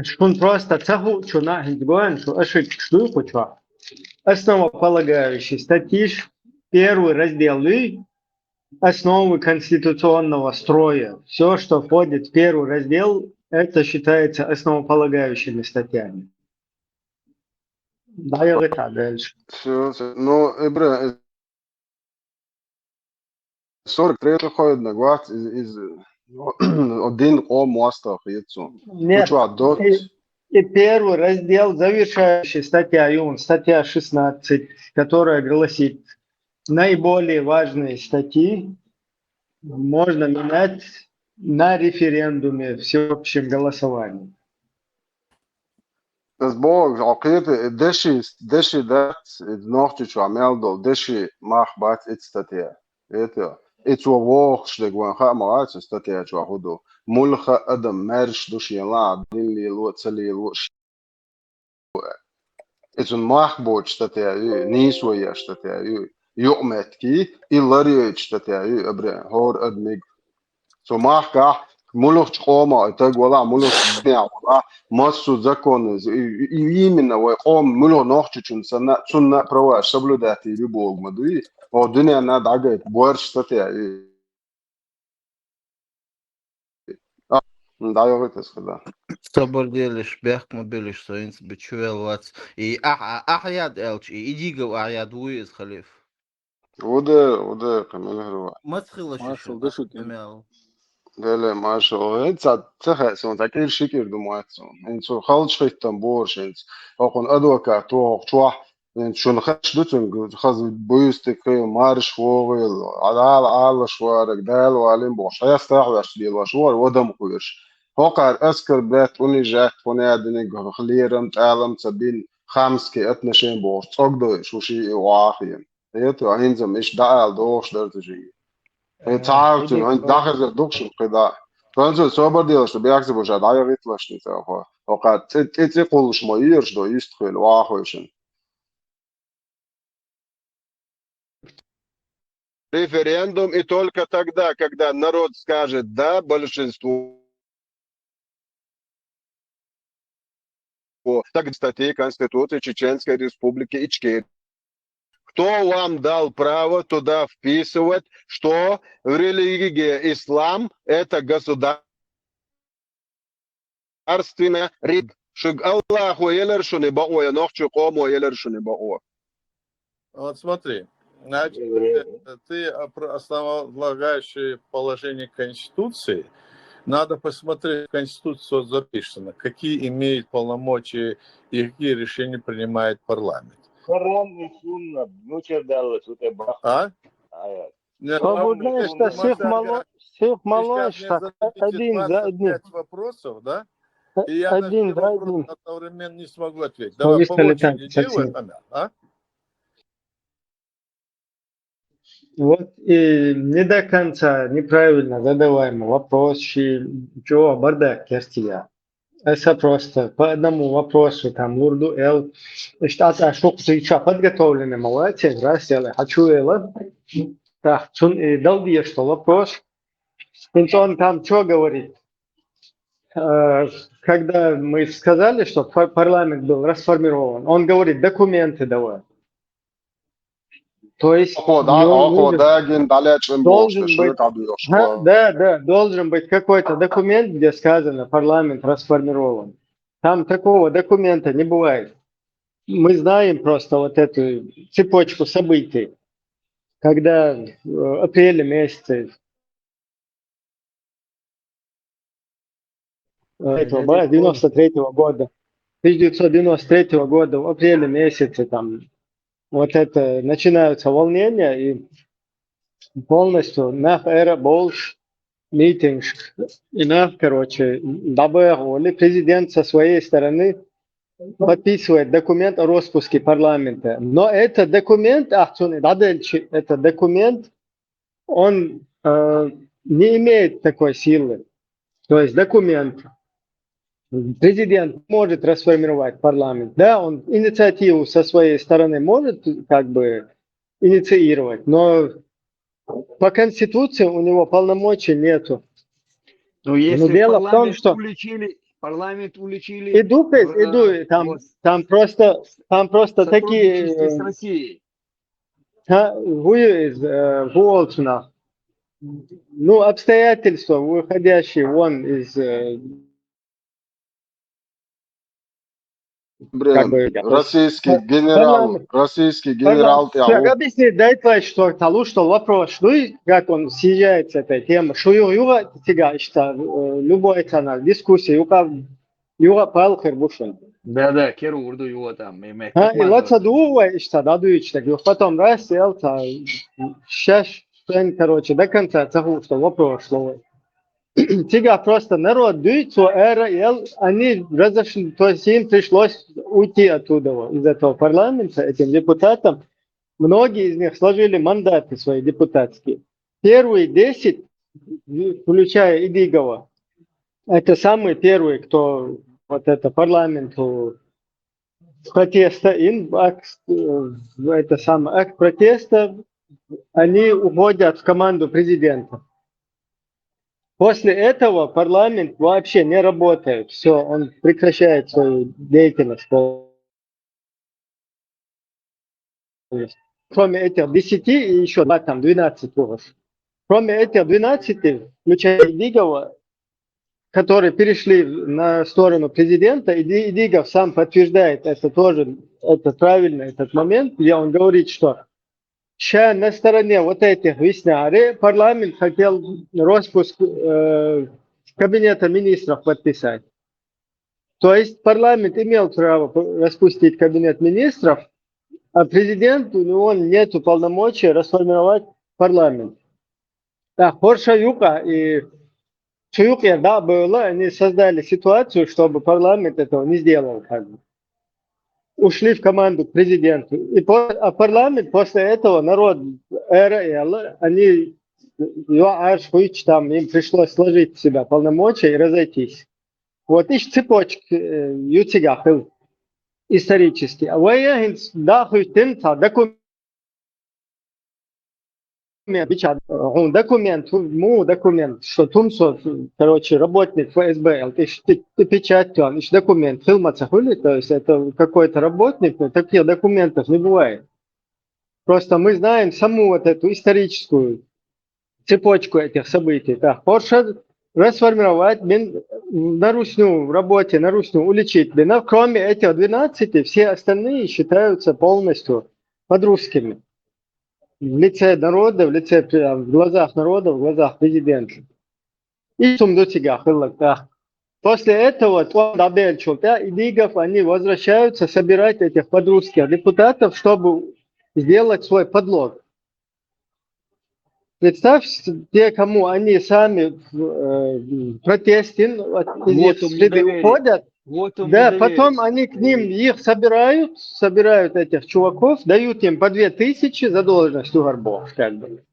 Шун просто ца хӀу чуна хӀинца гоьн, шу ашик шлуй кхуча. Основополагающий статьиш первый раздел и основы конституционного строя. Все, что входит в первый раздел, это считается основополагающими статьями. Да, я это дальше. Ну, Ибра, сорок третий хойд на гват из, из один о мостах яцу. Нет, и первый раздел, завершающая статья, Юн, статья шестнадцать, которая гласит: наиболее важные статьи можно менять на референдуме, всеобщем голосовании. Аз боху, хьо кхета, деши, деши дац, и нохчи чу мел дол, деши мах бац ицу статья. Это, и цо вохуш дегван ха ма вац статья чу худу. Мулха адам мерш ду шен ла, дин лило, ца лило. И цун мах боч статья, нийсо еш статья, юкъметки, и ларьёйч статья, абре, хор адмиг. Цу махкахь муллахчу къома таг вала, муллахчу динехь вала, массо законы, и, и именно вай къома муллах нохчучун санна, цунна праваш соблюдать йир боху ма дуй. О дуьненна дӀагайта борш статья. ДӀайогӀуьйту аса хила. Собар делаш, бехк ма белаш, со хӀинца бичу вел вац. И ахь, ахь яд аьлча, и, и дигал ахь яд вуй иза халиф. Ву де, ву де, кхин мила хир вац. Маца хила шу Машал, да шу кӀен. мел. Деле, машал. ХӀинца ца хаьа суна, ца кӀира ши кӀира ду моьтту суна. ХӀинца халчу хӀиттам бора шайца. ХӀокхун адвокат ву хӀокху чохь. ХӀинца шуна хаш ду цуьнга, хаза буьйстиг хила, марш вогӀийла, Дала Ӏалаш вараг, Дала валим бохуш, хьестахь ваьш лелош вара, вадам кхоьруш. ХӀокхара аскорблять, унижать, хӀун яа диниг, лерам, тӀалам ца бин, хамский отношение бохуш, цӀогдойуш, шу ший и вахийна. ХӀета, хӀинца-м иштта дӀаала дохуш дара ца шига. Э, цхьа а цуьнан, хӀинца дӀахезар ду-кх шуна кхидӀа. Француз собар делаш, бехк ца бу ша, дӀайогӀийталаш ницкъ хьо. ХӀокхара цӀи, цӀи, цӀи кхуллуш ма йоьраш до, йист хила, вахойшина. Референдум, и только тогда, когда народ скажет «да» большинству, так статьи Конституции Чеченской Республики Ичкерия. Кто вам дал право туда вписывать, что в религии ислам это государство? Арствина рид. Шуьга Аллахо елар шуна бакъо, я нохчо къомо елар шуна бакъо. Вот смотри, значит, э, ты опро- основополагающее положение Конституции. Надо посмотреть, в Конституции записано, какие имеют полномочия и какие решения принимает парламент. Коран и сунна, ну, чё дало, что ты бах. А? А, Не, Побудно, главное, что что всех Маша мало, Гер- всех мало, сейчас мне что зададите один за одним. двадцать пять вопросов, да? И я на Один все за вопросы одним. Одновременно не смогу ответить. Вы Давай по стали очереди так, делаем, Максим. а? Вот и не до конца неправильно задаваемый вопрос, чи чё бардак кертия. Это просто по одному вопросу там лурду эл, что а что ты чё подготовленный, молодец, раз я хочу эл. Так, цун и дал, что вопрос. Он там что говорит? Э, Когда мы сказали, что пар- парламент был расформирован, он говорит, документы давай. То есть Охо, не да, он охо, будет- да, гин далее, чем Должен больше, быть- как даёшь, Ха, да. Да, да, должен быть какой-то документ, где сказано, парламент расформирован. Там такого документа не бывает. Мы знаем просто вот эту цепочку событий, когда в апреле месяце этого, да, девяносто третьего года, тысяча девятьсот девяносто третьего года в апреле месяце там вот это начинаются волнения и полностью нах эра болш митинг и нах, короче, дабы президент со своей стороны подписывает документ о распуске парламента. Но этот документ, ахцун дадельчи, этот документ, он э, не имеет такой силы. То есть документ, президент может расформировать парламент, да, он инициативу со своей стороны может как бы инициировать, но по Конституции у него полномочий нету. Ну, если дело в том, парламент что- уличили, парламент уличили И дупес, э, и ду, там, вот, там просто, там просто сотрудничестве с такие Россией. Ха, выйи из э, Гуолцуна. Ну, обстоятельства, выходящие вон из э, Блин, как бы, российский Пар- генерал, парламент- российский генерал, Пожалуйста, ты, а, объясни, дай твой, что талу, что вопрос, ну и как он съезжает с этой темы. Шуюр юга тига ишта, э, любой канал, дискуссия, юга, юга палхер бушун. Да, да, керу урду юла там. Ме- ме- Ха, как и можно лаца вот- дува ишта, да, дуич, так, юг потом раз, и алта, щас, короче, до конца цаху, что вопрос, слово. Тига просто народ дует, что эра, и ал- они разошли, то есть им пришлось уйти оттуда, вот, из этого парламента, этим депутатам. Многие из них сложили мандаты свои депутатские. Первые десять, включая Идигова, это самые первые, кто вот это парламенту протеста, им акт, э, это самое, акт протеста, они уходят в команду президента. После этого парламент вообще не работает. Все, он прекращает свою деятельность полностью. Кроме этих десяти и еще два, там, двенадцать уже. Кроме этих двенадцати, включая Идигова, которые перешли на сторону президента, Иди- Идигов сам подтверждает это тоже, это правильно, этот момент, где он говорит, что ща на стороне вот этих висняре парламент хотел распуск э, кабинета министров подписать. То есть парламент имел право п- распустить кабинет министров, а президент, у него нету полномочий расформировать парламент. Так, хорша юка и цу юка, да, было, они создали ситуацию, чтобы парламент этого не сделал, как бы. Ушли в команду к президенту. И по- а парламент после этого, народ эра и Алла, они юа аш хуич там, им пришлось сложить с себя полномочия и разойтись. Вот иш цепочка э, ю тига хыл исторически. А вая хинц да хуйтин та документ, бича, э, документ, му документ, что тумсо, короче, работник ФСБ, эл, иш ты, ты печать, он, иш документ, хыл маца хули, то есть это какой-то работник, но таких документов не бывает. Просто мы знаем саму вот эту историческую цепочку этих событий. Так, Порша расформировать, бен, на русню работе, на русню уличить, бен, а кроме этих двенадцати, все остальные считаются полностью под русскими. В лице народа, в лице, э, в глазах народа, в глазах президента. И сумдутига хыллак, так. После этого тӀом дӀабелчул тӀехьа, и дигав, они возвращаются собирать этих подрусских депутатов, чтобы сделать свой подлог. Представь, те, кому они сами э, протестен, от- из их Вот он среды недоверие. уходят, Вот он да, недоверие. Потом они к ним, их собирают, собирают этих чуваков, дают им по две тысячи за должность у горбов, как бы.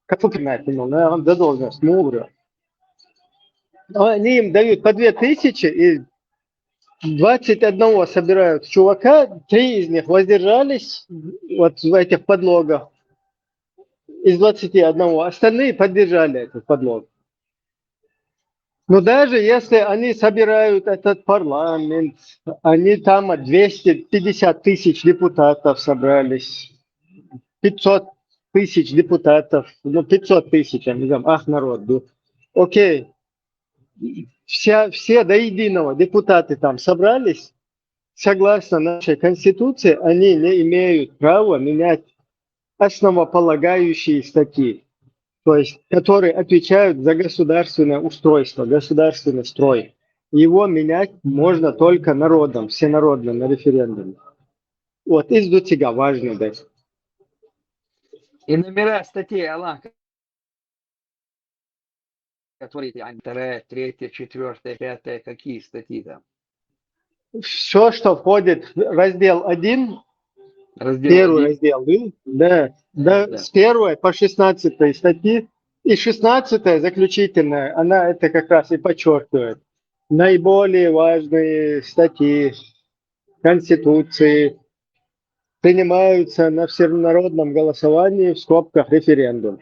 Как вы понимаете, ну, наверное, за должность, ну, говорю. Но они им дают по две тысячи, и двадцать одного собирают чувака, три из них воздержались вот в этих подлогах из двадцати одного, остальные поддержали этот подлог. Но даже если они собирают этот парламент, они там от двести пятьдесят тысяч депутатов собрались, пятьсот тысяч депутатов, ну, пятьсот тысяч, они там, ах, народ, да. Окей. Вся, все до единого депутаты там собрались, согласно нашей Конституции, они не имеют права менять основополагающие статьи, то есть которые отвечают за государственное устройство, государственный строй. Его менять можно только народом, всенародно на референдуме. Вот, из дутига важно дать. И номера статей, Алан, которые ты, они, вторая, третья, четвертая, пятая, какие статьи там? Все, что входит в раздел один, Раздел первый один. Раздел, да, да, да, Да. С первой по шестнадцатой статьи. И шестнадцатая, заключительная, она это как раз и подчеркивает. Наиболее важные статьи Конституции принимаются на всенародном голосовании, в скобках референдум.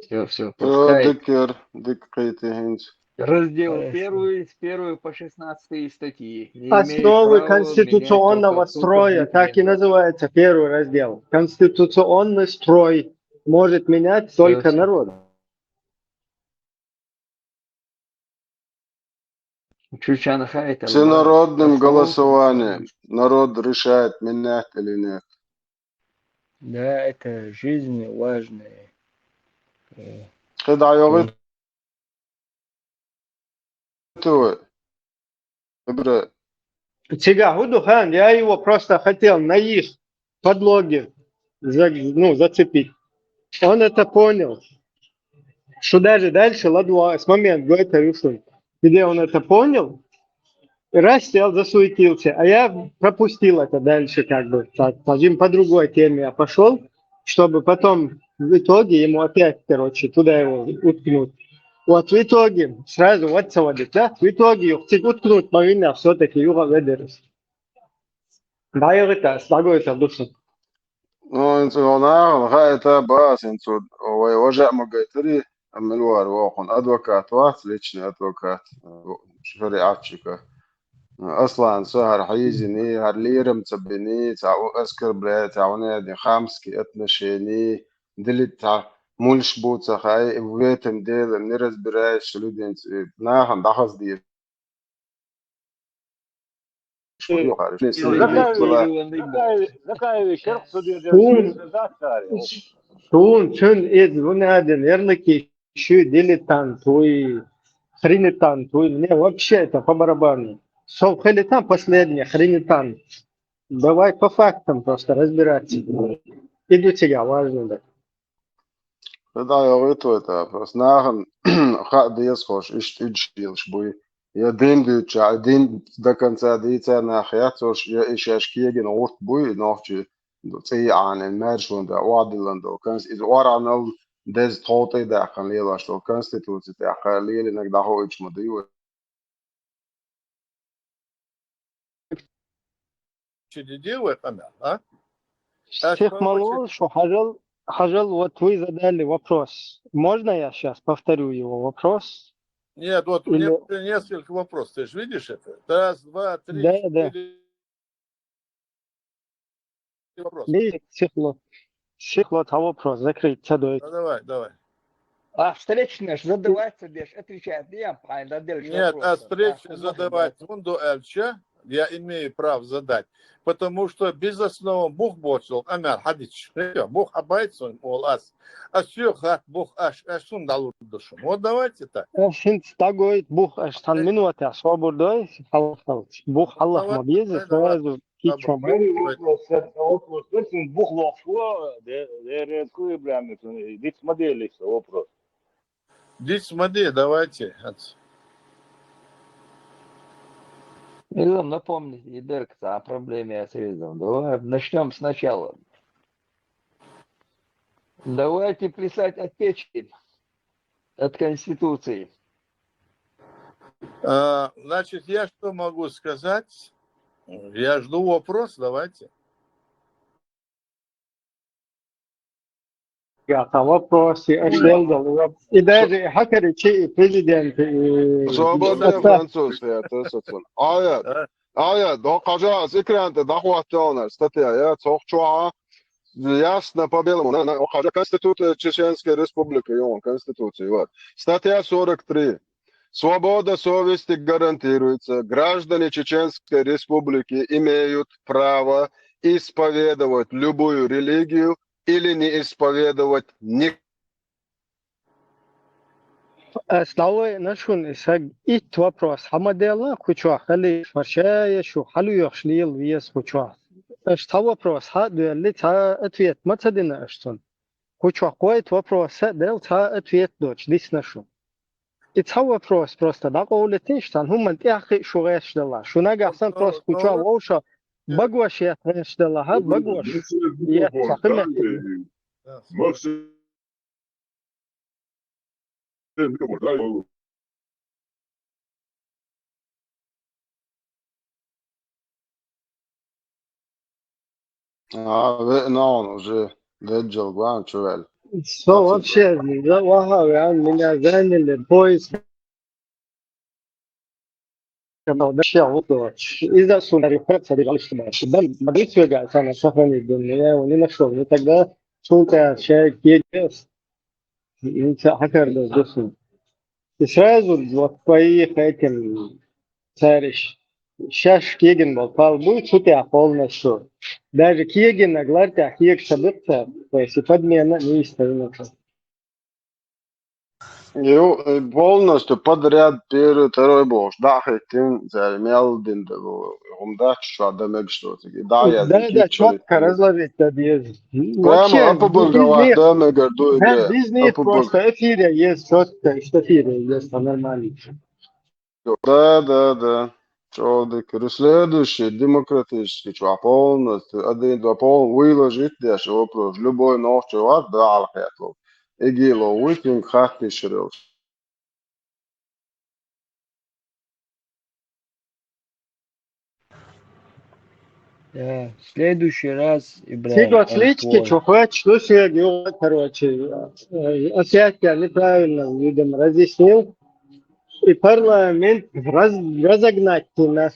Все, все, Всё, пускай. Дикер, диккъити хинц. Раздел Хорошо. Первый, с первой по шестнадцатые статьи. Не имеет Основы права конституционного менять только, только строя, так и президент. Называется первый раздел. Конституционный строй может менять только Хорошо. Народ. Чучана хайта. Всенародным Основу. Голосованием народ решает, менять или нет. Да, это жизненно важное. Э, Кхы дӀайогӀуьйту вай. Ибра, Цигахуду хан, я его просто хотел на их подлоге за- ну, зацепить. Он это понял. Что даже дальше, ладно, с момент Гойта Рюшин, где он это понял, и раз сел, засуетился, а я пропустил это дальше, как бы, так, по, по другой теме я пошел, чтобы потом в итоге ему опять, короче, туда его уткнуть. Вот в итоге сразу вот заводит, да? В итоге уткнуть Марина все-таки Юра Ведерс. Да, я это, с другой это душу. Ну, инцу нагӀан хаита баьс, инцу вай важа ма гайтари, амма луар вохун адвокат вац, личный адвокат, шариатчика. Аслан, со хӀара хьийзини, хӀара лерам ца бини, ца у- оскорбляет, ца у неди хамские отношения, дили ца мулш бу ца хай, в этом деле не разбираясь, что люди инц- нагӀан дахаз дир. Закаевич, Закаевич, Шун, шун, шун, из вунадин, ярлыки, шу дилетант, уй, хренетант, уй, мне вообще это по барабану. Сов хренетант, последний хренетант. Давай по фактам просто разбираться. Иду тебя, важно, да. Да, я говорю, это просто нагӀан хаа деза хӀорш, иштта уьдуш делаш буй. Я дин дуьйцуча, дин до конца дийца нах яц хӀорш, я и шаьш кегина гӀурт буй, нохчи цӀий Ӏанин, маьршонда, охьадиллан долу конс-, иза оргӀанал деза тхов тӀе даьккхина лелош долу конституци тӀехь лелинарг дӀахоуьйтуш ма дуй вай. Чу дидир вай къамел, а? Стих молол, что хьажал, хьажал, вот вы задали вопрос. Можно я сейчас повторю его вопрос? Нет, вот у меня Или- уже несколько вопросов. Ты же видишь это? Раз, два, три, Да, да. четыре вопроса. Видите, стих ло, стих ло, а вопрос закрыть, ца дойту. Ну, давай, давай. А встречный ж задавать ца деш, отвечать не я, правильно, дальше Нет, вопрос. а встречный Так, можно, задавать да. вунду аьлча, Я имею право задать. Потому что без основы бух боцул, амяр хадич. Всё, бух абайт сон, ол ас. А всё хат бух аш, аш сун далур душун. Вот давайте так. Аш хинт тагойт бух аш сан минута собур дой, халахал. Бух халах ма безе, сразу кичом. Вопрос, вопрос, вопрос, бух лохло, де, де, де, ку Ибрагим, дит ма делишь вопрос. Дит ма де, давайте. Илам, напомни, Идерк, о проблеме с визом. Давай начнём сначала. Давайте плясать от печи, от Конституции. А, значит, я что могу сказать? Я жду вопрос, давайте. Гата вопросы, аш делдал. И даже хакари чи президент, и Свобода и француз, я то сацун. Ая, да, ая, до кажа, с экрана да хватилна статья, я цох чуа. Ясно по белому, на, на, о, кажа Конституция Чеченской Республики, он, Конституция, вот. Статья сорок три. Свобода совести гарантируется. Граждане Чеченской Республики имеют право исповедовать любую религию или не исповедовать ни- Ас дӀавайна шуна, исаг итт вопрос хӀама делла, кху чохь хали фаршая шу хьалуйохуш лела веза кху чохь. Аша цхьа вопрос хьа а доьлли, цхьа ответ ма ца дина аша цунна. Кху чохь кхойтта вопроса а делла, цхьа ответ доцуш дисна шу. И цхьа вопрос просто дӀакъовлийтина, цхьана хӀуманна тӀаьхьа кхин а шу гӀерташ делла. Шу нагахь санна просто кху чохь вовшах багош ет гӀерташ делла, хьа, багош ет цхьа хи меттиг. А, веана хьуна уже, Даджал гуан чу ваьлла. Со вообще, за-, ваха веана, меня заняли поиск. Вообще, вот, вот. Из-за суммы рефлекса бежали, что дальше. Да, могли свергать, самое сохранить, думаю, я его не нашёл. И тогда шел-то человек, едет. И всё, хакар да, здесь. И сразу вот по их этим цариш. Шаьш кегина болу пал буй, цу тӀехь полностью. Даже кегина, гӀалар тӀехь кегаш ца битта, то есть и подмена не стоит. Ю, и полностью подряд первый, второй бохуш, дӀа а хӀиттина, цара мел дина дан бу, хӀума дац, чохь дан мегаш доцург. И дӀа а яздина, да, да, кийча чётко разложить дан деза. Прямо вообще, опубликовать дан мегар ду, да, и бизнес опублик- просто эфире есть чётко, что эфире есть, а нормально. Да, да, да. ЧӀогӀа дика. Следующий, демократический чохь полностью, один, два, пол-, выложить деш вопрос. Любой нохчо вац, да, хьалхетал. Игило вуй, цуьнга хаттийша йолуш. Э, следующий раз, Ибрагим, Сигот лички, чухвач, что сегодня, короче, э, опять я неправильно, видимо, разъяснил. И парламент раз-, разогнать нас.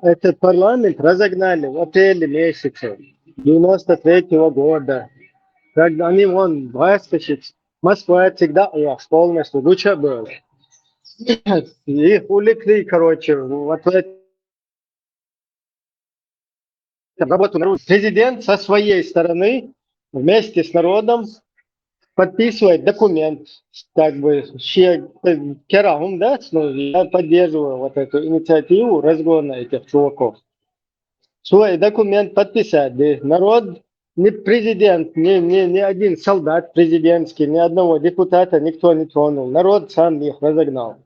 Этот парламент разогнали в апреле месяце девяносто третьего года. Когда они вон двадцать тысяч, Москва всегда у вас полностью, Гуча был. Их увлекли, короче, вот в эту работу. Президент со своей стороны вместе с народом подписывает документ, как бы, шен, э, кара хӀума дац, но я поддерживаю вот эту инициативу разгона этих чуваков. Свой документ подписать, да, народ, ни президент, ни, ни, ни один солдат президентский, ни одного депутата никто не тронул. Народ сам их разогнал.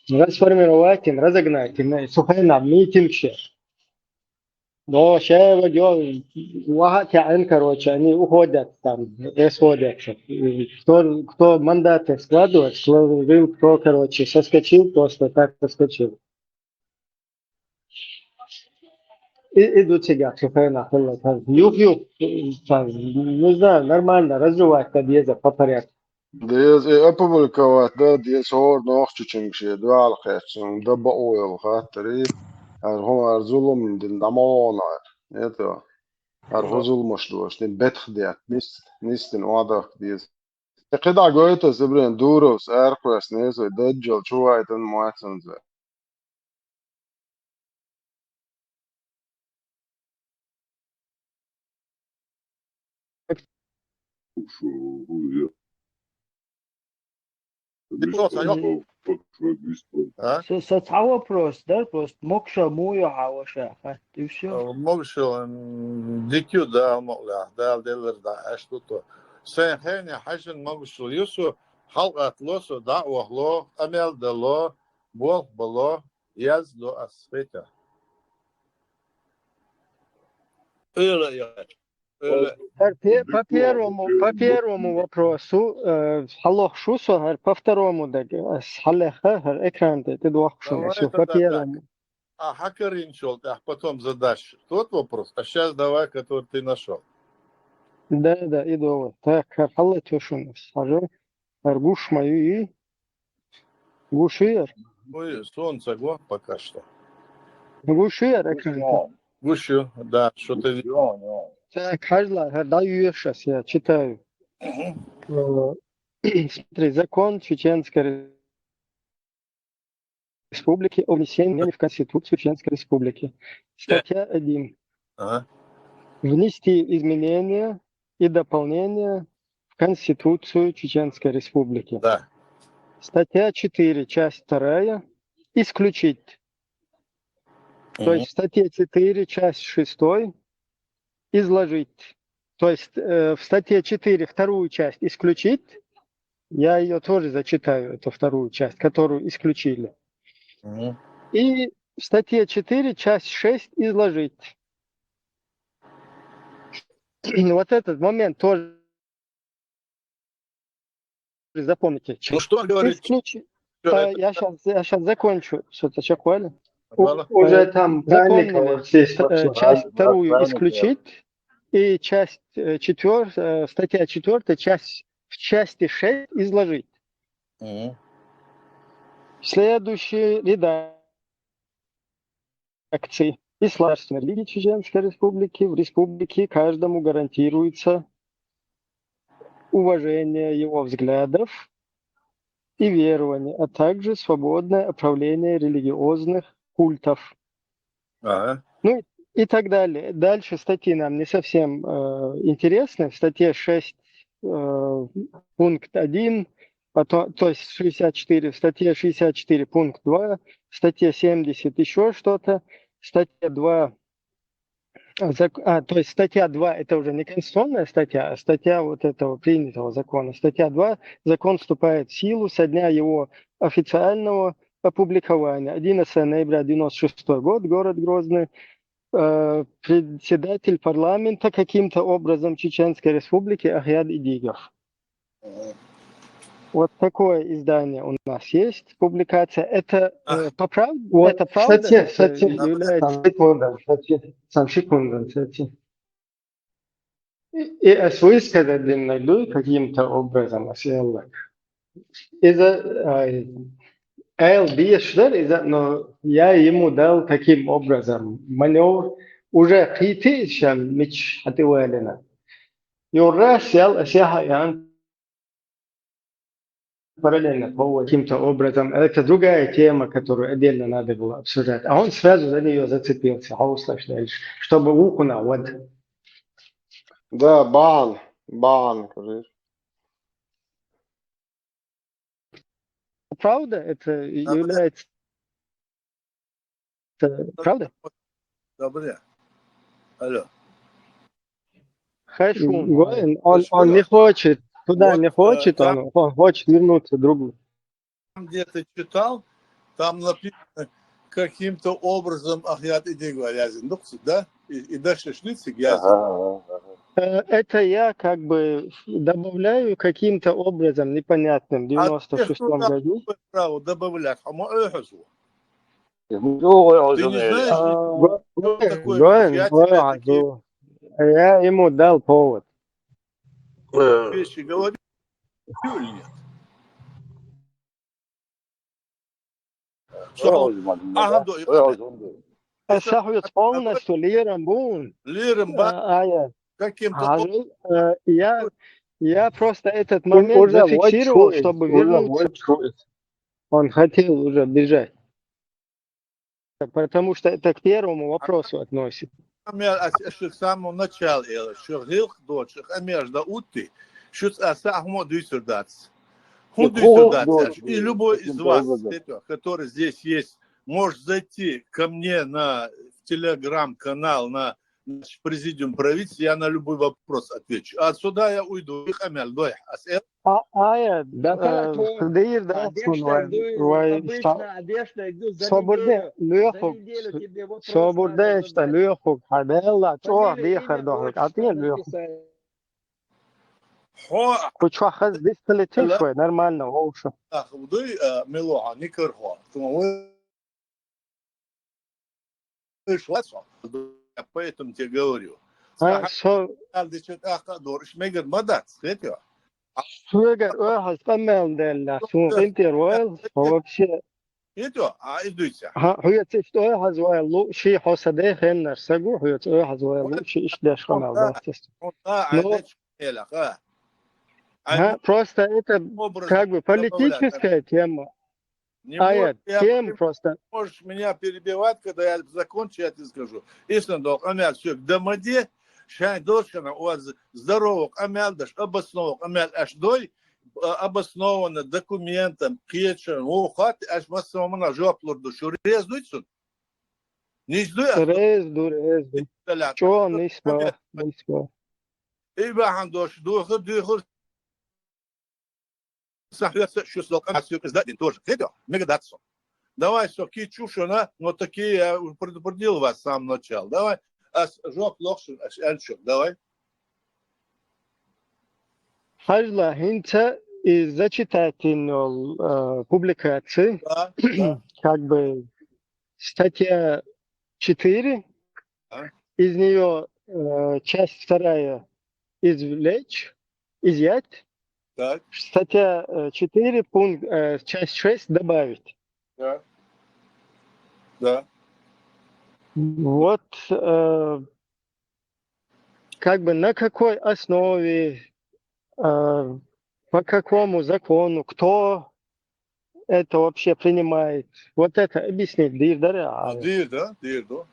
Расформировать им, разогнать им, э, сухой нам митинг все. Но ща вот ё-, ваха тян, короче, они уходят там, расходятся. И кто, кто мандаты складывает, кто жил, кто, короче, соскочил, просто так соскочил. И, идут сидят, сухой нахуй, там, юх-юх, там, не знаю, нормально, разрывать-то деза по порядку. Деза, и опубликовать, да, деза, хӀора нохчочуьнга шен дуьхьал кхаьчча, дан бакъо йолу хаттарий, хӀара хӀума, хӀара зулам дина дӀа ма гӀо ара. Это, хӀара хӀун зуламаш ду аша, дина бетах детта, нис-, нисдина охьадахка деза. И кхидӀа гойту аса, Ибрагим, Дуровс аракхоьссина, вай Даджал чу вайтина моццанца. Со, со цхьа вопрос дара, просто могушалла муха йохьа ваша, и всё. Могушалла, м, дика ю, Дала мукъ лахь, Дала деллар дӀа, аш ду то. Сайн хене хьаьшан могушалла ю со, хьалкъатало со, дӀа а вахало, къамел дало, болх бало, яздо ас хета. Эла яхача. Эла. По пе-, по первому, по первому вопросу, э, хьалохуш ву со, хӀара по второму дага, ас хьалеха, хӀара экран тӀа тӀедохкуш ву ас, по первому. А хьакарийначул тӀехь потом задашь тот вопрос, а щас давай, который ты нашёл. Да, да, и давай. Так, хӀара хьаллатош ву ас, хьажал. ХӀара гуш ма ю и? Гуш ю яр? Ой, солнце го пока что. Гуш ю яр экран? Гуш ю, да, что-то ви- Так, хьажал, хӀара дӀайоьшу ас, я читаю. Э, смотри, закон Чеченской Республики о внесении изменений в Конституцию Чеченской Республики. Статья один. Ага. Внести изменения и дополнения в Конституцию Чеченской Республики. Да. Статья четыре, часть вторая, исключить. То есть в статье четыре, часть шестой, изложить. То есть, э, в статье четыре вторую часть исключить. Я её тоже зачитаю, эту вторую часть, которую исключили. Мгм. И в статье четыре, часть шесть изложить. Вот этот момент тоже запомните. Ну что говорит? Исключ-, что а, это? Я щас, я щас закончу, что-то чакхвали. Ладно. Уже там запомнили, паника, вот здесь э, вообще. Часть вторую исключить, и часть, э, четвёр-, э, статья четвёртая, часть, в части шесть изложить. Мгм. Следующий редакция. Акции. Ислам религии Чеченской Республики. В республике каждому гарантируется уважение его взглядов и верований, а также свободное отправление религиозных культов. Ага. Ну и так далее. Дальше статьи нам не совсем, э, интересны. В статье шесть, э, пункт один, потом, то есть шестьдесят четыре, в статье шестьдесят четыре пункт два, в статье семьдесят ещё что-то, статья два, а, зак-, а, то есть статья два — это уже не конституционная статья, а статья вот этого принятого закона. Статья два: закон вступает в силу со дня его официального опубликования. Одиннадцатого ноября девяносто шестой год, город Грозный. Э, председатель парламента каким-то образом Чеченской Республики Ахьяд Идигов. Вот такое издание у нас есть, публикация. Это, э, по прав-, вот, это правда? Кстати, это кстати, является... Сам секунду, кстати, сам секунду, кстати. И, и ас высказать диннарг дуй каким-то образом, ас аьлларг. Иза, ай, аьлла дезаш дара иза, но я ему дал каким образом манёвр, уже кхийтий иза шен мича хьатӀевалина. Юрра сел, ас яхьа ян параллельно по каким-то образом. Это другая тема, которую отдельно надо было обсуждать. А он сразу за неё зацепился. Хьовсалаш дальше, чтобы ухуна вот. Да, бан, бан, говоришь. Правда? Это является... Это правда? Добре. Алло. Хай шун. Гоин, он, он не хочет, туда не хочет, он, он хочет вернуться в другую. Где-то читал, там написано, каким-то образом Ахьяд Идигов язын дукху, да? И, и дальше шлицик язын. Ага, ага, ага. Э, это я как бы добавляю каким-то образом непонятным в девяносто шестом году. А ты что там право добавлять? А мо-, э, хозу. Ты не знаешь, что такое? Гоин, я ему дал повод. Вещи говорю или нет? Ас хьоьца полностью лерам бу. Лерам ба. А, а, я. Каким-то... А, э, я, я просто этот момент зафиксировал, чтобы вернуться. Он хотел уже бежать. Потому что это к первому вопросу относится. Амел, а с-, с самого начала, э, шо гӀиллакх доцуш, амел да утти, Шуца аса хӀума дуьйцур дац. ХӀун дуьйцур дац аьлча? И любой из вас, это, который здесь есть, может зайти ко мне на телеграм-канал, на наш президиум правительства, я на любой вопрос отвечу. А сюда я уйду, и къамел дой. Ас эл. А, ая, да, э, дийр да, а, дештай дуй, вай, обычно, а дештай дуй, за неделю, за неделю тебе вопрос надо задать. Собурде, ишта лоьхуг, хьабелла, чӀоагӀа дехар дохуг, а те лоьхуг. Хьо. Кху чохь хаза дисплитиш вай, нормально, вовша. Ах, дуй, а, мело хьо, никар хьо. Ту вай, вай шо, я поэтому тебе говорю. А, со- Ал дича тӀаккха дор, иш мегар ма дац, хетё? Суьгар охьаз къамел делла, сун къинтӀера вайл, вообще. Иту, а, и дуйца. Хьа, хьоьца иштта ойхьаз вайл лу, ши хьо са дехеннар сагу, хьоьца ойхьаз вайл лу, ши иштта деш къамел дац. Ну, хьа, просто это как бы политическая тема. Ая, тема просто. Можешь меня перебивать, когда я закончу, я тебе скажу. Исна дол къамел соьга дамаде, шайн долчана оз здорово къамел даш, обоснованно къамел аш дой, а, обоснованно документам, кхечан, во хатта, аш массо мана жоп лур ду. Шу реза дуй цун? Нис дуй ас? Реза ду, реза ду. ЧӀо нис ма, нис ма. И бахьан дош духу, духу. Сан хьоьца шу сол къамел соьга из дадин тоже. Хедо, мега дац со. Давай со кийчу шуна, но такие я предупредил вас с самого начала. Давай, ас жоп лохшун, аш аьлчу. Давай. Хьажла, хӀинца и зачитательный, э, публикация, да, да. Как бы статья четыре, да. Из неё, э, часть вторая извлечь, изъять. Так. Статья, э, четыре, пункт, э, часть шесть добавить. Да. Да. Вот, э, как бы на какой основе, э, по какому закону, кто это вообще принимает? Вот это объяснить, дийр дара? А, дийр да, дийр да.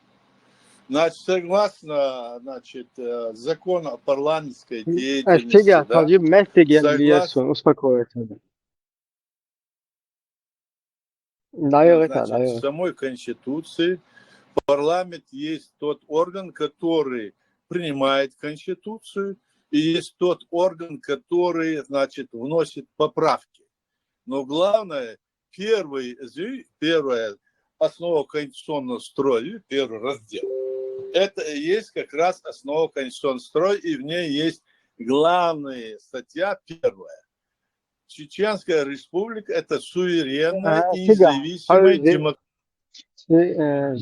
Значит, согласно, значит, э, закону о парламентской деятельности, да, согласно, успокоиться. Да, значит, самой Конституции, парламент есть тот орган, который принимает Конституцию, и есть тот орган, который, значит, вносит поправки. Но главное, первый, первая основа конституционного строя, первый раздел, это и есть как раз основа конституционного строя, и в ней есть главная статья первая. Чеченская Республика — это суверенная и независимая демократия.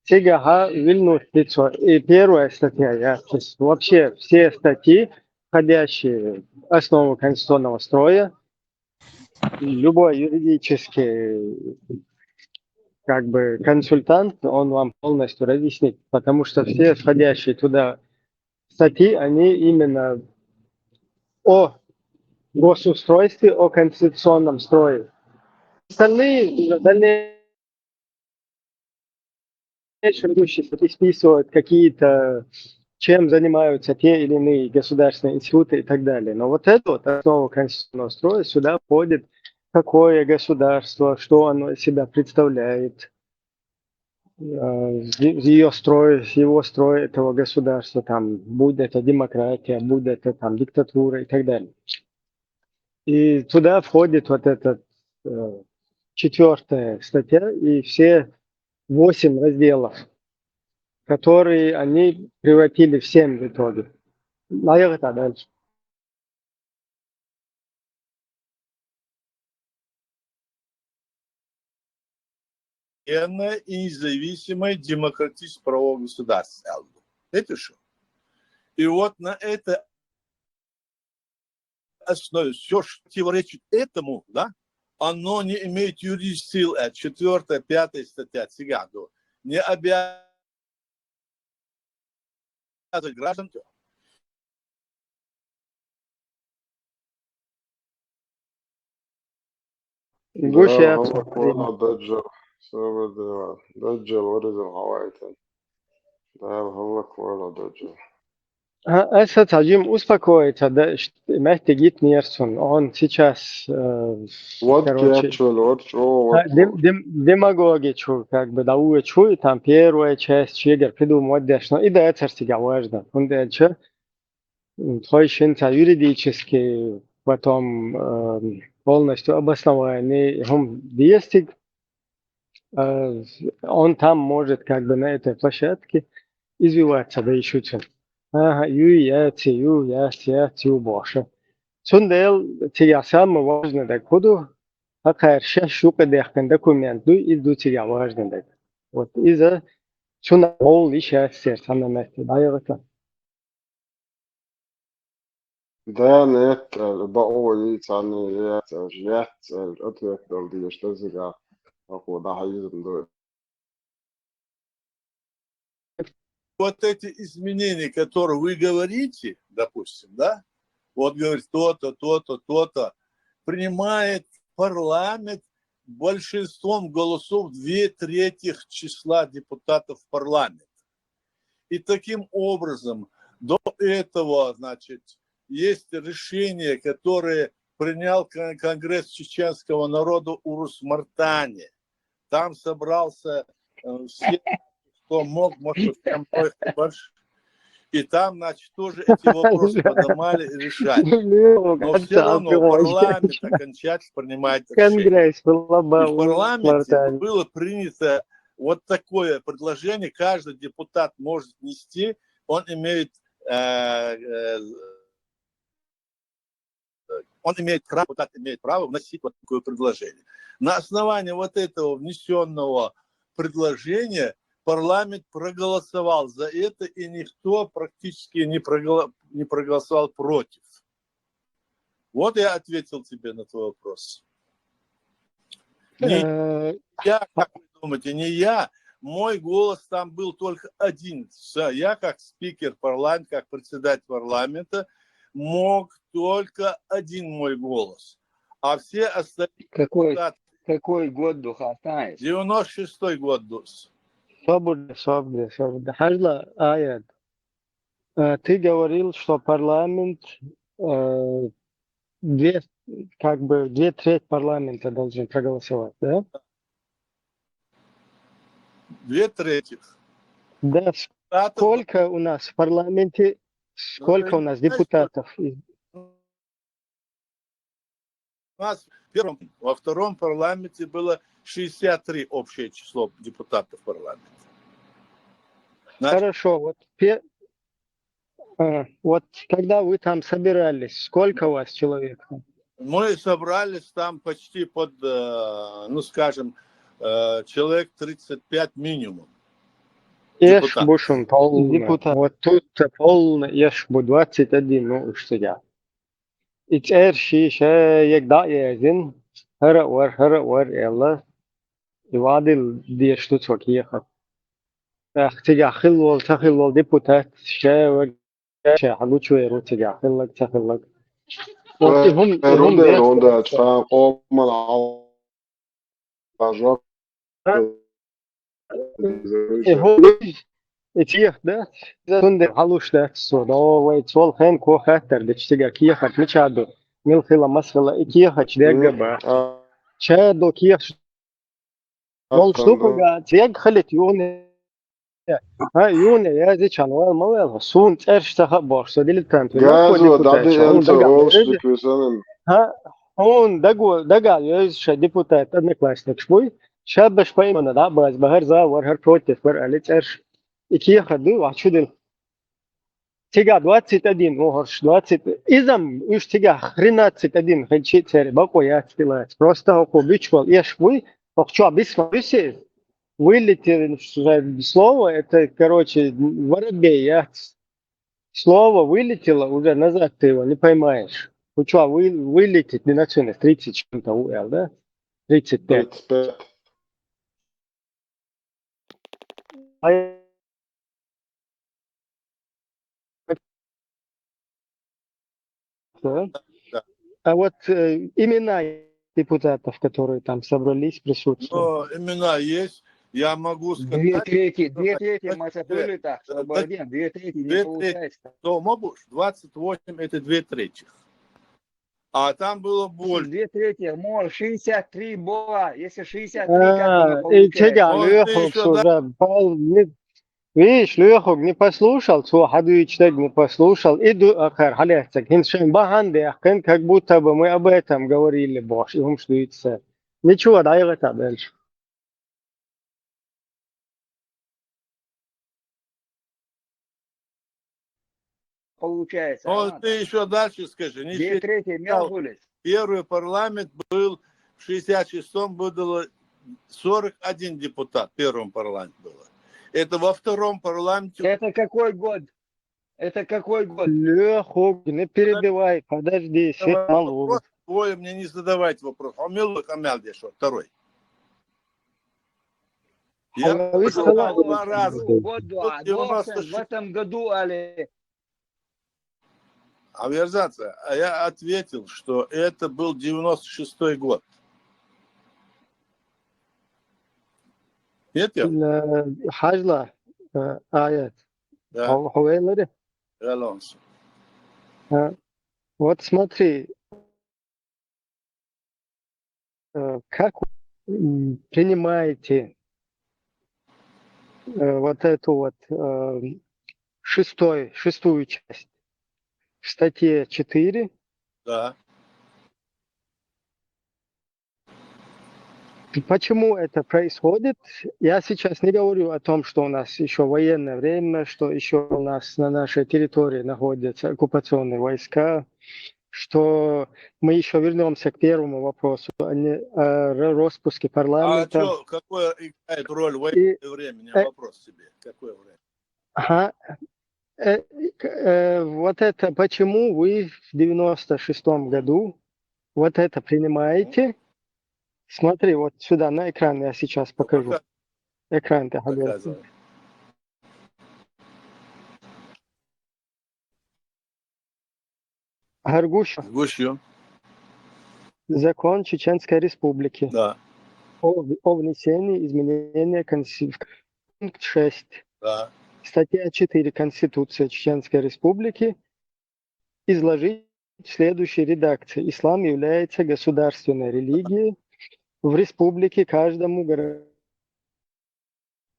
Цигахьа вилнуш дицо. И первая статья, я, то есть вообще все статьи, входящие в основу конституционного строя, любой юридический, как бы, консультант, он вам полностью разъяснит, потому что все входящие туда статьи, они именно о госустройстве, о конституционном строе. Остальные, дальнейшие предыдущие статьи списывают какие-то, чем занимаются те или иные государственные институты и так далее. Но вот это вот основа конституционного строя, сюда входит, какое государство, что оно из себя представляет, э, е-, её строй, его строй этого государства, там, будь это демократия, будь это там диктатура и так далее. И туда входит вот эта, э, четвёртая статья и все восемь разделов, которые они превратили в семь в итоге. Наверное, дальше. И независимое демократическое правовое государство, аьлла ду. Это что? И вот на это основе всё, что противоречит этому, да, оно не имеет юридической силы, а четвёртая, пятая статья цигахь ду. Не обязывает граждан. Гуш яц. Дала хӀаллаквойла Даджал. Сабар де, Даджал варизал хьавайтан. Дала хӀаллаквойла Даджал. А, а сейчас Джим успокоится, да, ш-, мягкий гид Нерсун. Он сейчас, э, Вот короче, кечул, вот что, а, вот. дем-, дем-, демагогичу, как бы, да, учу, и там первая часть, чегер, придумать дальше. Но и да, это всегда важно. Он дальше, м, твой щенца юридически, потом, эм, полностью обоснование, он действует, э, он там может, как бы, на этой площадке извиваться, да, и шутит. Ага, ю, я, ти, ю, я, я, ти, ю, больше. Цундел, ти, я, самое важное, да, куду, а хайр, щас, щука, дехкан, документ, ду, и ду, ти, я, важное, да. Вот, из-за, цуна, ол, и щас, сердце, на месте, да, я, вот. Да, нет, э, ба, о, и цаны, я, э, я, э, ответ дал, да, что за, да, а куда, а, из-, да. Вот эти изменения, которые вы говорите, допустим, да, вот говорит то-то, то-то, то-то, принимает парламент большинством голосов две трети числа депутатов парламента. И таким образом до этого, значит, есть решение, которое принял кон-, Конгресс чеченского народа Урус-Мартане. Там собрался, э, все, кто мог, может, со мной больше. И там, значит, тоже эти вопросы поднимали и решали. Но все равно парламент окончательно принимает решение. Конгресс был И в парламенте было принято вот такое предложение, каждый депутат может внести, он имеет, э, э, он имеет право, депутат имеет право вносить вот такое предложение. На основании вот этого внесенного предложения парламент проголосовал за это, и никто практически не, проголо- не проголосовал против. Вот я ответил тебе на твой вопрос. Не Э, я, как вы думаете, не я. Мой голос там был только один. Всё, я как спикер парламента, как председатель парламента мог только один мой голос. А все остальные Какой, депутаты, какой год духатаешь? девяносто шестой год, Дус. Собур, собур, собур. Хажла, аят. Э, ты говорил, что парламент, э, две, как бы две трети парламента должен проголосовать, да? Две трети. Да, Штатов сколько у нас в парламенте, сколько у нас депутатов? У нас в первом, во втором парламенте было шестьдесят три общее число депутатов парламента. Значит, Хорошо, вот пе- а, вот когда вы там собирались, сколько у вас человек? Мы собрались там почти под, э, ну, скажем, э, человек тридцать пять минимум. Еш Депутат. бушун полный. Депутат. Вот тут-то полный, еш бу двадцать один, ну, уж тебя. И церши, ше, як да, езин, хара вар, хара вар, элла. И вадил деш тут сок ехать. Эх, тебя хил вол, та хил вол депутат, ше, вар, ше, хагу чуеру, тебя хиллак, та хиллак. Вот и гум, и гум Рунде, деш рунде, тут. чан, оман, ал, ажо. А? И гум, и тех, да? Сунде халуш да, со, да, вай, цол хэн ко хаттар, да, чтига киехат, мичаду. Мил хила, мас хила, и киехат, дега ба. Чаду киех, Ол штука га, тег халит юне. А, юне, я зи чан, вал, ма вал, сун, церш саха бош, со дилетант. Газу, да, да, он это дага, ол ези. Штука, А, он дагу, дага, ез ша депутат, одноклассник, шпуй. Ша беш поймана, да, баз, багар за, вар, хар против, вар, али церш. И киеха ду, а чудил. Тига двадцать один, о, хорш, двадцать, изам, уж тига тринадцать один, хенчи цери, бако я цтилац. Просто око бичвал, еш буй, охчо бисма биси, вылетели, что за слово, это, короче, воробей, я. Слово вылетело, уже назад ты его не поймаешь. Учо вы, вылететь, не начнешь, тридцать чем-то у Л, да? Тридцать пять. Тридцать пять. А, да? Да. А вот, э, имена депутатов, которые там собрались, присутствуют. Но имена есть. Я могу Две сказать, трети, что две на- трети две- мы сопили так, э, чтобы да- нет, две трети не две трети. Получается. То могу, двадцать восемь это две трети. А там было больше. Две трети, может, шестьдесят три было. Если шестьдесят три, А, как оно и тебя получается? Он лёху ещё сюда пал, не- Видишь, лёху не послушал, цо хадуич так не послушал. И ду ахар халехцак. Хин шен баханде, как будто бы мы об этом говорили, бохш, и хумш дуется. Ничего, да, я это дальше. Получается. Ну, А, ты еще дальше скажи. Не две считал. трети мелкулис. Первый парламент был в шестьдесят шестом было сорок один депутат в первом парламенте было. Это во втором парламенте. Это какой год? Это какой год? Лёху, не перебивай, подожди, Давай сет малу. Вопрос твой, мне не задавайте вопрос. А милый камел дешо, второй. Я А вы сказал сказали, два раза. Году, а Девяносто в этом году, али. А Верзаца, а я ответил, что это был девяносто шестой год. Нет, я? Э, Хажла, э, аят. Да. Ху-, Хувейлари. Алонсо. Э, Вот смотри, э, как м, принимаете э, вот эту вот э, шестой, шестую часть в статье четыре. Да. Почему это происходит? Я сейчас не говорю о том, что у нас еще военное время, что еще у нас на нашей территории находятся оккупационные войска, что мы еще вернемся к первому вопросу, а не о р- распуске А парламента. что, какое играет роль военное время? У меня э, вопрос тебе. Какое время? Ага. Э, к- э, вот это, почему вы в девяносто шестом году вот это принимаете? Смотри, вот сюда на экран я сейчас покажу. Пока- Экран-то, Показывай. Гаргуш, Гущу. закон Чеченской Республики Да. о, в- о внесении изменения Конституции. Пункт шесть. Да. Статья четыре Конституции Чеченской Республики изложить в следующей редакции. Ислам является государственной религией. В республике каждому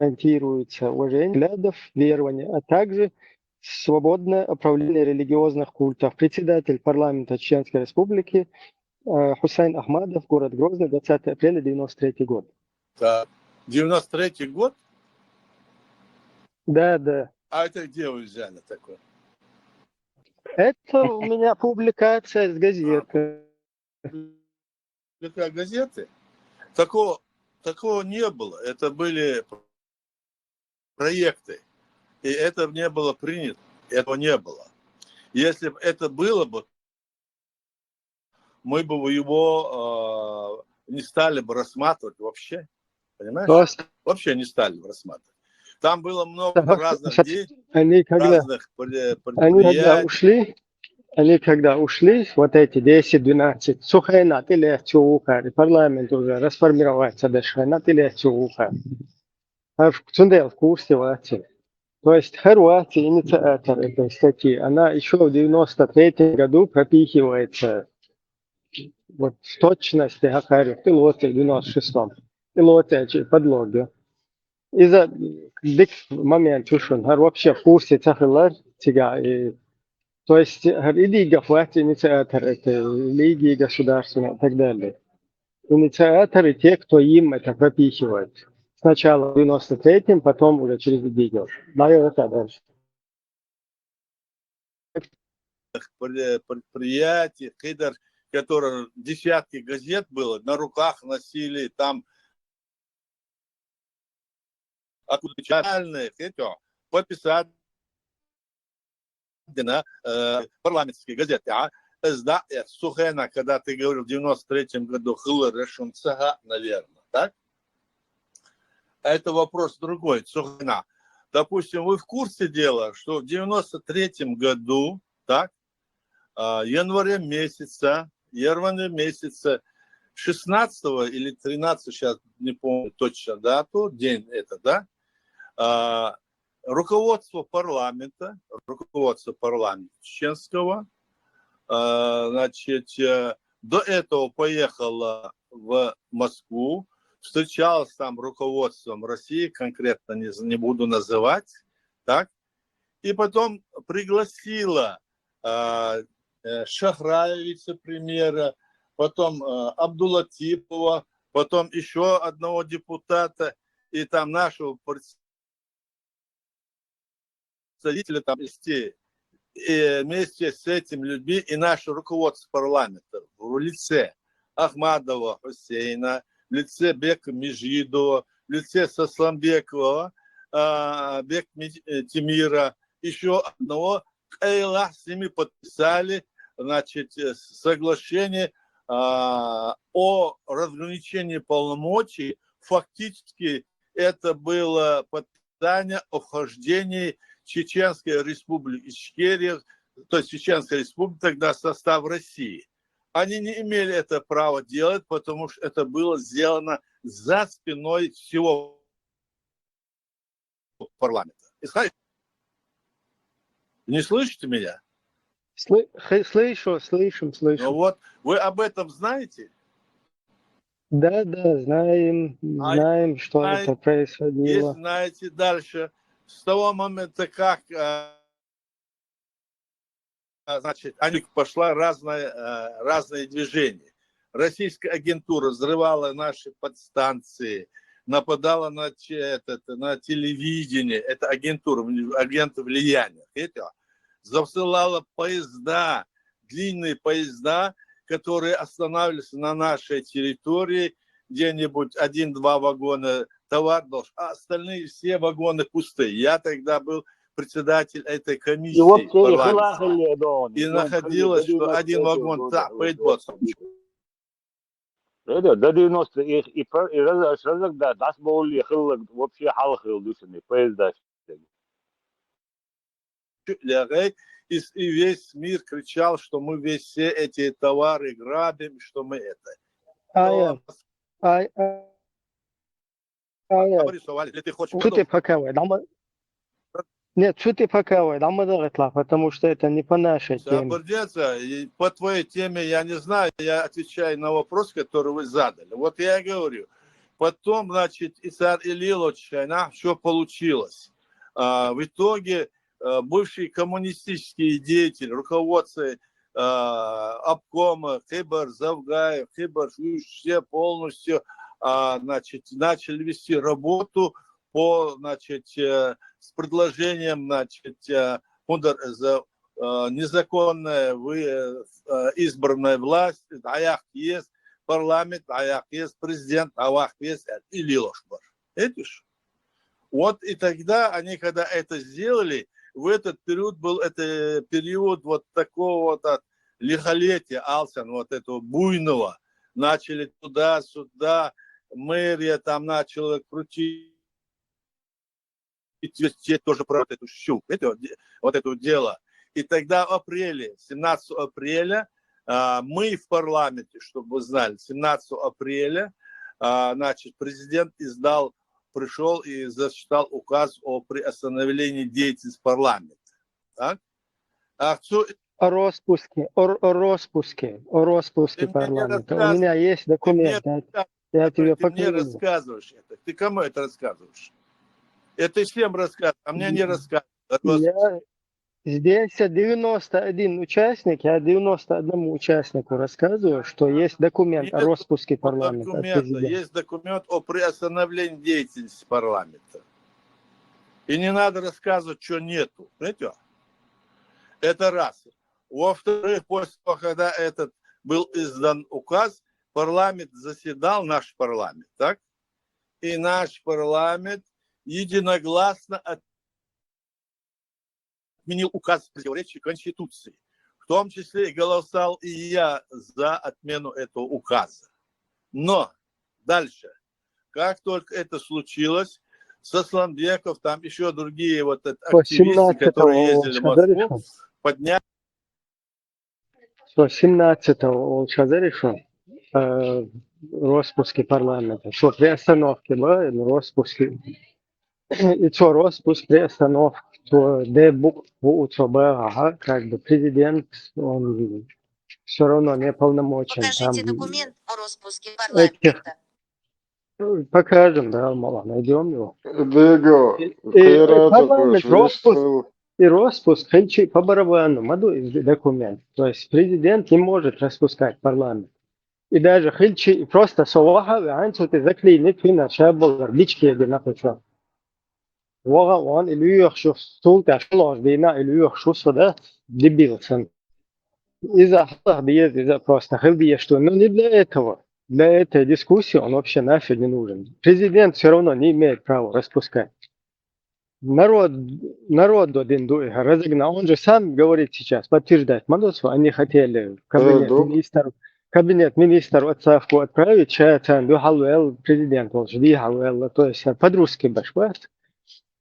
гарантируется уважение взглядов, верования, а также свободное управление религиозных культов. Председатель парламента Чеченской Республики э, Хусейн Ахмадов, город Грозный, двадцатого апреля девяносто третий год. Да. Девяносто третий год? Да, да. А это где вы взяли такое? Это у меня публикация с газеты. Какая газеты? Такого, такого не было. Это были проекты. И это не было принято. Этого не было. Если бы это было бы, мы бы его э, не стали бы рассматривать вообще. Понимаешь? Просто Вообще не стали бы рассматривать. Там было много Ага, разных щас действий, они когда, разных пре- они когда предприятий. Ушли, они когда ушли, вот эти десять-двенадцать, сухенат или Чуухари, парламент уже расформировался, да, сухенат или Чуухари. А в Цундел в курсе вати. То есть Харвати инициатор этой статьи, она еще в девяносто третьем году пропихивается. Вот в точности Хакарию, в пилоте в девяносто шестом. Пилоте чи подлоги. Из-за дик момент чушун, Хар вообще в курсе цахилар, тига, и, то есть Хар иди гафлати инициатор этой лиги государственной и так далее. Инициаторы те, кто им это пропихивает. Сначала в девяносто третьем, потом уже через иди год. Да, я это дальше. Пре- предприятий, кидар, которые десятки газет было, на руках носили, там официальные, это, подписать на э, парламентские газеты. А сда- э, Сухена, когда ты говорил в девяносто третьем году, хылы решен цеха, наверное, так? Это вопрос другой, Сухена. Допустим, вы в курсе дела, что в девяносто третьем году, так, а, января месяца, января месяца, шестнадцатого или тринадцатого, сейчас не помню точно дату, день это, да, а, руководство парламента, руководство парламента чеченского, а, значит, э, до этого поехала в Москву, встречалась там руководством России, конкретно не, не буду называть, так, и потом пригласила а, э, Шахрая, вице-премьера, потом э, Абдулатипова, потом еще одного депутата, и там нашего представителя там из те-, и вместе с этими людьми и наше руководство парламента в лице Ахмадова Хусейна, в лице Бека Межидова, в лице Сасламбекова, а, Бек Ми-, э, Тимира, еще одного, Кайла, с ними подписали, значит, э, соглашение а, о разграничении полномочий. Фактически это было подписание о вхождении Чеченской Республики Ичкерия, то есть Чеченской Республики тогда в состав России. Они не имели это права делать, потому что это было сделано за спиной всего парламента. Исхай, не слышите меня? Слы- хы- Слышу, слышу, Ну слышу. Вот, вы об этом знаете? Да, да, знаем, А знаем, что знаете, это происходило. Если знаете дальше, с того момента, как а, а, значит, они пошла разное, а, разные движения. Российская агентура взрывала наши подстанции, нападала на, че- этот, на телевидение, это агентура, вли- агенты влияния, это, засылала поезда, длинные поезда, которые останавливались на нашей территории, где-нибудь один-два вагона товар должен, а остальные все вагоны пустые. Я тогда был председатель этой комиссии И вообще парламента. Ихлахилле дон. И находилось, что один вагон та- поедет. Это до девяносто и и раз раз да дас боли хыллаг вообще хал хыл душни поезда. Лягай, и, с- и весь мир кричал, что мы весь все эти товары грабим, что мы это. А я, То а, а, а я, Говори, что, Валя, или ты хочешь что ты продолжить? Пока, да мы- Нет, что ты пока, да мы доготла, потому что это не по нашей Всё, теме. Бурдец, и по твоей теме я не знаю, я отвечаю на вопрос, который вы задали. Вот я и говорю. Потом, значит, Исар Илилович, она все получилось. А, в итоге э, бывшие коммунистические деятели, руководство э, обкома, Кибар, Завгаев, Кибар, все полностью а, значит, начали вести работу по, значит, э, с предложением, значит, э, Мудар за э, незаконная вы, э, э, избранная власть, аяк есть, парламент, аяк есть, президент, аяк есть, и лилошбар. Видишь? Вот и тогда они, когда это сделали, в этот период был это период вот такого вот от лихолетия, алсан, вот этого буйного. Начали туда-сюда, мэрия там начала крутить, и те- те тоже про вот эту щуку, это вот де- вот это вот дело. И тогда в апреле, семнадцатого апреля, а, мы в парламенте, чтобы вы знали, семнадцатого апреля, а, значит, президент издал, пришел и зачитал указ о приостановлении деятельности парламента. Так? А что О распуске, о, о распуске, о распуске Ты мне не парламента. У рассказ- меня есть ты мне документ, я, я тебе ты мне покажу. Рассказываешь это? Ты кому это рассказываешь? Это всем рассказываешь, а мне не Я- рассказываешь. Я, здесь девяносто один участник, я девяносто одному участнику рассказываю, что есть документ о Нет распуске парламента от Документа. президента. Есть документ о приостановлении деятельности парламента. И не надо рассказывать, что нету. Понимаете? Это раз. Во-вторых, после того, когда этот был издан указ, парламент заседал, наш парламент, так? И наш парламент единогласно отменил указ, противоречащий Конституции. В том числе и голосовал и я за отмену этого указа. Но дальше, как только это случилось, Сасламбеков, там еще другие вот это, По активисты, которые семнадцатого ездили в Шадаришева. Москву, подняли По семнадцатого Шадаришева. э, распуске парламента. Цо приостановке ба, ну, распуске. И цо распуск, приостановка, цо де букъ бу, цо багахьа, как бы президент, он все равно неполномочен. Покажите там документ о распуске этих парламента. Покажем, да, мала, найдем его. Диго, и, и парламент распуск, и распуск, хилчи по барабану, ма ду из документ. То есть президент не может распускать парламент. И даже хилчи просто со ваха, а анцу ты заклинит, фина шаболар, бички еды на печо. Вага он, или юх шуф, султа, шулож дина, или юх шуф, да, дебил сан. Из-за хлах диез, из-за просто хил диез, что, ну, не для этого. Для этой дискуссии он вообще нафиг не нужен. Президент все равно не имеет права распускать. Народ, народ один дуй, разогнал. Он же сам говорит сейчас, подтверждает. Мандосу, они хотели кабинет министр, кабинет министр в отставку отправить, сейчас он духал президент, он же дихал, то есть под русский башкват.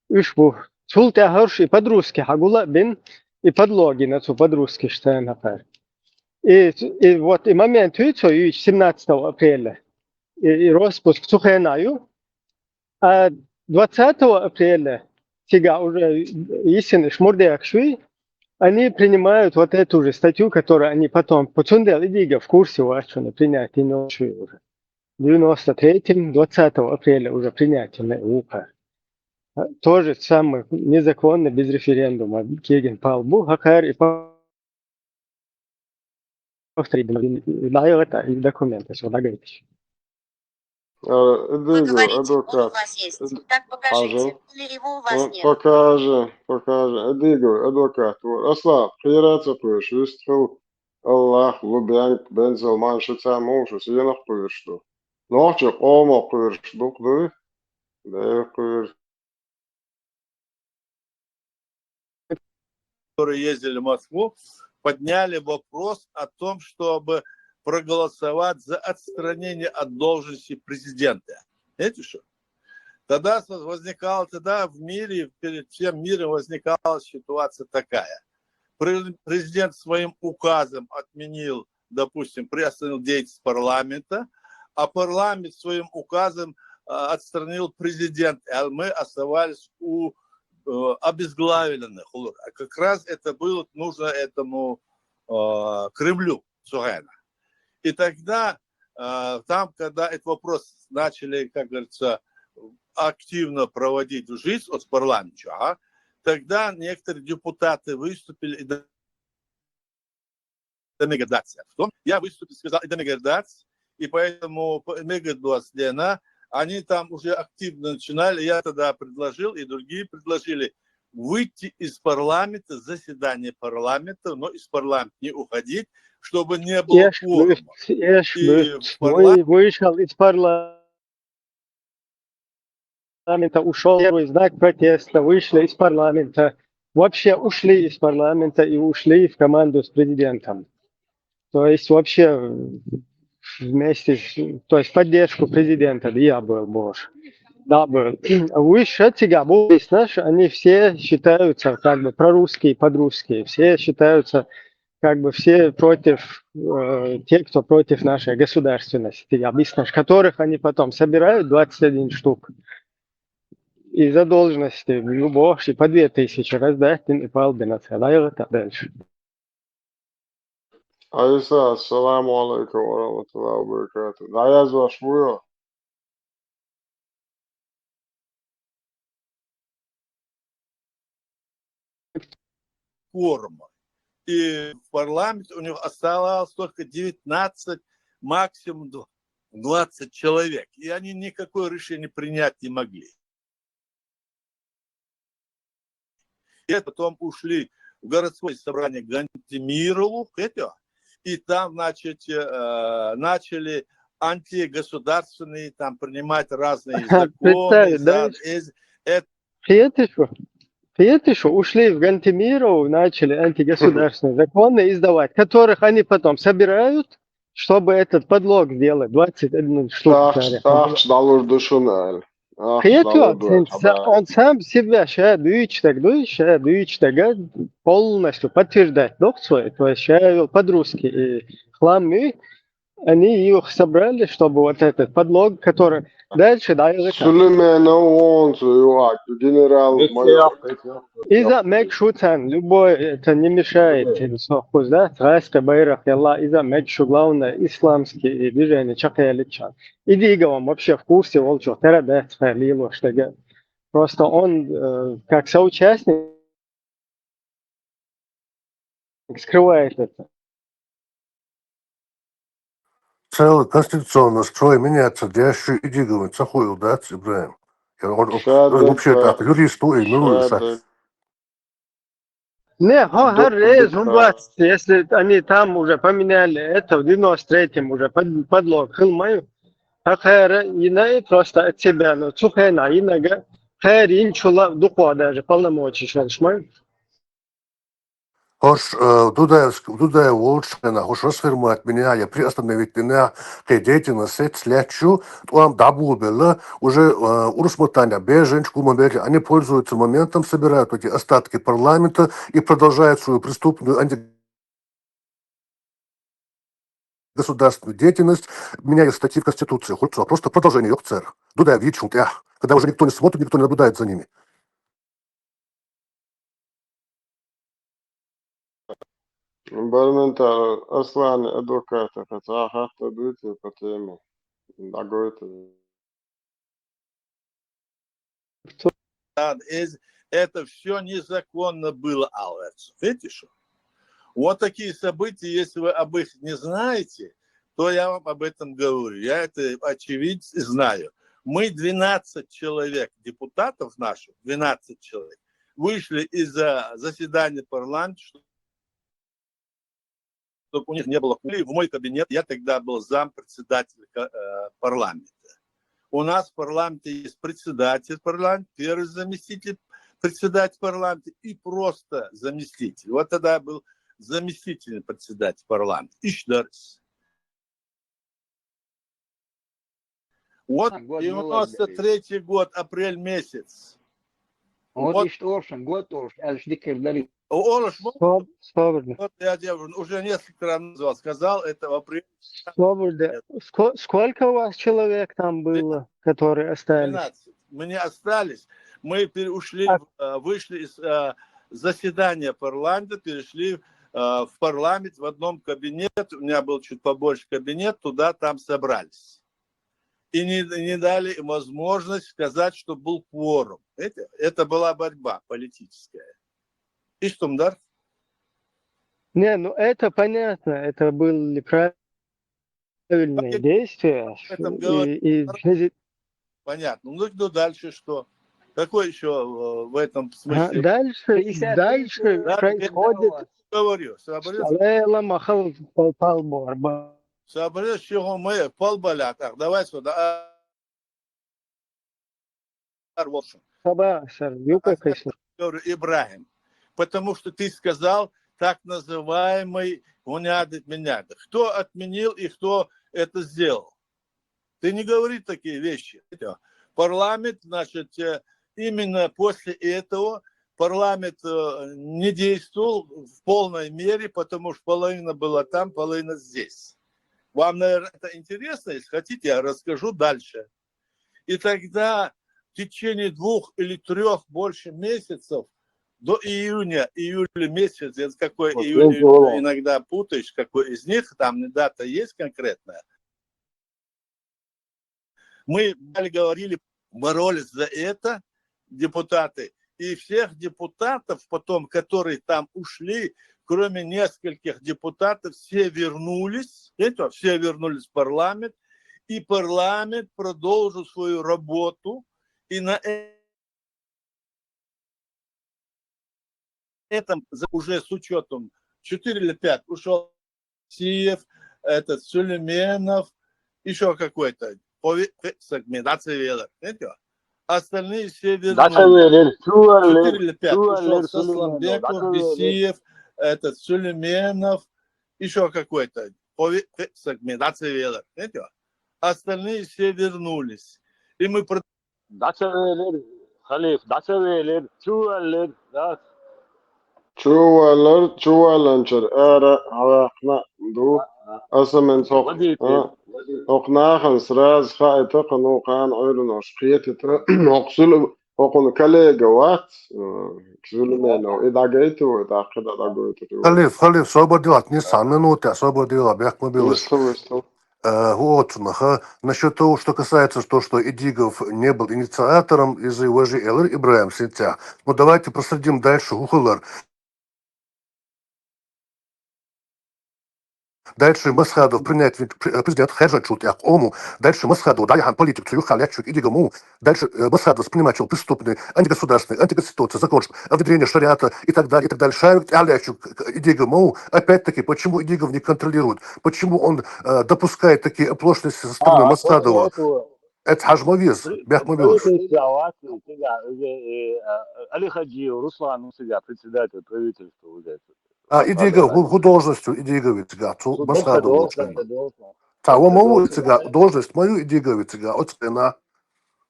Уж бу. Султа хороший под русский, хагула бин, и подлоги на цу под русский, что я напар. И, и вот и момент, и цо, и семнадцатого апреля. И, и распуск цухенаю. А двадцатого апреля, сега уже истинный шмурдяк шуй, они принимают вот эту же статью, которую они потом, Пуцундел и Дига в курсе, вашу на принятие ночью уже. В девяносто третьем, двадцатого апреля уже принятие на УК. А, тоже самый незаконный, без референдума, Кегин Палбу, Хакар и по повторить, да, это и документы, что догадайтесь. Э, Вы Эдиго, говорите, он у адвокат. Вас есть. Эд-, Так покажите. Хаза. Или его у вас Ну, нет? Покажи, покажи. Эдиго, адвокат. Вот, Аслан, кирацакуш, вистфил Аллах, Лубянк, Бензел, Маншица, Мушу, Сиенах кувершту. Нохчи, Омо кувершту, кувершту. Да, кувершту. Которые ездили в Москву, подняли вопрос о том, чтобы проголосовать за отстранение от должности президента. Знаете что? Тогда со-, возникала, тогда в мире, перед всем миром возникала ситуация такая. Пре-, президент своим указом отменил, допустим, приостановил деятельность парламента, а парламент своим указом, а, отстранил президента, а мы оставались у, э, обезглавленных. А как раз это было нужно этому, э, Кремлю, Сугайна. И тогда, э, там, когда этот вопрос начали, как говорится, активно проводить в жизнь от парламента, ага, тогда некоторые депутаты выступили и да-, да, мегадац. В том я выступил, сказал, и да, мегадац, и поэтому по-, мегадац, да, они там уже активно начинали, я тогда предложил, и другие предложили выйти из парламента, заседание парламента, но из парламента не уходить, чтобы не было Еш кворума. Быт, еш И быт. в Вы-, парламент вышел из парламента, ушел первый знак протеста, вышли из парламента, вообще ушли из парламента и ушли в команду с президентом. То есть вообще вместе, с- то есть поддержку президента, да, я был больше. Да, был. Выше тебя, знаешь, они все считаются как бы прорусские, подрусские, все считаются как бы все против, э, те, кто против нашей государственности, я объясню, которых они потом собирают двадцать один штук. И за должности, любовь, и по две тысячи раздать, и пал бы на целое, так дальше. Айса, ассаламу алейкум ва рахматуллахи ва баракатух. Да, я за швую. Кворума. И в парламенте у них оставалось только девятнадцать, максимум дв-, двадцать человек. И они никакое решение принять не могли. И потом ушли в городское собрание Гантимирову, это, и там, значит, э, начали антигосударственные там принимать разные законы. Представь, да? Из-, это Хетишу, хетишу, ушли в Гантимирову, начали антигосударственные законы издавать, которых они потом собирают, чтобы этот подлог сделать, двадцать один штук. Так, так, далур душуналь. Хетё, он сам себя ша дуйч так дуй, ша дуйч так полностью подтверждать док свой, то есть ша под русский и хламы, Они их собрали, чтобы вот этот подлог, который дальше, да, языка. Сулейманов вон цу юхь, генерал-майор. Иза мегаш шу царна, любой это не мешает, или сохуз, да, тхаьске байракх ялла, иза мегаш шу, главное, исламский движение чакхъяьлча. И дика ван вообще в курсе волчух, тера дац тхо лелош дерг. Просто он, э, как соучастник, скрывает это. Целый конституционный строй меняться, деши и диговый, ца хуйла дац, Ибрагим. Я, он, он, Шада, вообще так, юрист, и милуй, ша. Шада. Не, хо, хӀара реза хӀума бац, если они там уже поменяли это, в девяносто третьем уже под-, подлог хила ма ю. ХӀара йина и просто от себя, ну, цу хенахь йинарг, хӀара йинчул а дукха даже полномочий йолуш ма ю. ХӀорш, э, Дудаевск-, Дудаев волчу хенахь, хӀорш расформировать меняй, я приостановить меняй, кхин деятельность сецна лаьтташ ю, тӀом дӀаболабелла, уже, э, урус маттахь беженчу гума берли, они пользуются моментом, собирают эти остатки парламента и продолжают свою преступную антигосударственную деятельность, меняя статьи в Конституции. Хуьлу цо, просто продолжение йоккху церан. Дудаев йича хӀума тӀехь, когда уже никто не смотрит, никто не наблюдает за ними. Барментар, Асланан адвоката цхьа хаттар дуй те по теме? ДӀагойту. Да, эз-, это всё незаконно было, Алверс. Видите, что? Вот такие события, если вы об их не знаете, то я вам об этом говорю. Я это очевидец и знаю. Мы двенадцать человек, депутатов наших, двенадцать человек, вышли из-за заседания парламента, чтобы у них не было. Или в мой кабинет, я тогда был зампредседателя ка-, э, парламента. У нас в парламенте есть председатель парламента, первый заместитель председателя парламента и просто заместитель. Вот тогда я был заместителем председателя парламента. Ишдарс. Вот. А, год молодой. Девяносто третий год, апрель месяц. Вот. Вот ишта олуш, год олуш, аьлча дика хир дара. Олуш ма-, Соб-, собарна. Вот я тебе уже несколько раз назвал, сказал, это в апреле. Собарна. Ско-, сколько у вас человек там было, которые остались? Двенадцать. Мы не остались. Мы пере-, ушли, а, в, э, вышли из, э, заседания парламента, перешли, э, в парламент, в одном кабинете. У меня был чуть побольше кабинет, туда, там собрались. И не, не дали им возможность сказать, что был кворум. Видите? Это была борьба политическая. И что, Мдар? Не, ну это понятно, это были правильные действия. И, и в связи Понятно. Ну, ну дальше что? Какой ещё, э, в этом смысле? Ага, дальше, дальше происходит. Да, говорю, соберётся. Шалайла махал пал-, палбор, ба. Соберётся, чего мы, палбалят. Ах, давай сюда. А, в общем. Хаба, сэр, юка, конечно. Говорю, Ибрагим, потому что ты сказал так называемый гуняды-меняды. Кто отменил и кто это сделал? Ты не говори такие вещи. Парламент, значит, э, именно после этого парламент, э, не действовал в полной мере, потому что половина была там, половина здесь. Вам, наверное, это интересно, если хотите, я расскажу дальше. И тогда в течение двух или трёх больше месяцев, до июня, июля месяц, я какой июль, иногда путаюсь, какой из них, там дата есть конкретная. Мы говорили, боролись за это, депутаты, и всех депутатов потом, которые там ушли, кроме нескольких депутатов, все вернулись, это, все вернулись в парламент, и парламент продолжил свою работу, и на э-, этом за-, уже с учётом четыре или пять ушёл Сиев, этот, Сулейменов, ещё какой-то. Хови-, хе-, сагме, дацавелар. Знаете, остальные все вернулись. Дацавелар, чуваллер, четыре или пять чуваллер ушёл Сулейменов, Сосламбеков, дацавелар. Бесиев, этот, Сулейменов, ещё какой-то. Хови-, хе-, сагме, дацавелар. Знаете, остальные все вернулись. И мы про- ДӀа ца велира, халифа, дӀа ца велира, чу ваьллира, да? Чу ваьллира, чу ваьллинчуьра ара хьаваьккхина ду. Аса мен цох, а, окх нахана сразу хаита, кхана кхана Ӏуйранаш кхетита, окх Суле-, окхун коллега вац, э, Сулейменов, и дӀагайта вай, тӀаккха дӀагойтур вай. Халиф, Халиф, собар дилат, не сам минута, собар дила, бехк ма билаш. Вистху, вистху. Э, хӀу оцунаха, насчёт того, что касается то, что Идигов не был инициатором из-за его же Эллер Ибрагим Синтя. Ну, давайте проследим дальше, хӀу хилар. Дальше Масхадов принять вид пр-, э, президент Хержан Чултяк Ому. Дальше Масхадов, да, яхан политик, цу юха лячук Идигому. Дальше, э, Масхадов принимать преступный, антигосударственный, антиконституционный закон о внедрении шариата и так далее, и так далее. Шарик лячук Идигому. Опять-таки, почему Идигов не контролирует? Почему он, э, допускает такие оплошности со стороны Масхадова? Эт хьажма вез, бехк ма билаш. Правительство Аваси, у тебя, э, э, э, Али Хаджиев Руслан, у тебя председатель правительства уже. А, Идигов, ху, ху должностью Идигов у тебя, цу Масхадов должность. Та, во, мову у тебя, должность мою Идигов у тебя, от стена.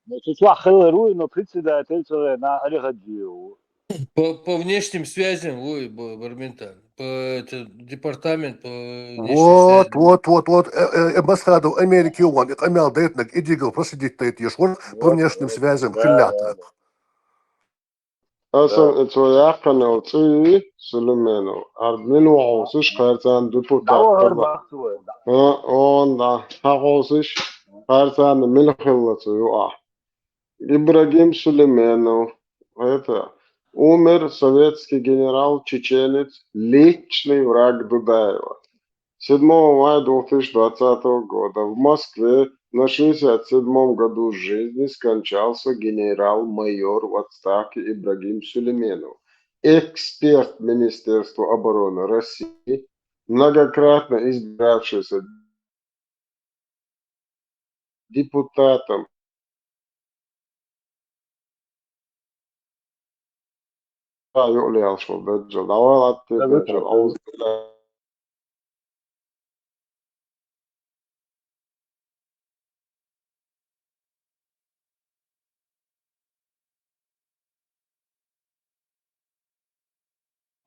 Ну, цу чуаххилла руй, но председатель цу на Али Хаджиев. По, по внешним связям, ой, б-, Барменталь. По, это, департамент по внешним связям. Вот, вот, вот, вот. Э, э, э, Масхадов Америке вон, и къамел дайтнаг Идигов проследить дайт еш вор, по внешним связям, хиллята. Аса цо яхханал цӀи Сулейменов. Ард мин вахьусиш харцан депутат. ДӀавахар бахцу вай, да. А, он, да. Хьахусиш харцан мин хилла цу юа. Ибрагим Сулейменов, это, умер советский генерал-чеченец, личный враг Дудаева. Седьмого мая две тысячи двадцатого года в Москве на шестьдесят седьмом году жизни скончался генерал-майор в отставке Ибрагим Сулейменов, эксперт Министерства обороны России, многократно избиравшийся депутатом. А, юкъли алшул, даджал. Давай, латте, даджал. Ауз билла.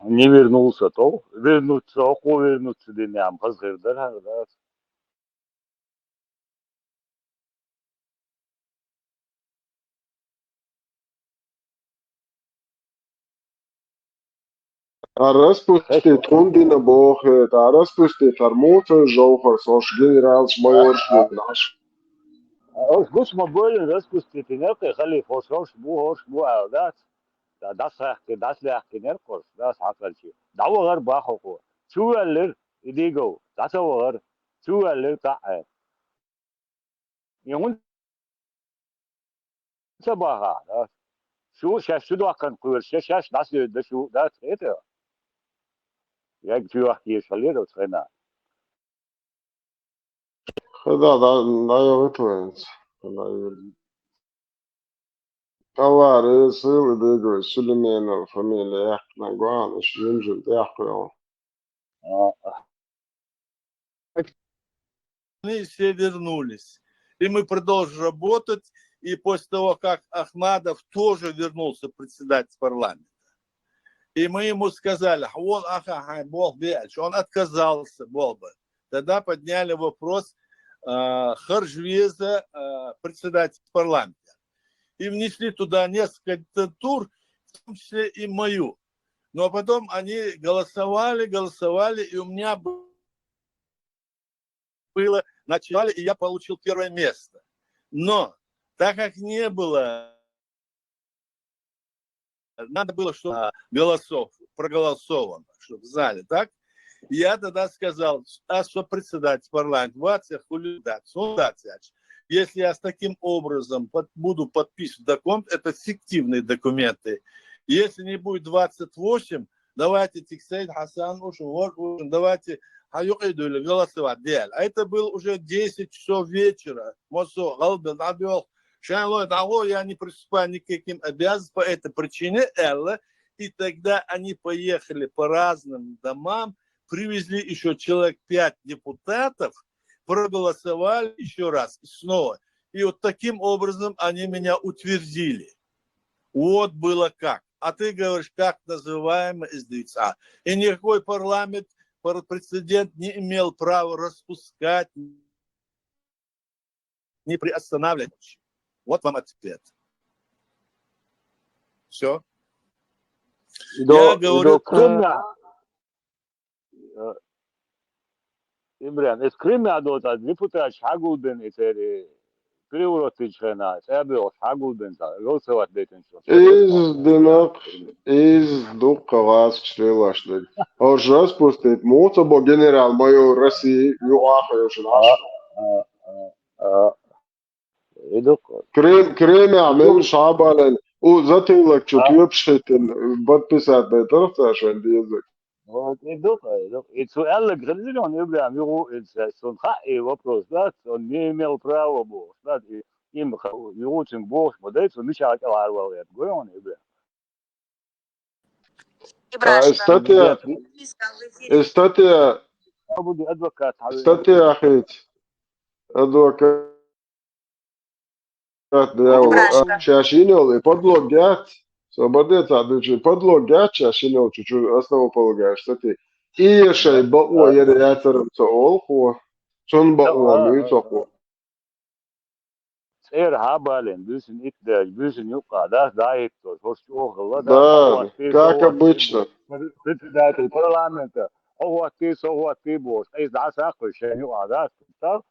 Не вернулся, то вернуться, око вернуться, диням, хазгырдар, да. А распустить тхундина бохе, а распустить армуца жовхар, сош генералш, майорш, наш. Ош гуч ма болин распустить, не кхе халиф, ош, ош бу, ош бу, а, да. Да, дас хахки, дас лахки, не кхош, дас хакалчи. Да вагар бахоку. Чуваллер, Идигов, дас вагар. Чуваллер, каэ. Юн ца баха, да. Шу шаш шу дохкан кур, шаш шаш дас да шу, да, это. Я чувак еш халер, вот хрена. Хада, да, да, я выплывет. Хада, я выплывет. Товары, силы, бегают, Сулейменов, фамилия, яхна, гуан, иш, жим-жим, яхна. А, а. Они все вернулись. И мы продолжили работать. И после того, как Ахмадов тоже вернулся председатель парламента, и мы ему сказали, вот, аха, ха, Бог бе-, он отказался, Бог бы. Тогда подняли вопрос, а, Харжвеза, а, председатель парламента. И внесли туда несколько кандидатур, в том числе и мою. Но потом они голосовали, голосовали, и у меня б-, было, начали, и я получил первое место. Но так как не было, надо было, что, а, голосов проголосовано, чтобы знали, так? Я тогда сказал, а что председатель парламента, вот я хулю, да, сунда, если я с таким образом под-, буду подписывать документ, это фиктивные документы. Если не будет двадцать восемь, давайте, Тиксейд Хасан, уж, вот, уж, давайте, а, юкъидули голосовать, дель. А это было уже десять часов вечера. Мосо, галбен, абёл, шайлой, того я не приступаю ни к каким обязанностям по этой причине, Элла. И тогда они поехали по разным домам, привезли ещё человек пять депутатов, проголосовали ещё раз и снова. И вот таким образом они меня утвердили. Вот было как. А ты говоришь, как называемый из лица. И никакой парламент пр- прецедент не имел права распускать, не приостанавливать. Вот вам ответ. Все. Идо, Я говорю идо Крымя. Э, Ибрагим, из Крымя до та депутат хьагулбен и цери переворот тичхена, цебе хьагулбен та, голосовать бетен что. Из динак, из дукха васк шлелаш дин. Ож распустит муца бо генерал-майор России, ю ахо ю шин аш. Идо Крым, Крымя мен шабален. У затылок чу тюпшхитин, подписать бетер цашен дизик. Вот, идо, идо. И цу элле грызлён Ибрагим, югу, и сон ха, и вопрос, да, он не имел права был, да, и им ха- югу цинг бохш, вот это, миша акалар вал, я говорю, он Ибрагим. А, Ибрашка. статья, Ты сказал в эфире. э, статья, Абу адвокат, статья хит. Адвокат дьявол. Ибрашка. А, Шашинел, и подлог гят. Сободец, а дучи подлог гят, Шашинел, чуть-чуть основополагаешь, кстати. И шай бао ере яцерам со олхо. Сон бао Да, мюцохо. Цер хабален, бюсин итдеш, бюсин юкъа, да, да, итто, хош чохла, Да, как обычно. Председатель парламента, хохватти, сохватти бош, из да сахой шен юкъа, да, став.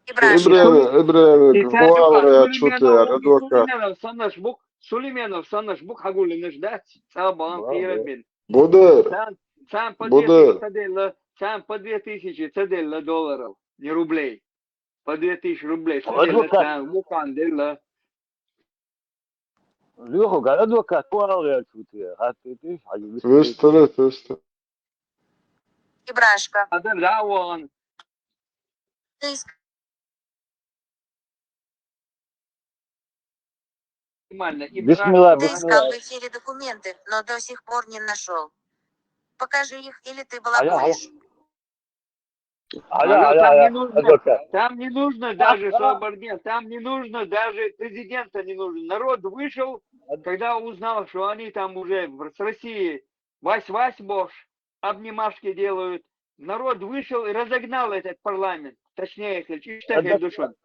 Ибрашка. Ибрагим, Ибрагим, И царь главное, Сулейменов, что ты, и адвокат. Сулейменов санаш бук, Сулейменов санаш бук хьагуллинаш дац, цӀа бан Да, кхерар да. бин. Будыр, Цан, цан по две Будыр. тысячи цӀа делла, цан по две тысячи цӀа делла долларов, не рублей. По две тысячи рублей цӀа делла, Адвокат. Цан мукъан делла. Лёха, гар адвокат, по алгъя чути, хатти тиш, хьаги Выстыры, выстыры. Ибрашка. Адам да вон. Ты с- Нормально. И Бисмилла, Ты бисмилла. искал в эфире документы, но до сих пор не нашел. Покажи их, или ты А я, а я, балаболишь. а я, Алло, а я, там а не я, нужно, адвокат. Там не нужно даже Соборден, там не нужно даже президента не нужно. Народ вышел, когда узнал, что они там уже в- с Россией вась-вась бош, обнимашки делают. Народ вышел и разогнал этот парламент. Точнее, хилчи, что Адвокат. Хельдушин.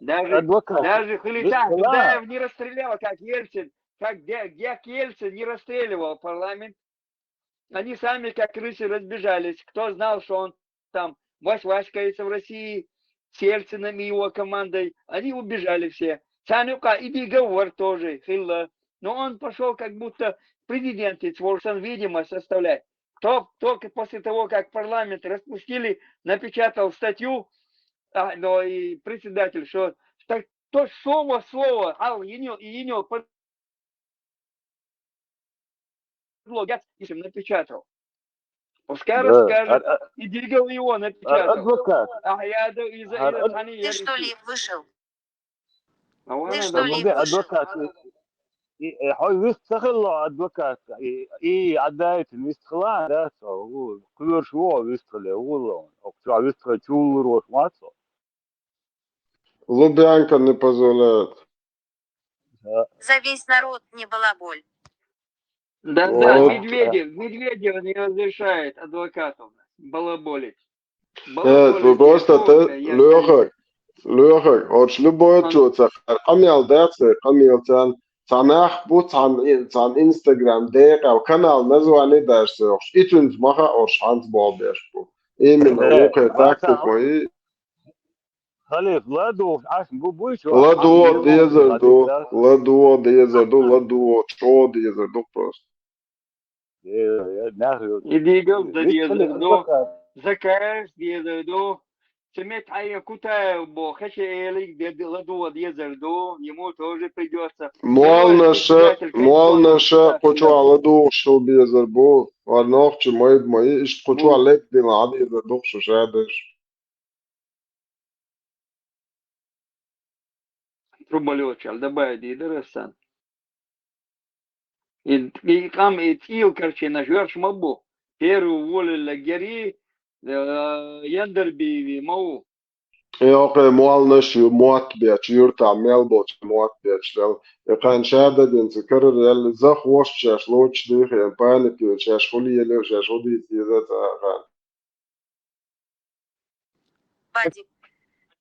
Даже, Адвокат. Даже Хилича Бисмилла. Дудаев не расстрелял, как Ельцин, как Ге- Гек Ельцин не расстреливал парламент. Они сами, как крысы, разбежались. Кто знал, что он там вась-васькается в России с Ельциным и его командой, они убежали все. Цан юкъа и договор тоже, хилла. Но он пошел как будто президент ведь Ворсон, видимо, составлять. Кто только после того, как парламент распустили, напечатал статью, а, но и председатель, что так то слово в слово, ал енё и енё подлог гят, если напечатал. Пускай Да, расскажет. а- а- И Дигл его а- напечатал. Адвокат. А я да из-за А- из-за а- Тани Ты что ли Ярики. вышел? А вон Ты она что ли Адвокат, вышел? адвокат. И, э, хой вист сахалла адвокат. И, и отдает вист хала, да, со, у, куверш во вист хала, у, ло. Ок, чё, вист хала, чуллур во, шмат, со. Лубянка не позволяет. Да. За весь народ не балаболь. Да, да, Вот. Медведев, Медведев не разрешает адвокатам балаболить. Э, Балаболить просто неплохо, ты, я Лёха, Лёха, вот любой чё, цахар, камел, да, цахар, камел, цан, цанах, бу, цан, цан Инстаграм, да, канал, название дашь, цахар, и цунц маха, ош, ханц бол, беш, бу. Именно, Э, Лёха, вата- тактик мой. Халиф, ладу, аш, бу, бу, чё, Ладу, аш, дезер, Халиф, ду, да? ладу, дезер, ду, ладу, чё, дезер, ду, просто. Э, э, нахуй. И Дигл да Вист хала, дезер, ду. адвокат. Закаев дезер, ду. Цемет Айя Кутаев бо, хача элик де ладу дезер, ду. Ему тоже придётся. Муал наша, муал наша, кочу аладу, шо безер бу. Варнох чи мой, мой, иш кочу алек дила, ади безер, дух шо шадеш. Труболёт чал, да бай ди дерасан. И, и кам, и тил, короче, на жверш мабу. Первый уволили Гери, э, Яндербиеви, мау. Йокъе, молланаш ю мотт беча, юртахь мел болчу мотт беча дела. И кхаьн ша дагина ца карара яьлла, захош шаьш лоцуш дийхина, паникийла шаьш хуьлу елла, шаьш хӀун дийца деза цара кхаьн. Вадик,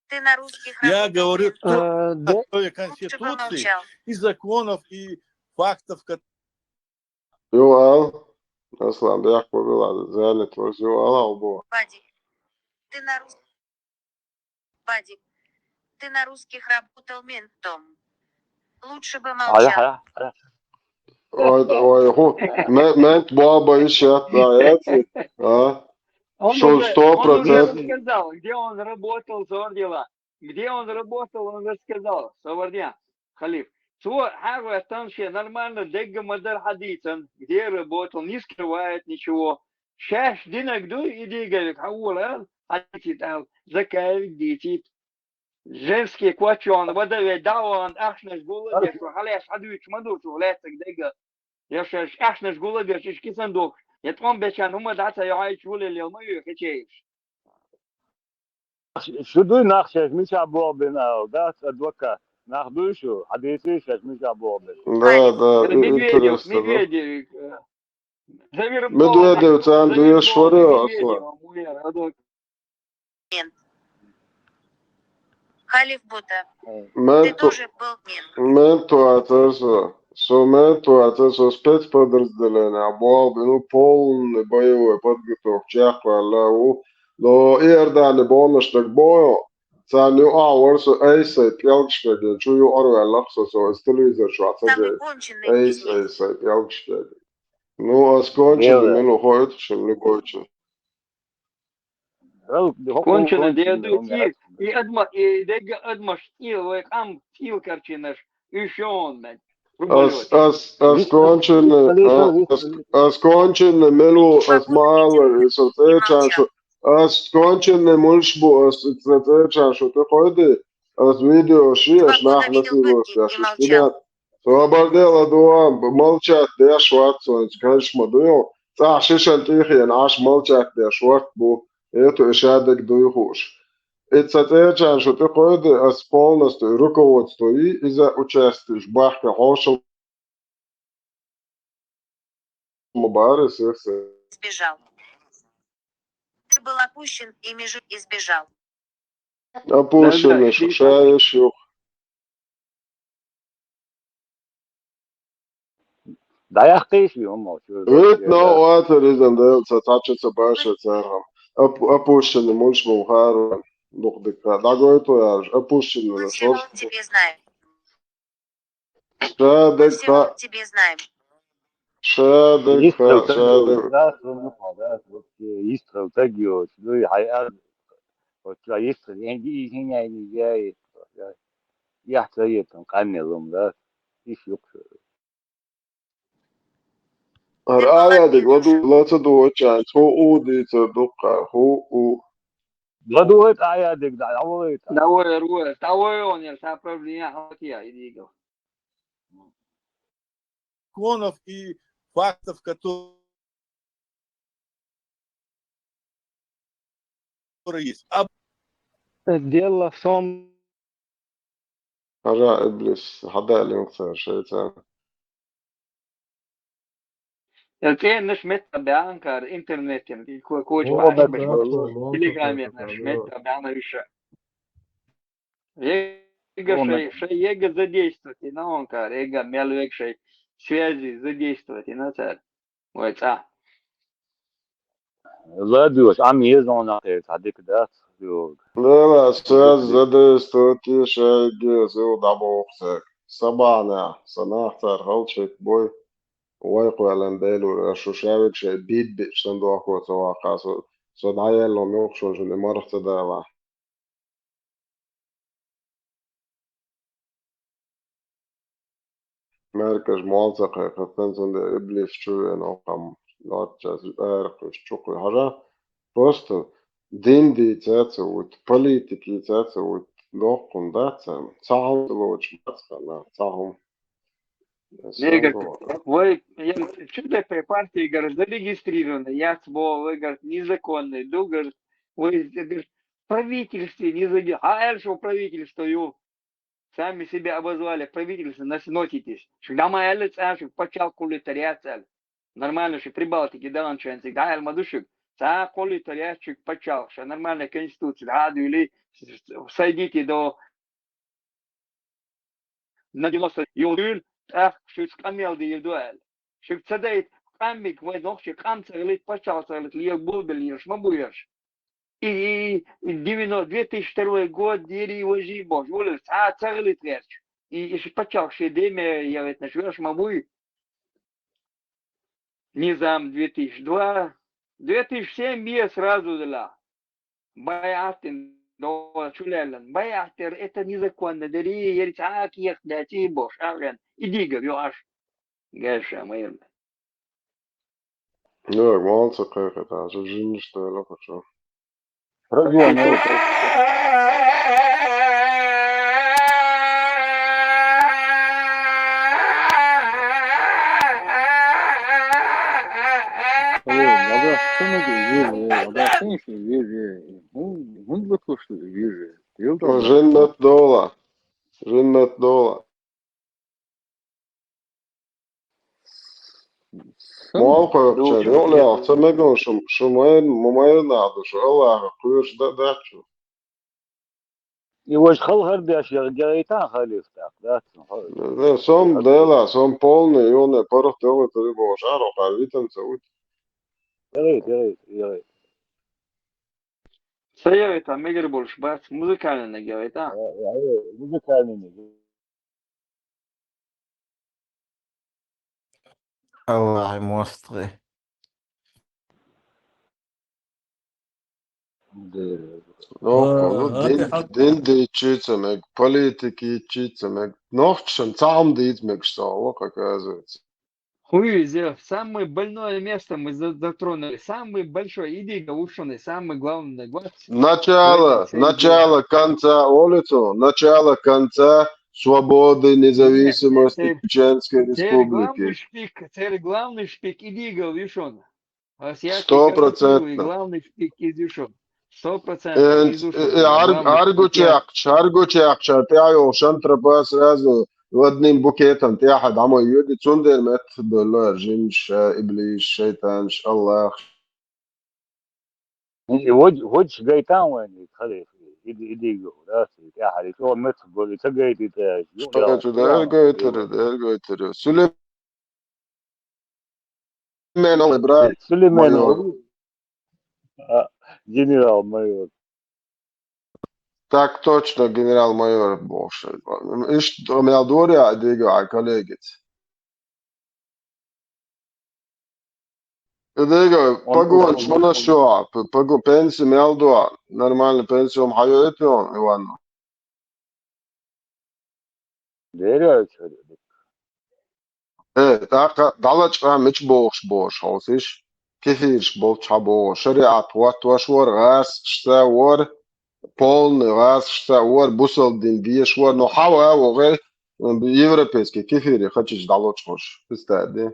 ты на русских Я работал говорю, нет? Только Э, да. Основе Лучше бы Конституции молчал. И законов, и фактов, кот- Ю ал. Аслан, бехк бу била, занят варс, ю ал, ал бу. Вадик, ты на рус-, Вадик, ты на русских работал ментом. Лучше бы молчал. Ой, ой, ху, ме-, мент баба иш ятта, яц, а? Он Шо, уже, сто он уже процентов. Рассказал, где он работал, Савардила. Где он работал, он рассказал, Савардия, халиф. Цо хьагӀоьттан ше нормально дегга ма-дарра хьадийцан, где работал, не скрывает ничего. Шаьш динаг дуй, и дийгавиг хьан волал, хьадийцийта аьлла, закаевиг дийцийта. Женский кочон, вадаве, даван, ахчанаш гулла деш, хьалаьцна хьадуьйцуш ма ду, шу лаьцнарг дегга. Я шаьш ахчанаш гулла деш, иш кисан дохуш. Я тӀом бечан хӀума дӀа ца йохьуьйтуш, вулел ел ма ю хечеш. Шу дуй нах шаьш мичахь болх бина ала, дац адвокат? Нах дуй шу, хьадийций шаьш мичахь болх бина? Да, да, Медведев, интересно, да. Медведев, э, Медведев царна дуьйш вара, Аслан. Халиф Бута. Менту-, Ты тоже был мент. Менту ацар со. Со менту ацар со спецподразделение. Болх бина, ну, полный боевой подготовка чекхваьлла ву. Но Иордане бонаш даг бо, царна юкъахь вара со айсай пӀелгаш бегина. Чу юкъара ваьллакх со, со иза телевизор чохь ца гайта. Айса, айсай пӀелгаш бегина. Ну, ас конченый, мила хоуьйту шуна, любой чу. Конченый, де ду, и, и адма-, и дегга адамаш, и вай къам цӀийла карчийнарш, уьш шо он мег. Ас, ас, ас конченый, а, ас, ас конченый, мила, ас ма аллара, и со цӀечан шу, ас конченый муьлш бу, ас со цӀечан шу тӀе кхойди, ас видео ши, ас нах насиловать деш, ас кина. Собар де ладугӀа, молчать деш вац со, хӀинца кхерш ма ду йо. ЦӀахь шишан тӀехьена Ӏаш молчать деш варт бу. Это и ша дерг дуй хууш. И ца цӀечан шу тӀе кхойди, ас полностью руководство и иза участие бахка хьошал ма бара сех се. Сбежал. Ты был опущен, и межи-, и сбежал. Опущенный, да, да, шуша еш юха. ДӀаяккхийша ву, амма чу. Вит но ватар иза дел ца, ца чу ца баша цархьама. Оп-, опущенный муьлш бу хара. Дукха дика дӀагойту аьлча, опущенный шорш. Тебе знаем. Ша дерг ха-, ша дерг ха-, ша дерг. Йистхила таг йоцу, дуй, хьай ар-, вот ша йистхила, энди и хиняйни яй, яй. Яхь ца йетан къаннелум, да? Иш юкъа. Ара а ядиг ладу-, ла ца дугӀуччан, хӀу у дийцар дуккха, хӀу у. ЛадугӀуьйту а ядиг, дӀа, дӀаволуьйту. ДӀавоьр ву, дӀавоьр он, я сопротивление хьалатия, и дигал. Законов и фактов, которые есть. Об- Дело в том, Хьажа, иблис, хьадалинг цара шайца. Я цӀенаш метта баьнкар интернетен, ко-, коча О, баьнкаш да, баьнкаш, да, да, телеграмернаш да, да. Метта баьнна уьш. Ега О, шай, ме- шай ега задействовать, и на онкар, ега мел век шай связи задействовать, и на цар. Вай цӀа. ЛадугӀуш, Ӏам еза хьуна кхета, хьан дика дац, йога. Лела, связь задействовать, шайге, зу дӀабоху церг. Са бахьанехь, сан нах цара халчийта бой, вай кхоьллина Делора, шу шаьвиг шайн биббиъ сан дохко ца ваккха, со, со дӀаелло муьлхха шуна шуна и марха ца далахь. Меркаш молла ца кхайкхина, цундела иблис чу веана, хӀокхам норччаьрца ара кхуьйсу, чу кхуьйсу. Хьажа, просто дин дийца ца вуьту, политика йийца ца вуьту, доккхун дац царна. Цхьа хӀума лоцуш бац ханна, цхьа хӀума. Мегар, вай, я, чу тӀе партия, говорит, зарегистрированный, яц бо, вай, говорит, незаконный, ду, говорит, вай, говорит, правительстве не заде-, а аьлла шо правительство ю. Сами себя обозвали правительство, носитесь. Шуга дӀа ма аьлла цкъа, шуга паччахьалкхе кхоллийтар яц аьлла. Нормально шуга Прибалтике даханча хана цига дӀа аьлла ма ду шуга. Цхьа кхоллийтар яц шуга паччахьалкхе, шоай нормально конституци дӀа а дуьйле, сойдите до на девяносто юха дуьйла, тӀаккха шуьца къамел дийр ду аьлла. Шуьга ца дайта, къаммиг вай нохчий къам ца хилийта, паччахьалкхе ца хилийта, лела болабелла ераш ма бу ераш. И, и, и девяносто, две тысячи второй год, дери, важи бохуш, вуллаш, цхьа а ца хилийта гӀерташ. И, и ши паччахьалкхе шен деме яхийтинарш ераш ма буй. Низам две тысячи два, две тысячи семь бе сразу дала. БайӀат дина, дола чулаьллан. БайӀат дар, это незаконно, дари, яри цхьа а кехат дац, и бохуш, ахӀен, и дийгар ю аш. Гайша, ма йирна. Йо, молодцы, кхайкхийта, жо жинаш тайла кхучу. Программа. Ой, надо оценить вижу, надо оценить вижу. Ну, ну, вот то, что вижу. Жиннат дола. Жиннат дола. Сан Муалкхойкхучар, дулча юкъ леха, ца мегаш шу, шу майр-, ма майрнах ду, шу Аллахах кхоьруш да-, дац шу. И важа халхар деш яра герайта халиф так, да? Э, сом дела, сом полный, юхне паргӀат йогӀуьйтур бохуш, аьрру кхара витам ца вуьту. Ярайт, ярайт, ярайт. Ца ярайта, мегар болуш бац, музыкальный наг ярайта. Э, э, э, музыкальный наг. Аллахь мостагӀий. Дера. Охо, ну, Ага, дин, хьал- дин дийцчи ца мег, политика йийцчи ца мег. Нохчашна цхьа хӀума дийца мегаш ца хьо, оказывается. Хуй, зе, самое больное место мы за-, затронули. Самый большой, иди, Гаушин, и самый главный наг. Начало, начало конца, улицу, начало конца свободы, независимости Чеченской Республики. Церан главный шпик, церан главный шпик, иди, Гаушин. Сто процентов. Главный шпик из Юшов. Сто процентов из Юшов. Э, э, ар-, аргучекхча, аргучекхча, тӀаьхьа йолу шантропа сразу одним букетом тӀаьхьа дӀа ма йоьду, цундела меттах доллар жинаш, э, иблиш, шайтанаш, Аллах. И вот, вот гайтан вайн, халиф, иди, иди, да, тӀаьхьа, и то меттах доллар, ца гайти тӀаьхьа. Что, да, гайтар, да, гайтар. Сулейман Сулейменов, брат. Сулейменов. Майор. А, генерал-майор. Так точно, генерал-майор бохуш. Иштта мел дора а дийга а коллегица. Дийга, он погонаш, он мана шо, п-, погон-, пенси мел до, нормально пенси ум хьайойту, Иван? Дера яц хӀара. Э, тӀаккха дӀалачкъа мича бохуш бохуш хьовсиш, кефираш болчу хьан бохуш, шариӀат хӀоттош вара, гӀасашца вара, полный гӀасашца вара, бусалба дин дезаш вара, но хьан ван вогӀе, европейский кефири хачиж дӀалочкъуш, представь, де?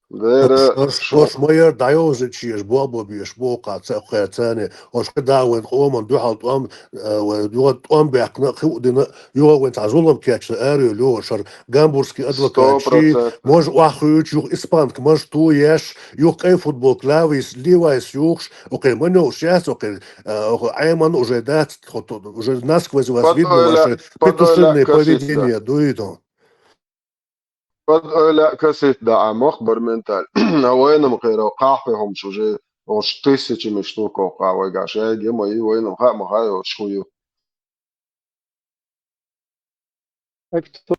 Дера, ош, ош, шо- ош ма яра дӀайовзачу еш, бобо беш, боккха ца кхаьчане, ош кхидӀа вайн къоман дуьхьал тӀом, э, вай юха тӀом баьккхина, кхин а дина, юха вайн цхьа зулам кечна, аьрру лоьхуш, шар гамбургский адвокат, ши, сто процентов. Маж охьахуьйчу, юха испанка маж ту еш, юха кӀайн футболка лавис, ливайс юхуш, окхе ма новш яц, окхе, э, окхе Ӏеман уже дац, тхо-, тхо-, уже насквозь вас видно, ваше петушиное поведение, дуйду. Под ойла касит да, а мох бар менталь. А вайнам кхера, кхахье хӀумаш уже, ош тысячами штук кхаъ вайгаш, яйги ма и вайнам хаа ма хаа, ош хӀу ю. Факт в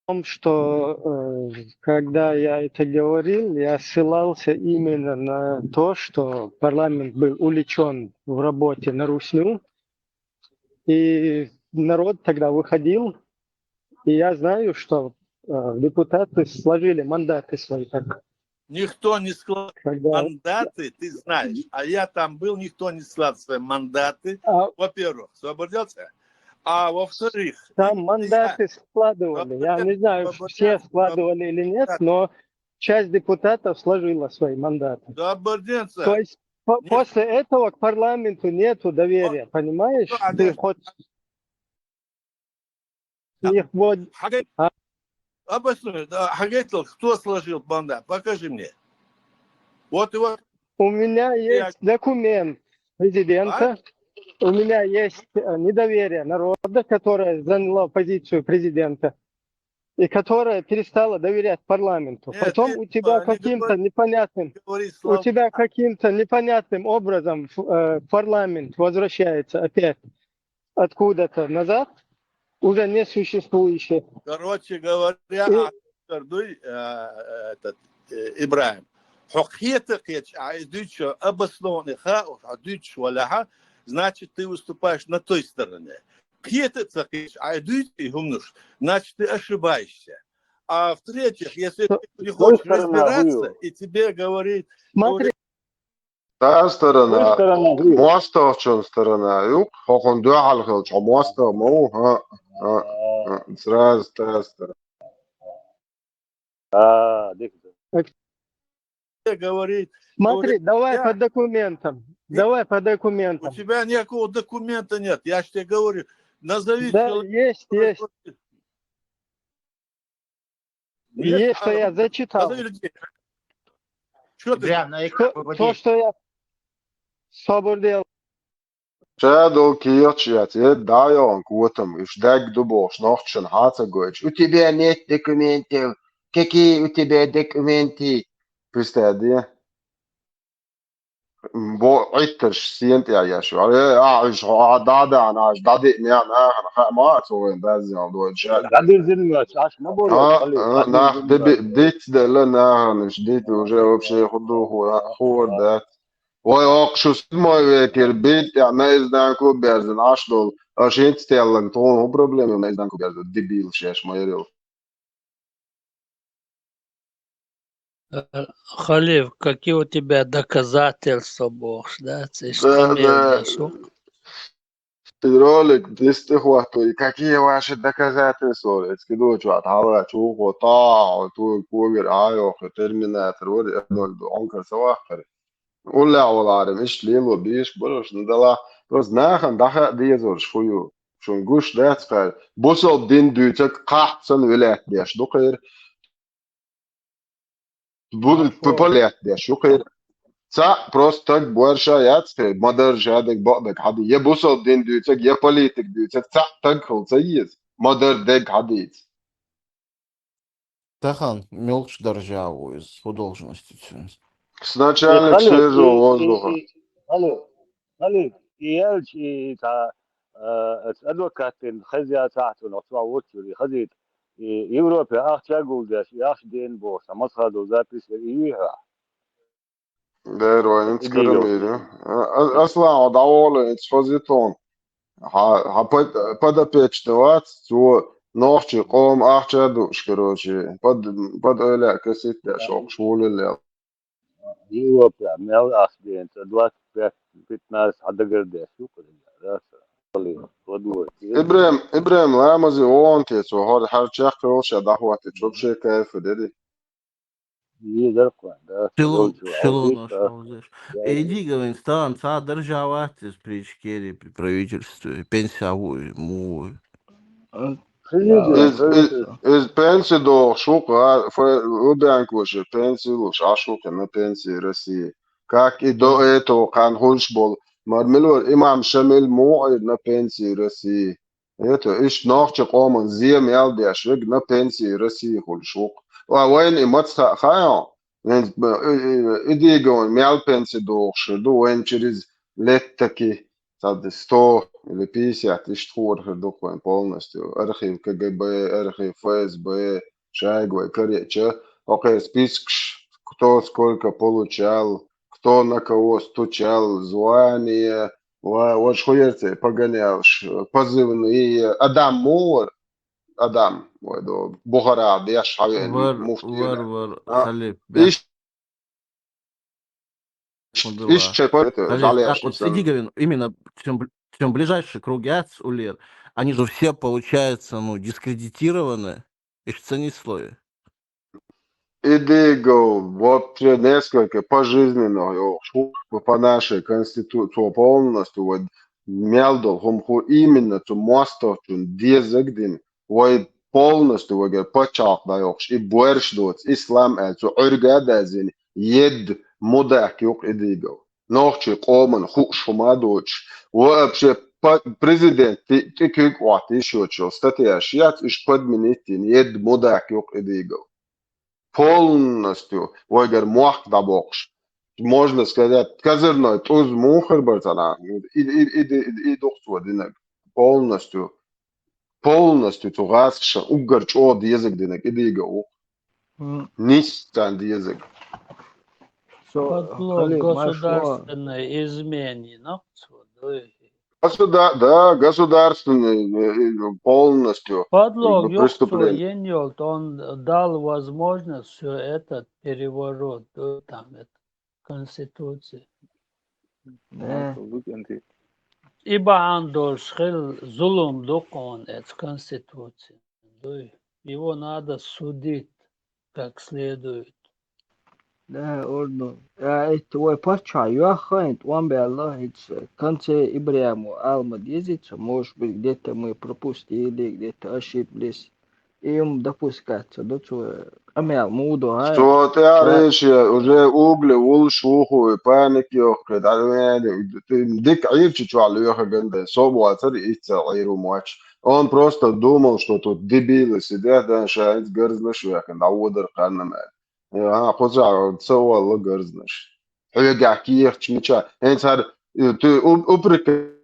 том, что, э, когда я это говорил, я ссылался именно на то, что парламент был увлечён в работе на русню, и народ тогда выходил, и я знаю, что, э, депутаты сложили мандаты свои так. Никто не складывал мандаты, ты знаешь, а я там был, никто не складывал свои мандаты, а, во-первых, освободился, а во-вторых, там мандаты складывали, я не знаю, все складывали или нет, но часть депутатов сложила свои мандаты. Да, Борденца. То есть по- Нет. После этого к парламенту нету доверия, понимаешь? Да, Ты нет. хоть Да. их вот Хагай- А? Обоснуй, да, Хагайтал, кто сложил мандат? Покажи мне. Вот и вот. У меня есть документ президента, у меня есть э, недоверие народа, которое заняло позицию президента, и которое перестало доверять парламенту. Нет, Потом ты у тебя не говори- каким-то непонятным, Говори у слова. тебя каким-то непонятным образом э, парламент возвращается опять откуда-то назад, уже несуществующий. Короче говоря, И- а, Гордуй, а, этот, э, Ибрагим. Хьо кхета кхеташ, а из дуьйцу обоснованный хаос, а дуьйцу валяха, значит, ты выступаешь на той стороне. Кхета ца кхеташ, а из дуьйцу и хумнуш, значит, ты ошибаешься. А в-третьих, если ты не Той хочешь сторона разбираться, хуёво. И тебе говорит, Смотри, Та сторона, Той сторона хуёво. мостагӀчун сторона юкъ, хьо хӀун дуьхьал хилча, хьо мостагӀа ма ву, хӀа, хӀа, хӀа, сразу та сторона. А, дика. говорит, смотри, говорит, давай я- по документам. Давай по у документам. тебя никакого документа нет. Я же тебе говорю, назови Да, человека, есть, который есть. хочет- Есть, что а, я ну, зачитал. назови людей. Что ты? Прям на То, экран то, попади. Что я... Собур дел. Ша долу кехаташ яц, э, дӀайогӀун котам, уьш даьгга ду бохуш, нохчашна хьа ца гойтуш. У тебя нет документов. Какие у тебя документы? Представь, де? Бо Ӏиттарш сен тӀехь еш ю. Э, а, уьш хьо дӀа-, дӀадахана, аш дӀадиъна, нахана хаа ма а цо вайн даззал дойча. ДӀадирзина моьттуш, аш ма бора, А, хале, а, нах дӀадирзина диби-, моьттуш. дицделла нахана, уьш дита уже вообще худуху, хор дац. Вай, оккха шу седьмой векера битӀехь наизнанку берзина Ӏаш долу. Аша хӀинца телланг тхуна хӀун проблема ю наизнанку берзина? Дебил шеш ма ярил. Э, Халиф, какие у тебя доказательства, бохуш, да? Цу Да, там да. я сук. И ролик дистехватуй. Какие ваши доказательства? Эцки дочу а тхьала чухо тахьо, ту когар айоху, терминатор вари, а ноль ду, онкар ца вахкар. Уллехь валарим, иштта лело бийш бараш, ну дала. Просто нахана даха дезорш ху ю. Шун гуш дац кхайр. Бусал дин дуьйцаг кхахь сан вилаьт деш ду кхайр. Бу-, п-, п-, лаьт деш ю кхайр. Цхьаъ просто таг борша яц кхайр. Мадар жадег бакъдег хьади. Я бусал дин дуьйцаг, я политик дуьйцаг. Цхьаъ таг хил ца еза. Мадар дег хьадийца. Тахана муьлхачу даржа ву иза, хӀун должность ю цуьнан? С начальник Халиф, свежего и, воздуха. и, и, Халиф, Халиф, и яьлча, и, и цхьа, э, оцу адвокатийн хеза яц ахьа цунах, цхьа вуьйцур, и хазийта, и Европе ахча гулдеш, и ахча ден бохуш, цхьа масхадо запись яр, и юьйхьа. Дера вайн И карамийра. дийла. А-, а-, Аслан, дӀаволу, эцу хоза тхуна. Хьа, хьа под-, подопечный вац, цо нохчий къома ахча а дууш, короче, под, под ойла касит деш, оккхуш волаллел. Европе мел ахча ден, ца двадцать пять, пятнадцать хьа дагардеш ю, кху дагара, да, ца, подвой. Ибрем, Ибрем, ламази вон те, цо хьор хьар чекх йолуш а дӀахӀоттича, вообще кайфа дери. Йидар кхуьн, да, Шилон, йолчу шилон хьовзийта, хьовзеш. да. Э, иди, говорит, стан, ца даржа вац иза при Ичкерии, при правительстве, пенсия ву, му. Президент, Из, из, правительство. из пенси дохуш ву-кх, а, фе-, Лубянкоша пенси луш, Ӏаш ву-кх на пенсии России. Как и до этого кхана хуьлуш болу. Мара мила вара имам Шамил муха Ӏийра на пенсии России? Это, иштта нохчи къоман зен мел деш верг на пенсии России хуьлуш ву-кх. Ва-, вайна и маца хаа хаьа? Вайн, э, э, э, и дийга вайн мел пенси дохуш хир ду, вайн через лет таки, цхьа сто или пятьдесят, иштта хуур хир ду-кх вайн полностью. Архив КГБ, архив ФСБ, шайга вай кареча, окхе спискаш, кто сколько получал, кто на кого стучал, звание, ва-, ваш хуерце погонялш, позывные, Адам мур, Адам, вай до, Бухара деш хьавеана Вар, муфтий вар, да. вар, А, Халиф, иш-, бехк ма иш-, чай пойте, Халиф, жалеш, так вот, иди, говорю, именно чем, бл- чем ближайший круг яц уллера, они же все, получается, ну, дискредитированы, их ценность слоя. И дигав вообще несколько пожизненно йохуш, по нашей конституции, цо полностью вот мел долу хӀума ху именно цу мостагӀчун дезаг дина, вай полностью вайгара пачхьалкх дӀайохуш, и боьрш доцу, ислам аьлла, цу Ӏуьрга а даьззина, едда мудак юкъ и дигав. Нохчий къоман хууш хӀума а доцуш, вообще па-, президент ти-, тӀе куьг Ӏотта йиш йоцуш йолу статьяш яц, уьш подменить йина, едда мудак юкъ и дигав. Полностью вайгара мохк дӀабоккхуш. Можно сказать, козырной тӀуз муха хир бара цхьана? И, и, и, и, и дукха цо динарг. Полностью. Полностью цу гӀазкхаша уггар чӀогӀа дезаг динарг и дигав ву. М. Нисса царна дезаг. Со Подлог хали машло. Государственной измене, ну, цо, да. Госуда-, да, государственный, э, э, полностью, как Подлог бы, юкъ цо преступление. Йина йолу, он дал возможность всё этот переворот, да, там это, конституция. Э. И бахьана долуш хила зулум ду кхуна эца конституция. Дуй. Его надо судить как следует. Да, орден. А это вай паччахь йоьхна хӀинца тӀом баьлла, хӀинца конце Ибрахьима ала ма дезий цо, может быть, где-то мы пропустили, где-то ошиблись. И хӀума допускаться ду цо, къамел муха до хьа? Цо тӀаьхьа Да. Рече, уже угли вуллуш вухуй, паник йоккхуй, дӀа веана, дика Ӏийрчу чохь лоьхург дан, со а воцара, и ца Ӏийр ву моч. Он просто думал, что тут дебилы сидят, да, ша хӀинца гарзнаш вехна, дӀаводар кханна аьлла. Э, а, кхузахь ца валла гарзнаш. Хьоьгахь кехаташ мича, хӀинца хӀара, э, ты у-, упрекать.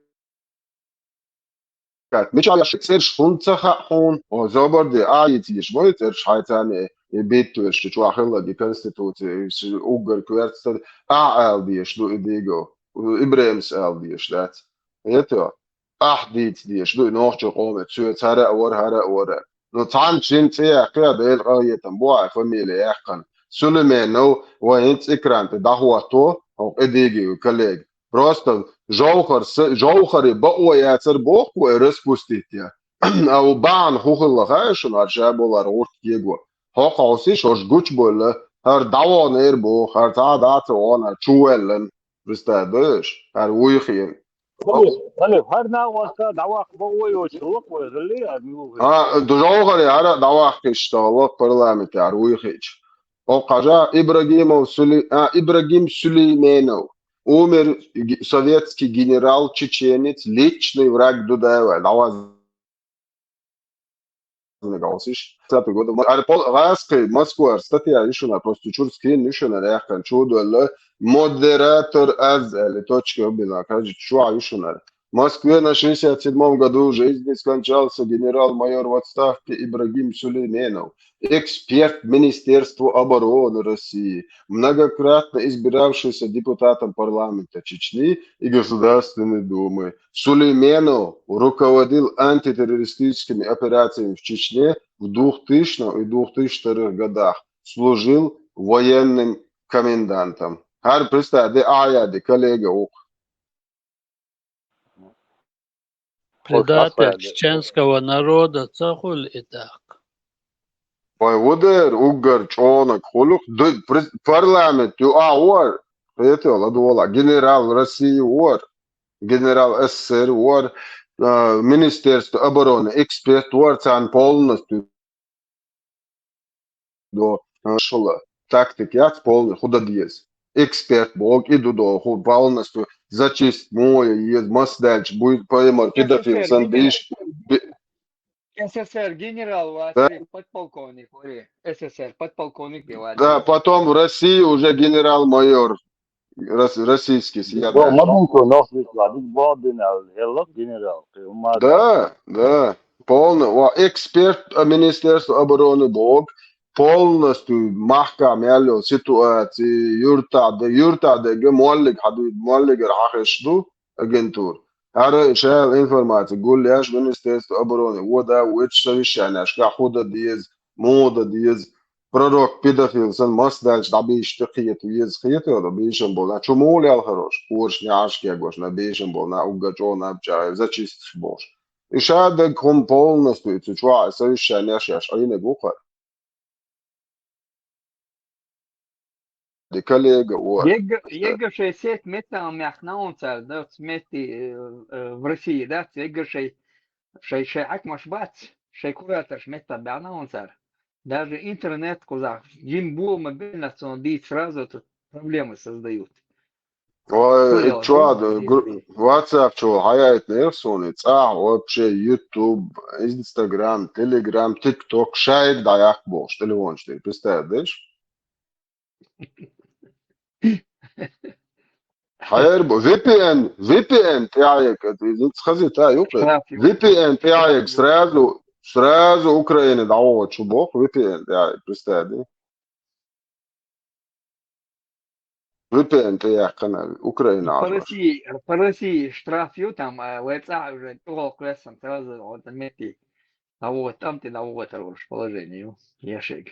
Мича аьлла, цӀераш хӀунда ца хаьа хьуна? О, зобарде, а, йицийша, вай цӀераш хьайцарна, э, биттоьраш, чохь хилла и конституция, и с-, уггар коьртацара, а, ала дезаш ду и дигав. Ибрахьимс ала дезаш дац. Это? Ахь дийца дезаш ду и нохчийн къоман, соьца хӀара а вара, хӀара а вара. Ну, цхьана шина цӀе яьккхи, Делан къахетам бу, хьайн фамилия яьккхина. Сулейменов, вай хӀинца экран тӀе дӀахӀотто, хӀокху и дигий коллега. Просто Жовхар с-, Жовхаре бакъо яцара боху вай распустить ян. А ву бахьана хӀун хилла хаьа шуна, хӀара ша болу гӀурт кего. ХӀокху хьовсийша, хӀорш гучубевлла, хӀара дӀаваханера боху, хӀара цхьа а дӀа а ца вахана, хӀара чувоьллина. Представь, доьш? ХӀара вуй хиъна. Халиф, халиф, хӀара накъост дӀаваккха бакъо йоцуш ваккха вай хилла, хӀара муьлха хир? А, Жовхаре хӀара а дӀаваккхийша тахана парламенте хӀара вуй хиъча. ХӀокху хьажа Ибрагимов Сули-, а, Ибрагим Сулейменов. Умер ге-, советский генерал-чеченец, личный враг Дудаева. ДӀаваз-, Двадцатый год. Ар пол-, гӀаскхий Москвара статья ю шуна, просто чуьра скрин ю шуна, яьккхина чу а долу, модератор аз, аьлла, точка бина, кажется, чохь ю шуна. В Москве на шестьдесят седьмом году жизни скончался генерал-майор в отставке Ибрагим Сулейменов, эксперт Министерства обороны России, многократно избиравшийся депутатом парламента Чечни и Государственной Думы. Сулейменов руководил антитеррористическими операциями в Чечне в двухтысячном и двух тысячи вторых годах, служил военным комендантом. ХӀара, представь, де а яди коллега ух. Предатель чеченского народа ца хуьлу и тӀаккха? Вай ву дера, уггар чӀогӀаниг хуьлу, ду-, пр-, парламент ю а вор, хетий ладогӀа, генерал России вор, генерал СССР вор, а, Министерство обороны эксперт вор, царна полностью до, а, шула тактика яц полный, хӀун дан деза. Эксперт боху, и ду доху, полностью зачистить муха еза, мас даьлча, буй, паймар, педофил сан, биш, би-, СССР генерал вацари, подполковник вари. СССР подполковник де вацари. Да, потом в России уже генерал-майор. Рос-, российский съедает. Мадуко нохчийчохь дика боху генерал, хӀеллах генерал, кхин хӀумма а Да, да. Полный, ва, эксперт, а, Министерства обороны боху, полностью махкахь мел йолу ситуаци, юьртахь де, юьртахь дерг моллиг хьан дуьйцу, моллигара хьан хезаш ду агентура. ХӀара шайла информаци гулъеш Министерство обороны, вода, вуьтуш совещанешкахь хӀун дан деза, муха дан деза, пророк педофил сан мас даьлча дӀабийшича кхета веза, кхета йо, бийшам болу. Чу муха лелхарош? Кораш неӀарш кегош, на бийшам болу, на уггар чӀогӀа набча, зачистка бохуш. И ша дерг хӀума полностью цу чохь совещанеш еш Ӏийнарг ву кхара. коллега, вот. Егга, егга шай сет меттан мях наунцар, да, метти, э, э, в России, да, егга шай, шай, шай акмаш бац, шай кураторш метта бя наунцар. Даже интернет кузах, гимбума бенацон дит сразу тут проблемы создают. Ой, Понял, чё, ну, да, гру- WhatsApp чё, хаяет нерсоны, ца, вообще YouTube, Instagram, Telegram, TikTok, шайк да як бохш, телефон что, представляешь? Хайр бо, V P N, V P N тяек, это, извините, хазита, юка. Штраф, ю- V P N тяек, сразу, сразу Украина да, вот, чё бох, V P N тяек, представляешь? V P N тяек, канал, Украина. По России, по России штраф ю там, а, веца уже, о, квестом сразу, вот, метти. А вот там ты на вот хорош положение, ю, ешек.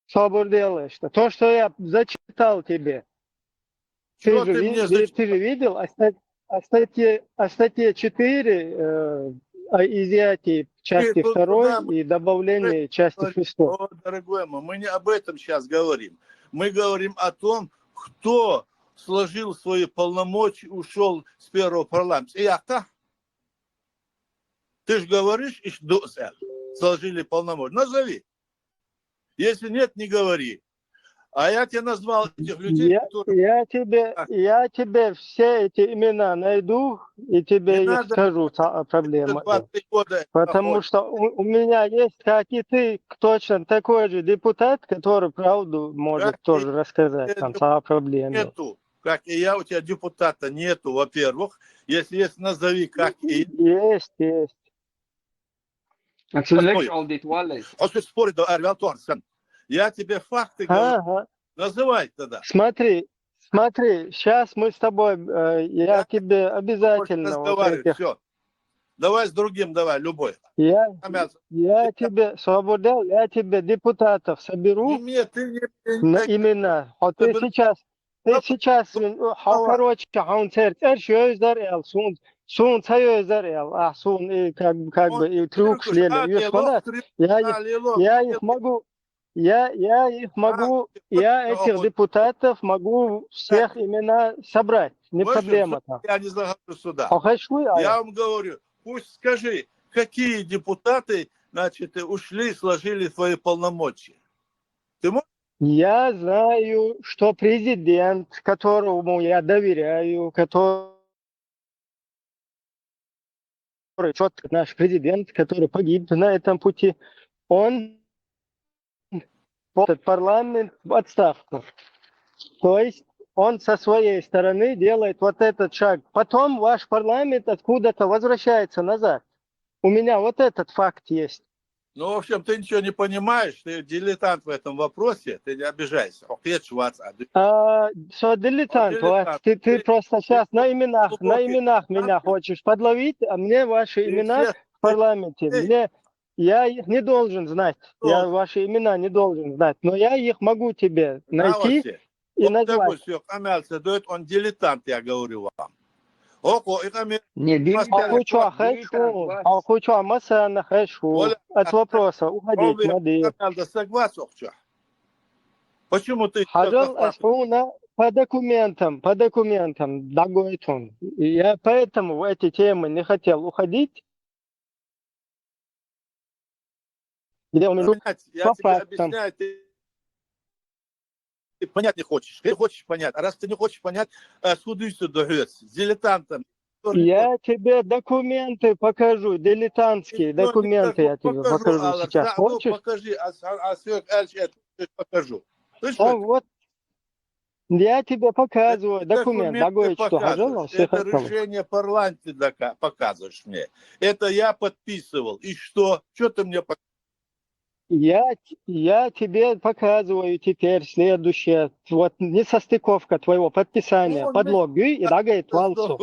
Собор делаешь-то. То, что я зачитал тебе. Ты Что же, ты ви- мне ты, зачитал? Ты же видел, а, стат- а статья, а статья четыре, э, о изъятии части Ты туда второй и добавлении части говоришь, шестой. О, дорогой мой, мы не об этом сейчас говорим. Мы говорим о том, кто сложил свои полномочия, ушел с первого парламента. Я-то? Ты же говоришь, ищ дуэс, сложили полномочия. Назови. Если нет, не говори. А я тебе назвал этих людей, Я, которые... я тебе, А. Я тебе все эти имена найду и тебе Не их надо. скажу, та проблема. Два-три года Потому проходит. Что у, у меня есть, как и ты, точно такой же депутат, который правду может Как тоже и рассказать, там, это та проблема. Нету. Как и я, у тебя депутата нету, во-первых. Если есть, назови, как и... Есть, есть. Постой. А что спорить, да, Арвел Торсен? Я тебе факты говорю. Ага. Называй тогда. Смотри, смотри, сейчас мы с тобой, э, я Я тебе обязательно вот Разговаривай, этих, все. Давай с другим, давай, любой. я, Амял, я тебе, Свободел, я тебе депутатов не соберу мне, ты не... на имена. Вот ты соберу. сейчас, ты Ну, сейчас, ну, э, ха, давай. Короче, хаун церт, эрш ёздар эл, сун, сун ца ёздар эл, а, сун, и как, как бы, и трюк шлем, и шпалат. Я их, я их могу, я, я их могу, я этих депутатов могу всех имена собрать. Не проблема там. Я не захожу сюда. Хохешлы, а Я вам говорю, пусть скажи, какие депутаты, значит, ушли, сложили свои полномочия. Ты можешь? Я знаю, что президент, которому я доверяю, который четко наш президент, который погиб на этом пути, он этот парламент в отставку. То есть он со своей стороны делает вот этот шаг. Потом ваш парламент откуда-то возвращается назад. У меня вот этот факт есть. Ну, в общем, ты ничего не понимаешь, ты дилетант в этом вопросе, ты не обижайся. Окей, чувак, а ты- А, что дилетант, Дилетант. вот, ты, ты Ты просто сейчас на именах, на глубокий именах меня дилетант. Хочешь подловить, а мне ваши Ты имена всех в парламенте. людей- Мне, я их не должен знать. Я Должен. Ваши имена не должен знать. Но я их могу тебе найти Давайте. И Вот назвать. Такой все, камялся дает, он дилетант, я говорю вам. Око, и камер... Не, дилетант, Ахучу, дилетант, ахучу, ахучу, масана, хешу. От вопроса уходить, молодец. Надо согласен, охчу. Почему ты... Хажал, асхуна, по документам, по документам, дагойтун. Я поэтому в эти темы не хотел уходить. Где у меня... Я тебе объясняю, ты, ты понять не хочешь. Ты хочешь понять. А раз ты не хочешь понять, а, судуйся до дилетантом. Я тебе документы покажу, дилетантские документы я тебе покажу сейчас. Хочешь? Покажи, а, а, а, покажу. А вот я тебе показываю документ, дагоечку, пожалуйста. Это решение парламента показываешь мне. Это я подписывал. И что? Что ты мне показываешь? Я, я тебе показываю теперь следующее. Вот несостыковка твоего подписания. Подлог, и дагоет валсу.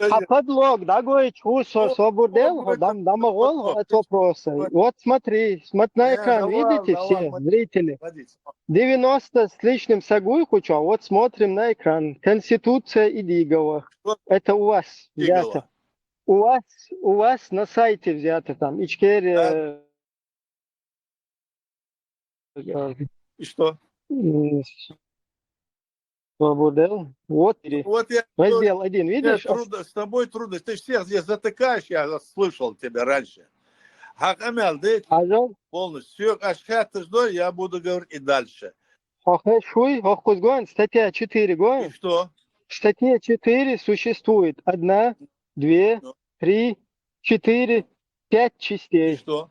А подлог, дагоечку, со, собурдел, дам, дамагол, это вопросы. Вот смотри, смотри на экран, видите все зрители? Девяносто с лишним сагуй куча, вот смотрим на экран. Конституция Идигова. Это у вас взято. У вас, у вас на сайте взято там. Ичкери... И что? Свободел. Вот, вот я раздел один, видишь? Трудно, с тобой трудно. Ты всех здесь затыкаешь, я слышал тебя раньше. Хьакъ амел дит полностью. Все, аш хатташ дой, я буду говорить и дальше. Хьо хеш хуй, хьо кхуз гон, статья четыре гон. И что? Статья четыре существует. Одна, две, ну, три, четыре, пять частей. И что?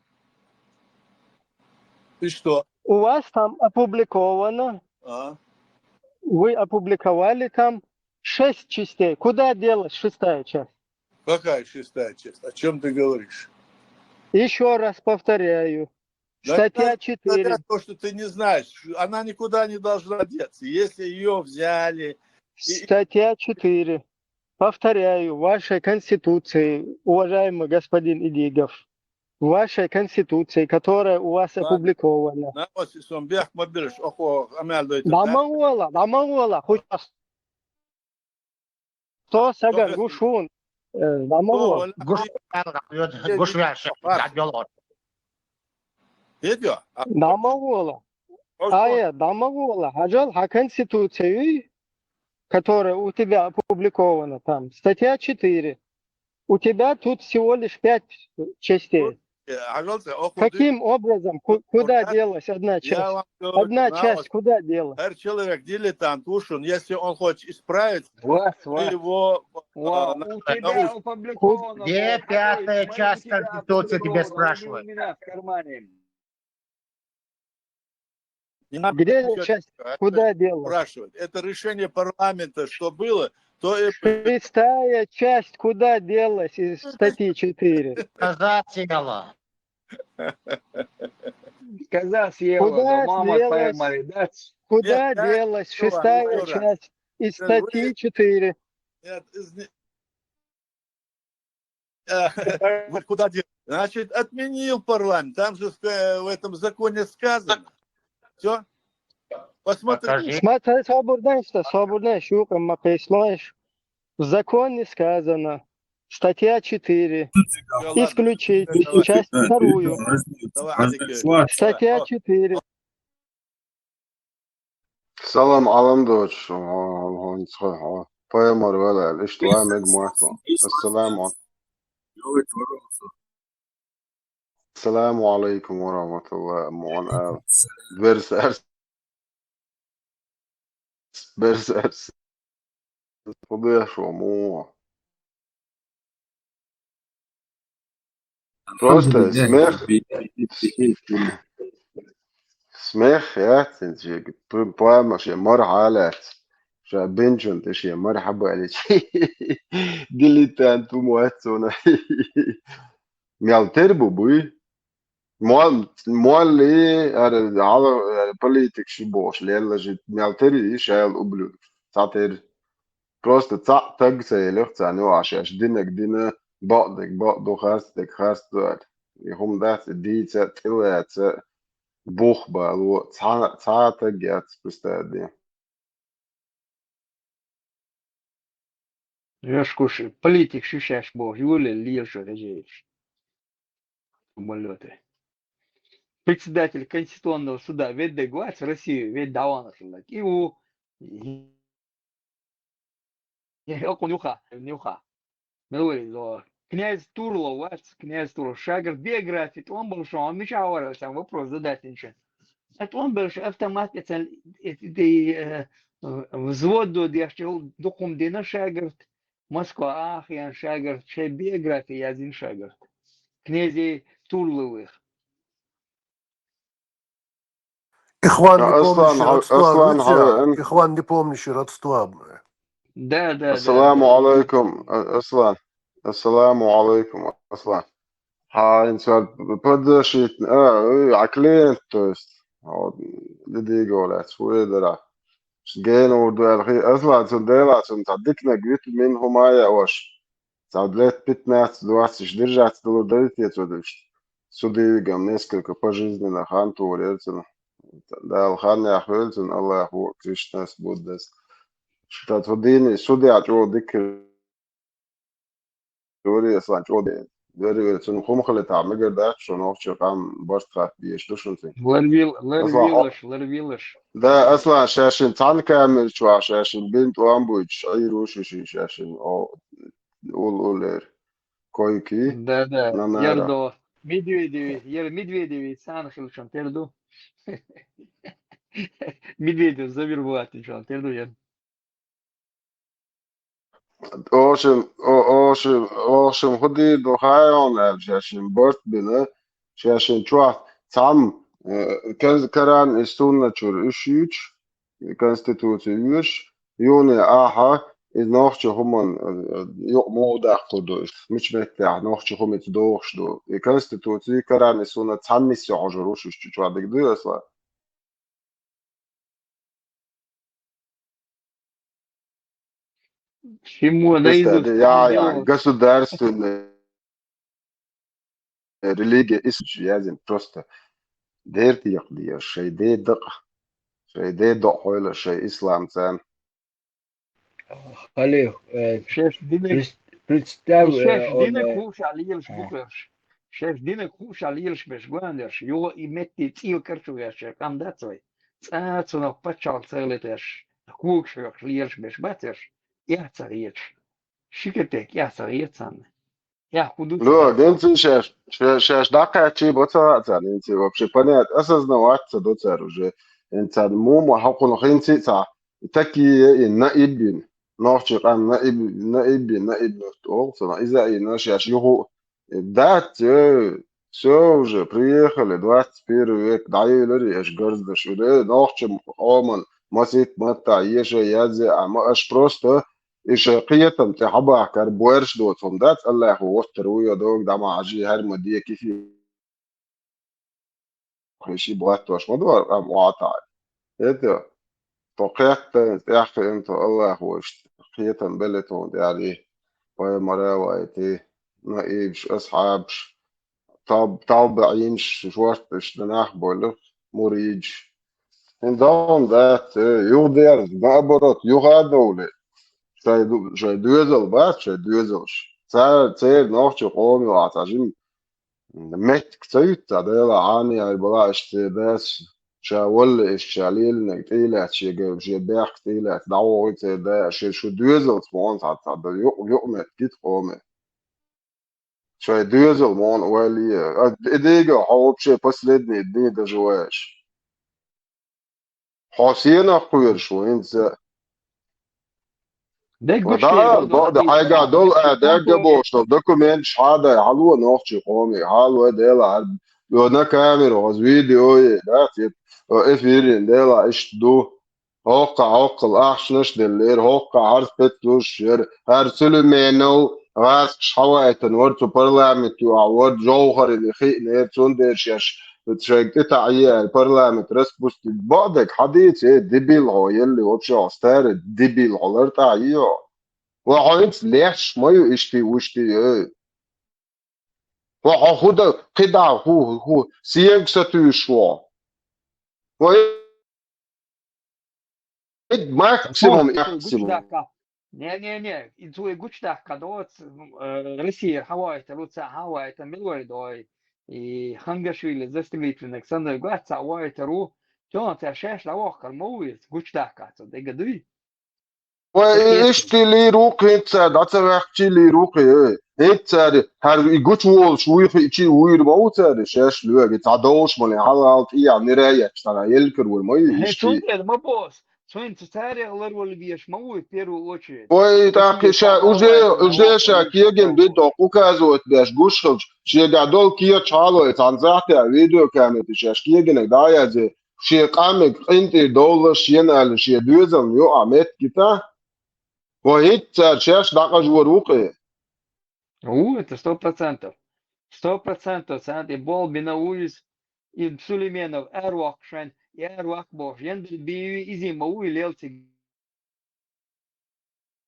И что? У вас там опубликовано. А? Вы опубликовали там шесть частей. Куда делась шестая часть? Какая шестая часть? О чем ты говоришь? Еще раз повторяю. Статья четыре. То, что ты не знаешь, она никуда не должна деться. Если ее взяли... Статья четыре. Повторяю, в вашей Конституции, уважаемый господин Идигов, в вашей Конституции, которая у вас опубликована. Дама уола, дама уола, хуч. Сто саган, гуш хьуна, э, дама уола. Гуш ваьлла, дама уола. Ая, дама уола. Хьажал, хьа Конституция, которая у тебя опубликована там, статья четыре. У тебя тут всего лишь пять частей. Каким образом, куда делась одна часть? Одна часть куда делась? Человек дилетант, Ушун, если он хочет исправить, его... У тебя опубликовано. Где пятая часть Конституции, тебя спрашивают? Где часть? Куда делась? Спрашивать. Это решение парламента, что было, то и... Шестая часть куда делась из статьи четыре? Коза съела. Коза съела, куда делась? Куда делась шестая часть из статьи четыре? Нет, из... Куда делась? Значит, отменил парламент. Там же в этом законе сказано. Все. Посмотри. Смотри, собур дай, что собур дай, шука, макай слоиш. В законе сказано, статья четыре, исключить часть вторую. Статья четыре. Салам алам доч, пайхамар валал, иштвай мег муатма. Ассаламу. Ассаламу алейкум ва рахматуллах, муан ал. Берс арс. Берс арс. Худоя шо му. Просто смех. Смех, я, цинчик. Пойма, ше мар халат. Ша бенчун, ты ше мар хабалич. Дилетант, по-моему. Мел тер бу буй. Муал-, муалли, ара, ала, ара, политик ши бош, лелла жи, мел тери, шайл ублюдок. Цатер. Просто ца таг ца елех ца, ну, аш, аш, динек дина, бадек баду, хастек хастуар. И хум дац, дица, тилаца, бух балу, ца, ца таг яц, пустая ди. Ешкуш политик шишаш бо, юле лиешо хежеш. Самолёты. Председатель Конституционного суда ведь дегуац Россию, ведь давана шулак. И у... Я окон юха, юха. Мелвей, князь Турлов, вац, князь Турлов. Шагар биография, он был шо, он меча варил, сам вопрос задать ничего. Ат он берш автомат эцел, эт-, эт-, э, взвод дод яхчул дукум дина шагарт, Москва ахъян шагарт, шей биография язин шагарт. Князей Турловых. Ихван, не помнящий родства, Ихван, не помнящий родства. Да, да, да. Ассаламу алейкум, Аслан. Ассаламу алейкум, Аслан. Хьа, ин цар подошит, а, ой, а клиент, то есть, вот, дидиголец, хуедара. Ген урдуэлхи, Аслан, цун дела, цун цадикнаг витамин хумая ош. Цад лет пятнадцать-двадцать держаться дало дарите цудышт. Судивигам несколько пожизненно хан турецын. Дал хан яхвельцын, Аллаху, Кришнас, Буддас. Что тот дини, судья, чего дикер Юрий Аслан, чё, Вери, вери, цунна хӀума хилийтахь мегар дац, шуна нохчийн къам барт хатта дезаш ду шуна цунна. Ларвил-, Аслан, ларвилаш, ларвилаш. Да, Аслан, шаьшшинна цхьана камера чохь, шаьшшинна бинт ам буьйцуш, Ӏийр ву ши ши шаьшшинна, о, ул, уллера. Койки. Да, да, На, на, яр ра. до. Медведеви, яр Медведеви, царна хилчун тера ду. Медведев завир буватин чун тера ду, яр. Ошим, о-, ошим, ошим, хӀу дийр ду хьайона аьлла, шаьшшинна барт бина, шаьшшинна чохь цхьамма, э, кан-, Коран и Сунна чуьра уьш юьйцуш, Конституци йоьшуш, юхане ахьа, и нохчийн хӀуманна, э, юкъа муха даккхур ду, мича меттехь нохчийн хӀума ица дохуш ду. И Конституци, Коран и Сунна цхьамма йиссе хьожур ву шуьш чу чохь, дика дуй, Аслан? Шиммо Просто, наизусть да, я, я, делал. Государственная религия, ис-, я зин, просто дер текъа деш, шай де дакъа, шай де докъа хьойла, шай ислам царна. Халиф, э, Шеш динек, прес-, представь, шеш э, он, динек э, хууша лелаш а. бухерш. Шеш динек хууша лелаш беш гуандерш. Юга и метти цӀил карчу геш, кам дац вай. Цаца но пачал цайлетеш. Когаш хьоьхуш лелаш беш бацеш. Я ца гечш. Шикетек, я ца гецан. Я худу. Ло, генци шеш, шеш, шеш дакъачи боца цар, генци вообще понятно, осознавать ца до цар уже. Ин цар мума хакун хинци ца. Такие и наибин. Нохчи къам наиб, наибин, наиб нуфт ол, ца, иза и на шеш юху. Да, э, всё уже, приехали, двадцать первый век, да, и лари, эш герздаш, уже, нохчим, оман, масит, матта, еше, язы, а ма, аш просто, и шай кхетам, те хабахкар, буэрш доцум, дац, Аллаху, воттар, уйо, дог, дама, ажи, хар, ма, дие, кифи. Хиши, блаттош, ма, дуар, ам, уата. Это, то кхетта, тяхта, ин, то Аллаху, иш, кхетам, белетон, яри, пайгамбара, вайти, наибш, асхабш, таб-, табиинш, шорташ, данах, болух, муридш. Ин даун дац, э, югдерз, наоборот, юха довли. Шай ду-, шай доьзал бац, шай доьзалш. Ца-, цер нохчи къоми вац, а жим меттиг ца юьтта, Дела, Ӏани ай бала аш цер дас, ша валли аш ша лелинаг тӀелац, шега, ше бехк тӀелац, дӀавогӀи цер да, ше шу доьзалц мон ца, ца, да, юкъ, юкъ меттиг къоми. Шай доьзал мон валли. А, и дега, хьо вообще последние дни доживаешь. Хьо сенах кхоьруш ву, хӀинца. Дег Ва да, бо-, да, хьайга дол, а, дега бошал, документ шхьадай, хьало нохчи къоми, хьало дела, ар-, ва на камеру, аз видео е, да, тип, э, эфирин дела, ишт ду. ХӀокха, хӀокхал ахчанаш деллера, хӀокха хьарс петтуш яр, хӀар Сулейменов, гӀаскаш хьавайтан вар цу парламент юа вар, Жовхарин хиънер, цундеш яш, шайг тӀе таӀ яр, парламент распустить. Баъдак хьадийца, э, дебил хьо, елли вообще хьо старый дебил хьо, лар тӀа йо. Ва хьо инц леш ма ю ишти, ушти, э. Ва хьо худа, кхида, ху, ху, сиенг сатуьйш ва. Ва ид максимум, Гуч максимум. Дахка. Не, не, не, и цу и гуч дахка доц, э, Россия хьавайтар ву, ца хьавайтар милвай дой. И Хангашвили застрелительнак санна гуац, ца вайтар ву. Тён ца шеш лавохкар ма ву, гуч дахка ца дега дуй. Ва ишти лийр ву кхин ца, да ца вехчи лийр ву кхин. Ид цари, хьар и гуч волуш вуй хи чи вуйр ма ву цари, шеш луьги, ца довш мали, хьал-хьал тӀия, нирая, цара елкар вур ма ю, Хе, ишти. цундела ма бос. Цуьнца царегӀа ларвала веш ма ву, в первую очередь. Ой, так и ша, уже, уже ша кегин бидо, указывать беш, гуш хилч, шега дол кеч хьалой, цан захтя, видеокамеры шеш кегинек, да, я зе, ше къамик, къинтӀи довлаш, шен али, ше дуьзал, ю, а мет гита. Ва хӀит цар шеш дакъа жур ву кхи. Ву, это сто процентов. Сто процентов, царна тӀе бол бина ву иза. И Сулейменов аьрвоккху шайн, и аьрвоккху бохуш, яндар бийви, изий ма вуй лелциг.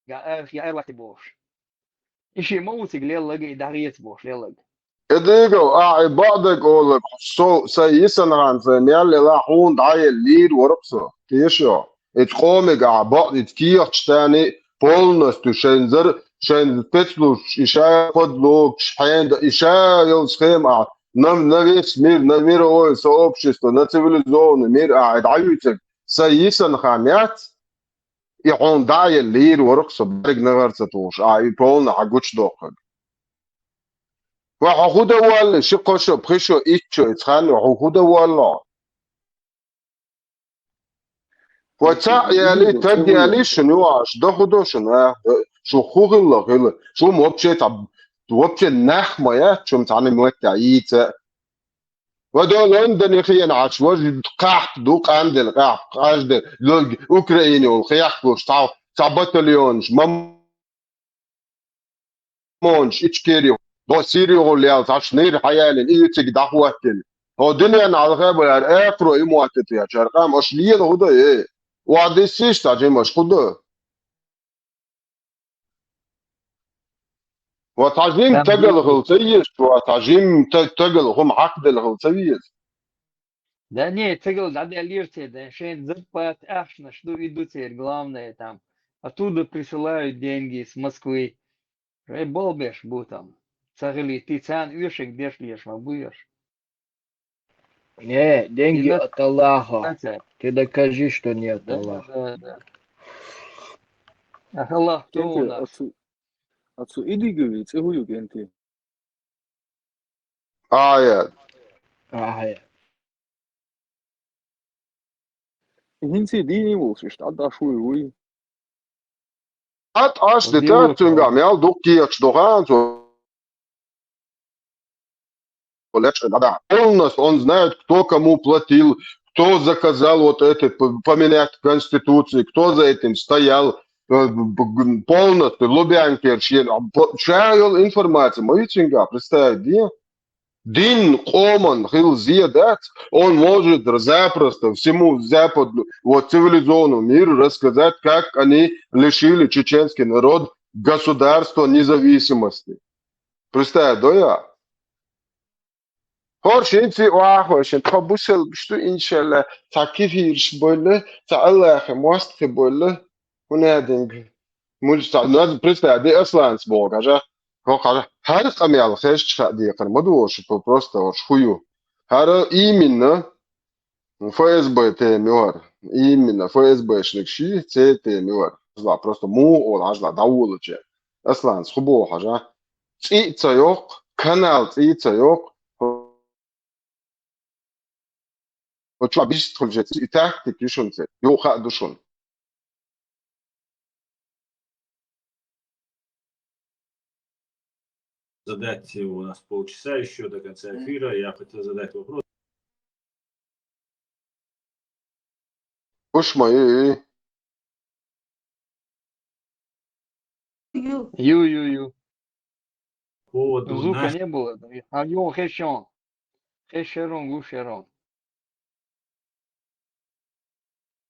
Я аьр-, я аьрвати бохуш. И ши ма ву цига леллаг, и дагӀеца бохуш леллаг. И дийгал, а, и баъдаг олаг, со, са йисан гӀан, са мел лела хьун дӀаеллийр воракъ со. Тешо. Ит къомиг а баъ, ит кехача тани полностью шайн зар, шайн спецслужбаш, и ша подлогаш, хьенда, и ша йолу схема ахь, на, на весь мир, на мировое сообщество, на цивилизованный мир ахь дӀавуьйцург, сан йисина хан яц, и хьуна дӀа а елла лийр вара-кх со, берриг нагӀар ца тухуш, ахь и полна хьан гучудоккхург. Ва хьо хӀун дан воллу, ши кхо шо, пхи шо, итт шо, и цхьанна хьо хӀун дан воллу? Ва цхьаъ яли, таг яли шуна ю аша, дан хӀун до шуна, а? Шу хӀун хилла хила? Шу вообще цхьа, вообще нах ма яц, шу цхьана моттехь йийца. Ва до Лондоне хиъна Ӏаш, важа кхахьта ду, къанделла къахь, къажделла, Украине волу хехкалуш, цхьа, цхьа батальонаш, мам-, Монш, Ичкери, до Сири гӀур ял, цхьаш нир хьаялин, и цига дӀахӀоттина. Хьо дуьненна хьалха бара, аьлла, экхаро и моттийтаяьчара къам, аша лела хӀун дан, э? Охьадиссийша цхьа жимаш хӀун дан? Ва цхьа жим тагал хила ца еза, ва цхьа жим та-, тагал хӀума хьакхаделла хила ца веза. Да не, цигал дӀадаьллера те, да, шайн зарплата ахчанаш ду, и ду церан главное там. Оттуда присылают деньги с Москвы. Шайн болх беш бу там. Ца хилийта, царна оьшург деш леш ма бу оьш. Не, деньги от Аллаха. Ты докажи, что не от Аллаха. Да, да, да. Ах, Аллах, кто у нас? Ацу идигови цӀе хӀу ю кӀентий? Ая. Ая. ХӀинца дийна волуш, иштта Ӏад Ӏаш вуй, вуй. Ӏад Ӏаш де тӀаьхьа цуьнгахь мел дукха кехаш ду хан цо. Полностью он знает, кто кому платил, кто заказал вот это п-, поменять в Конституции, кто за этим стоял, э, б-, б-, полностью Лубянкер шен, а, по-, ша йолу информация, ма ю цуьнгахь, представить де? Дин къоман хила зе дац, он может запросто всему западному, вот, цивилизованному миру рассказать, как они лишили чеченский народ государства независимости. Представь, да я? ХӀорш хӀинца а вахой шен, тхо бусалбаш ду, иншалла, цхьа кефираш бойла, цхьа Аллахе мостагӀий бойла, хӀун а динга. Муьлш цхьа, ну, представь, де Асланца боху, хьажа, хӀо хьажа, хӀара къамел хезча хаа декхар ма ду, шу просто хӀорш хӀу ю. ХӀара именно ФСБ тема ю хӀара. Именно ФСБшник ши, церан тема ю хӀара. Хьажа, просто муха олу, хьажа, дӀаволучу. Асланца хӀу боху, хьажа? ЦӀе а ца йоккху, канал цӀе а ца йоккху. Вот чё, обидеться хуьлуш, и тактика ю шуна церан, юха хаа ду шуна. Задать, у нас полчаса ещё до конца эфира. Я хотел задать вопрос. Уж ма ю, ю. Ю. Ю, ю, ю. Поводу Звука наш- не было. А ю хешон. Хешерон, гушерон.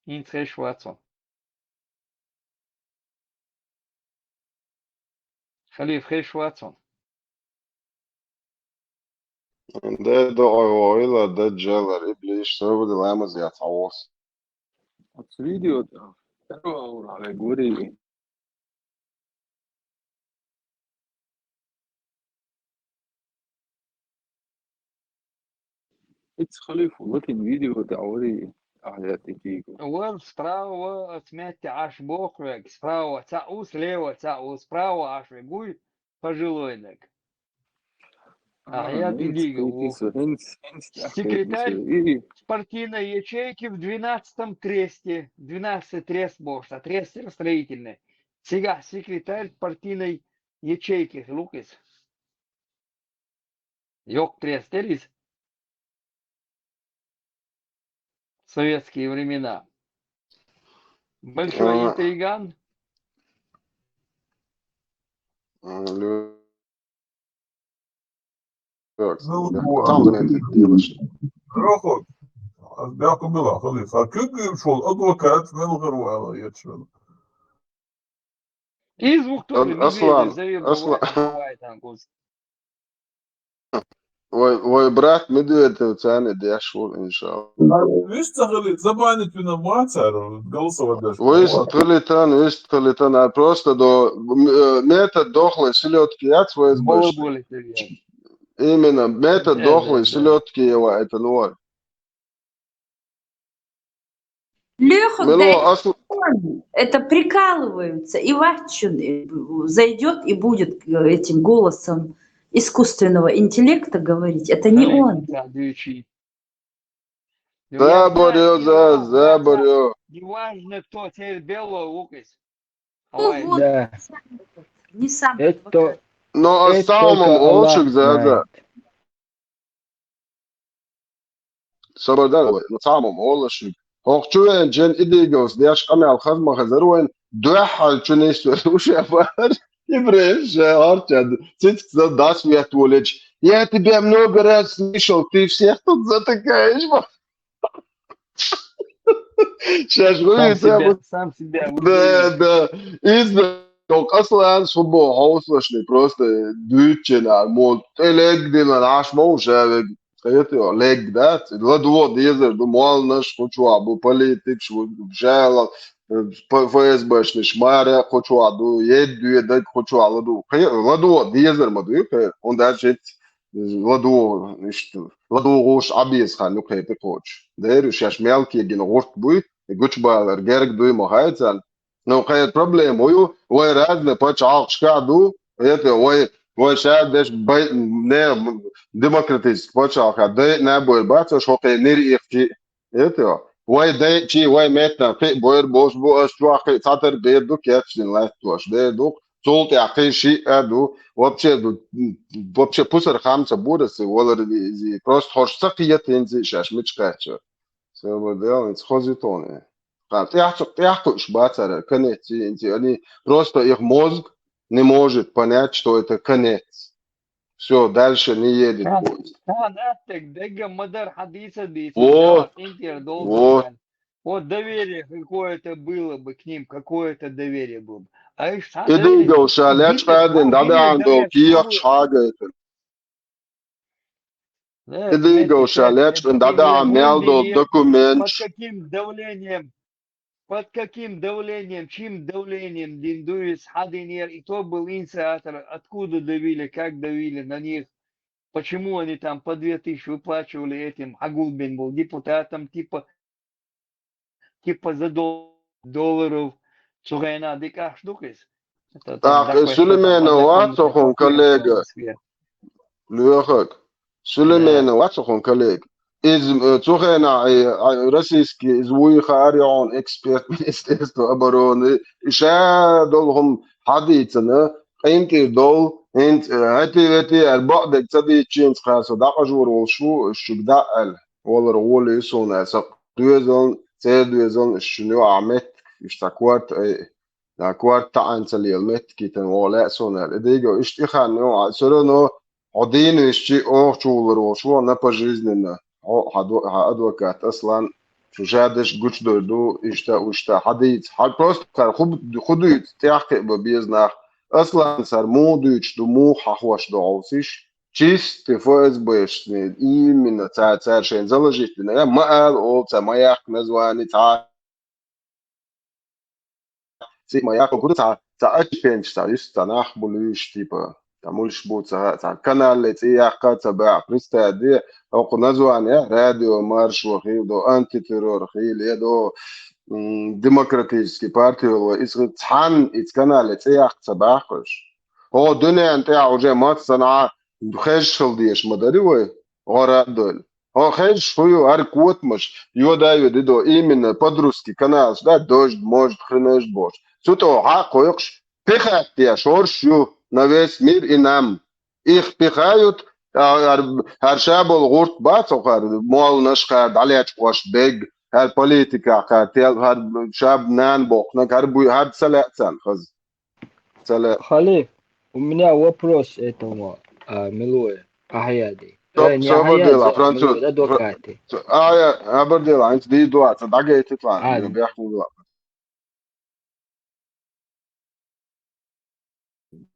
Ин хеш вацо. Халиф хеш вацо. Де доӀа вогӀийла, де джалар, иблиш, со вуди ламаз яц хьавос. Оцу видео тӀехь первая ура гори. Иц халифу латин видео тӀехь гори, ахьа тӀе кийго. Вар справа, оцу метте Ӏаш бохург, справа цхьаъ ву, слева цхьаъ ву, справа Ӏаш вуй, пожилойниг. А, а я хӀинца дигига кхетий ву. Со, хӀинца, хӀинца тӀаьхьа кхетий со. Секретарь партийной ячейки в двенадцатом тресте. Двенадцатый трест бохуш, а трестер строительный. Цигахь секретарь партийной ячейки хилла ву иза. Йоккха трест дара иза. Советские времена. Большой интриган. Рохок, аз бехк била, халиф. А куьг йолуш волу адвокат мел хир ву ала ецвелла. Из вухтур Ан-, Аслан, Медведев завидовал Аслан. Бывает, Ангус. Вай, вай брат Медведев царна деш ву, иншалла. Вист ца хилийта, забанить вина ма цар, голосовать деш. Вист хилийтан, вист хилийтан, а просто до, м, э, метод дохлой селёдки яц вай. Именно, метод дохлой селёдки его это ноль. Лёха, да, это прикалываются, и Ватчин, э, зайдёт и будет, э, этим голосом искусственного интеллекта говорить. Это не он. Заборё, за, заборё. Неважно, кто, теперь белый лукас. Ну вот, да. Не сам адвокат. Но а самым олшик, за, за. Собардан, ну, самым олшик. Хохчу вен, джен идиговс, деш камял хазма хазар вен, дуэхал чунис уша бар. Ибреш, арчад, цицк за дас вет волич. Я тебя много раз слышал, ты всех тут затыкаешь. Шаш, сам себя, сам себя. Да, да. Из Ток аслан субу ховслашли просто дучена, мол, элег дина наш мо уже, это лег, да, ладуо дезер, ду молнаш, хочуа бу политик, шу жала, ФСБшни шмара, хочуа ду, ед дуе, да, хочуа ладу, ладуо дезер, ма ду, он даже ладуо, ишт, ладуо гош абиз хан, ну, кепи коч. Дерю, шаш мелкие гин горт буй, гуч балар, герг дуй ма хайцан, Ну, кхы проблема ю, вай разные пачалкшка ду, это, вай, вай шаьр деш бай, не, демократический пачалка, дай на бой баца, шо кхы нир ихчи, это, вай дай чи, вай метна, кхы бой бос бу, ас чуа кхы цатар бер ду, кечдин лайт туаш, бер ду, цулт я кхы ши а ду, вообще ду, вообще пусар хамца бурасы, валар зи, просто хош сакият инзи шаш мичкача. Сабадал, инц хозитоне. Ха, тяхцу, тяхкуш бацара, конец, инти, они просто их мозг не может понять, что это конец. Все, дальше не едет поезд. Ха, ха, так, дега мадар хадиса диса, вот, интер долго. Вот. Вот доверие какое-то было бы к ним, какое-то доверие было бы. А их... Иди, Галша, ляч падин, да, да, андо, киях шага это. Иди, Галша, ляч, да, да, мел до документ. Под каким давлением, под каким давлением, чьим давлением Диндуис Хадинер, и кто был инициатор, откуда давили, как давили на них, почему они там по две тысячи выплачивали этим, Агулбин был депутатом, типа, типа за долларов, цугайна дикаш дукис. Так, Сулейменова, цохун коллега. Лёхак. Сулейменова, цохун коллега. Из, э, цугайна, э, российский, из вуиха арион эксперт Министерства обороны. Иша долгум хадицана, къинти дол, инт, э, эти, эти, арбаъ дег цади чинц хаса, да ажур волшу, шугда ал. Олар воли сона, са дуэзон, цер дуэзон, шуну амет, ишта кварт, э, да кварт таан цалиел мет, китен вола сона. Эдиго, ишти хан, но, всё равно, один ишти, ох, чулар волшу, на пожизненно. О, адвокат, аслан, шу жадеш гуч дойду, ишта, ушта, хадиц. Ха, просто кар, худ, худуй, тяхке ба безнах. Аслан сар мудуч, ду му хахваш ду олсиш. Чисто ФСБшный, именно ца, ца шен заложительно. Я маал, о, ца маяк название, ца. Ци маяк, куда ца, ца ачпенч, ца, ис, ца нах булюш, типа. Ца мульш бу, ца, ца канал ле, ци яхка, ца ба, представь, де, оку название, радио, марш, вахил, до, антитеррор, хил, е, до, демократический партия, ис, цан, ис канал ле, ци яхка, ца бахкаш. О, дунян тя уже мат сана хеш хил деш мадари вай, гора дол. О, хеш хую ар кот маш, йода йоди до, именно под русский канал, да, дождь, может, хренождь, бож. Цуто ха койкш, пихать я шорш ю на весь мир и нам. Их пихают, а, ар, ар шабол гурт бацо хар, мол наш хар, даляч кош бег, ар политика хар, тел хар шаб нан бок, на хар буй, хар саля цан хаз. Халиф, у меня вопрос этому, а, Милуе, Ахьяди. Э, не Ахьяди, а француз. Адвокате. А, я, абардела, анц ди дуа, ца дагайте тлан, бяху дуа.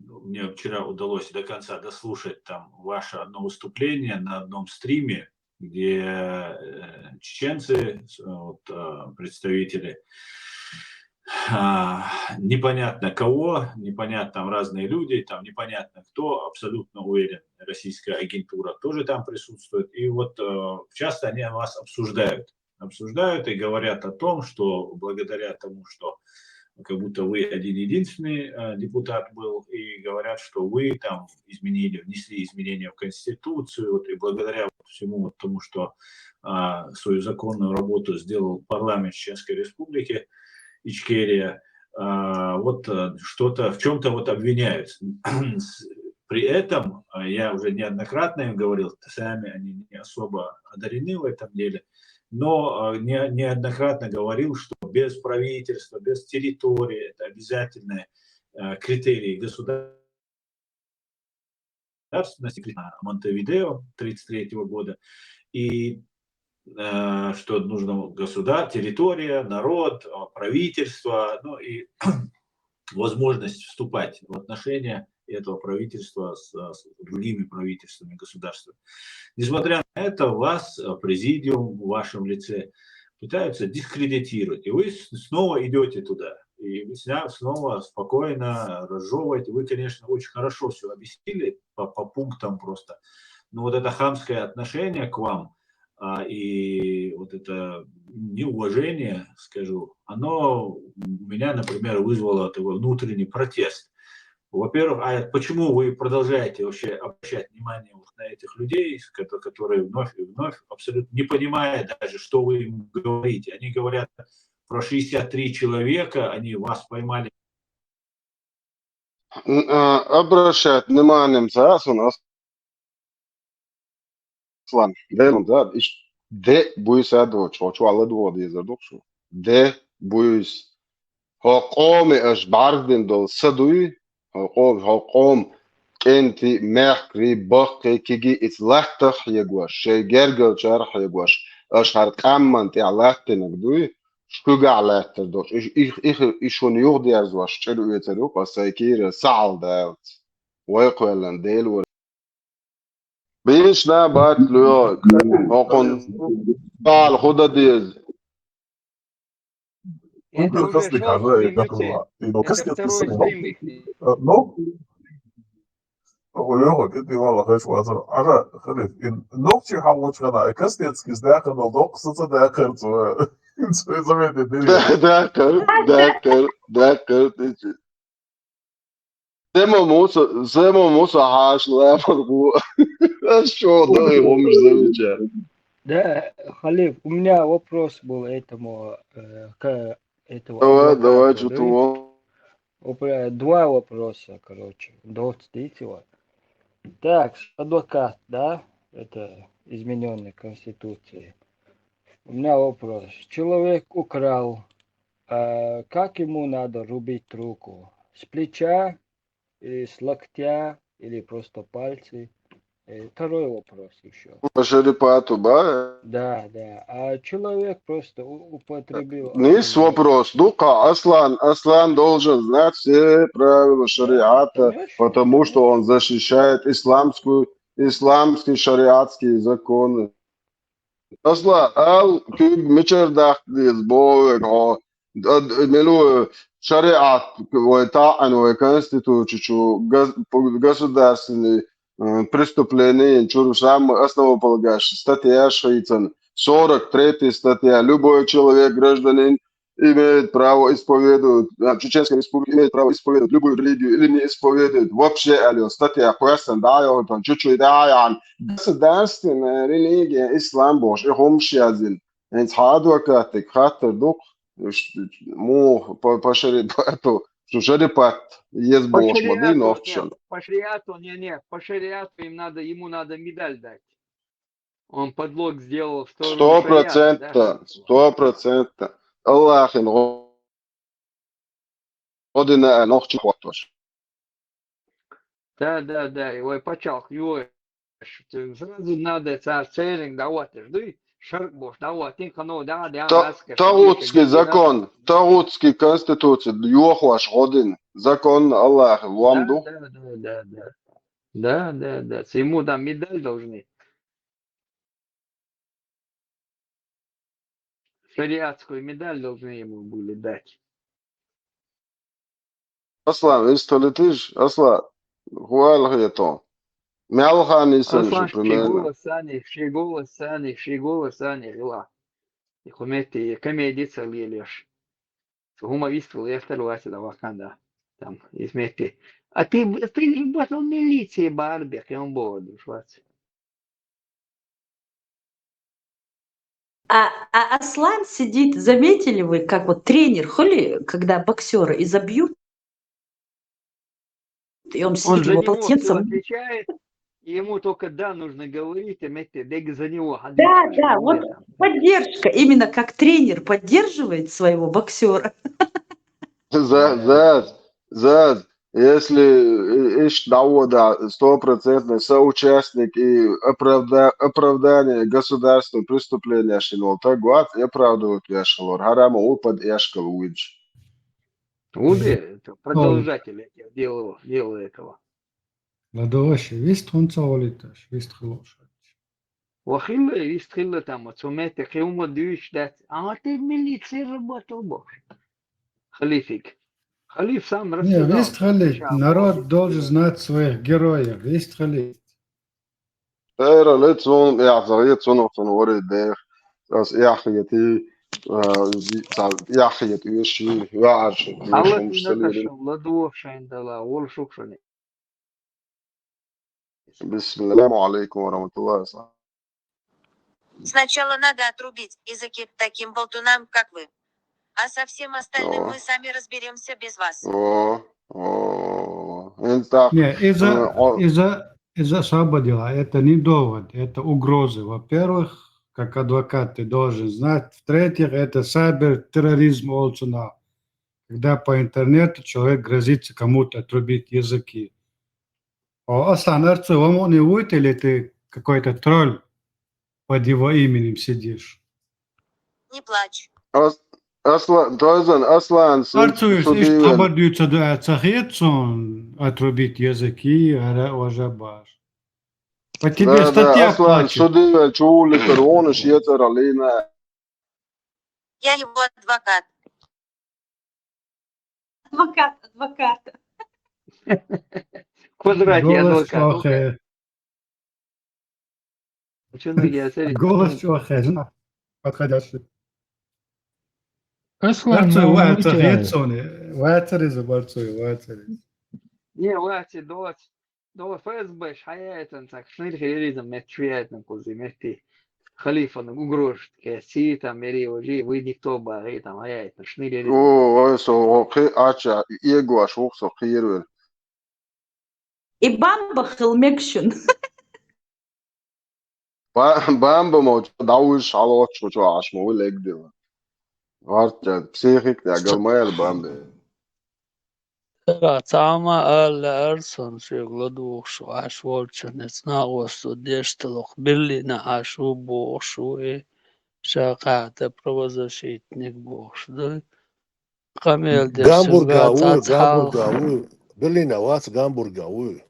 мне вчера удалось до конца дослушать там ваше одно выступление на одном стриме, где э, чеченцы, с- вот, э, представители а, непонятно кого, непонятно, там разные люди, там непонятно кто, абсолютно уверен, российская агентура тоже там присутствует. И вот э, часто они вас обсуждают. Обсуждают и говорят о том, что благодаря тому, что как будто вы один единственный э, депутат был, и говорят, что вы там изменили, внесли изменения в Конституцию, вот, и благодаря вот всему вот тому, что а, свою законную работу сделал парламент Чеченской Республики Ичкерия, а, вот э, что-то, в чем-то вот обвиняются. С- При этом а, я уже неоднократно им говорил, сами они не особо одарены в этом деле, но э, не- неоднократно говорил, что без правительства, без территории, это обязательные э, критерии государственности, Монтевидео тридцать третьего года, и э, что нужно государ, территория, народ, э, правительство, ну и возможность вступать в отношения этого правительства с, с другими правительствами государства. Несмотря на это, вас э, президиум в вашем лице пытаются дискредитировать, и вы с- снова идете туда. И вы сня- снова спокойно разжевываете. Вы, конечно, очень хорошо все объяснили по, по пунктам просто. Но вот это хамское отношение к вам а, и вот это неуважение, скажу, оно у меня, например, вызвало такой внутренний протест. Во-первых, а почему вы продолжаете вообще обращать внимание вот на этих людей, с- кото- которые вновь и вновь, абсолютно не понимая даже, что вы им говорите? Они говорят про шестьдесят три человека, они вас поймали. Обращать внимание цас у нас. Аслан, де, да, иш, де буйсад вот, что, что Аллах дво дезер дух, что. Де буйс. Хокъоми аш бардин дол садуй, хокъом, хокъом, кенти, мехкри, бахкы, киги, ис латтах ягваш, шей гергал чарх ягваш, аш хар камман ти латтинаг дуй, шкуга латтар дош. Иш, иш, иш, ишун югдерз ваш, чир уйцар юк, асай кира, саал даалц. Вай квеллан, дейл вар. Биш на бат лё, хокъон, бал худа диз. Это уже шёл снимите. Это второй снимите. Ну, Ой, это ты вала хэш вазар. Ага, хриф. Ин ногчи хавлуч хана. Кастецкий сдакан ол док сыца да кырцу. Ин свой заметы дили. Да, да, кыр, да, кыр, да, кыр. Зема муса, зема муса хаш ла маргу. А что, да, его муж замечает. Да, Халиф, у меня вопрос был этому, э, к этому Давай, давай, адвокату, что да? ты вон. Опра- Два вопроса, короче, доцтитила. Так, адвокат, да, это измененной конституции. У меня вопрос. Человек украл, а как ему надо рубить руку? С плеча или с локтя, или просто пальцы? Э, Второй вопрос еще. По шарипату, ба? Да, да. А человек просто у- употребил... Нис вопрос. Ну-ка, Аслан, Аслан должен знать все правила шариата, Конечно, потому что он защищает исламскую, исламские шариатские законы. Аслан, ал кюг мичер дахлиз боуэ го. Милу шариат вай таан вай конституцию чу гос- государственный э, преступление, чур самый основополагающий статья швейцан. Сорок третья статья. Любой человек, гражданин, имеет право исповедовать, а, Чеченская Республика имеет право исповедовать любую религию или не исповедовать вообще, алё, статья Хуэсен, да, я вот там чуть-чуть, да, я. Государственная религия ислам бош, и хомшиязин. Энц адвокатик хаттер дук, ш- му по, по шарипату, что шарипат ез По бош, моды шариату нохчен. нет, по шариату, не, не, по шариату им надо, ему надо медаль дать. Он подлог сделал в сторону Сто шариата, да? процентов, сто процентов. Аллахин го- година нохчи хватош. Да, да, да, его и почал, его сразу надо цар церинг да вот, жди. шаркъ болуш, дӀавоттийна, кхано дӀа, дӀа, Та-, гӀаскаш, тагӀутский дӀа, закон, тагӀутский конституция йохош гӀо дина. Закон Аллахьа лом ду. Да, да, да, да, да. Да, да, да. Ему там медаль должны. Шариатскую медаль должны ему были дать. Аслан, вистхилитиш, Аслан, хӀу аьлла хетон? Мел хан йисанаш Аслан, ши примерно? Голос сани, ши голос сани, ши голос сани, гила. И хӀу метте, комедия ца лелеш. Цу хӀума вистхила, эстар ваца да вакханда. Там, из метте. А ты, ты же в милиции барби, кем бордуш вац. А, а Аслан сидит, заметили вы, как вот тренер, хули, когда боксера изобьют, и он Он сидит за его него всё полотенцем. Отвечает, ему только «да» нужно говорить, и метте, дег за него Да, отвечаешь, да, вот поддержка, именно как тренер поддерживает своего боксера. За, за, за, если, э, иштта дӀавода стопроцентный соучастник и оправда-, оправдание государственного преступления шин вол таг вац, и оправдывать веш хилар. ХӀарам ву под эшкал вуйдж. Ву де, это продолжатель этих дел, дела этого. Ладош, вист хӀунца волиташ, вист хилуш. Ва хилла, вист хилла там, цу метте хӀума дуьйцуш дац. А ты в милиции работал, бо. Халифик. Халиф сам Не, рассказал, вист хилла, народ должен знать своих героев, вист хилла. Тера ле цун, яхза, е цун, цун варе дех. Ас яхьети, а, ца яхьет уьши, ваьрши, Алла уьши, дина мушталирин. Кашалла дух шайн дала, вол шух шуни. Бисмилла. Ассаламу алейкум ва рахматуллахи ва баракатух. Сначала надо отрубить языки таким болтунам, как вы. А со всем остальным О. Мы сами разберемся без вас. О, о, ин так, Не, из-за, э, о. Из-за, из-за освободила. Это не довод, это угрозы. Во-первых, как адвокат ты должен знать. В-третьих, это сайбер-терроризм олцуна. Когда по интернету человек грозится кому-то отрубить языки. О, Аслан, арцу, вам он и вуйт, или ты какой-то тролль под его именем сидишь? Не плачь. Ас-, Аслан, Тойзан, Аслан, су-, Арцу, иш, иш судивен. Хабар дюйца дуа цахет сон, отрубить языки, ара, важа баш. По тебе Да, да, статья Аслан, плачет. Судивен, чули, первонаш, ецара лина. Я его адвокат. Адвокат, адвокат. В квадрате Голос адвокат, чохе. Чё, ну, я, смотри, Голос чохе, жена. Подходящий. Аслан, Барцой, ну, вацар, ну, ецоне. Вацар из, барцой, вацар из. Не, вацар, доц. Дала ФСБ-ш хьаяйтан цхьа шнир хилиризм мет шуяйтан кузи метти. Халифан угрожит кеси там мери вожи, вы никто баги там хьаяйтан шнир еризм. О, ой, со, о, хи-, ача, иегуаш, ух, со, хирвер. И бамба хил мекшун. Ба-, бамба мо, дауш, халоч, чо, аш мо, легдила. Варта, психик, я, галмаял бамбе. Цхьамма аьлла арсан шуьга ладугӀуш ву, Ӏаш волчун эцна гӀоссо деш талхо, Берлина Ӏаш ву бохуш ву и, ша кхаьхьа правозащитник бохуш ду. Къамел деш Гамбурга цуьнга ву, цхьацца Гамбурга хьалха. Ву. Берлина вац, Гамбурга ву.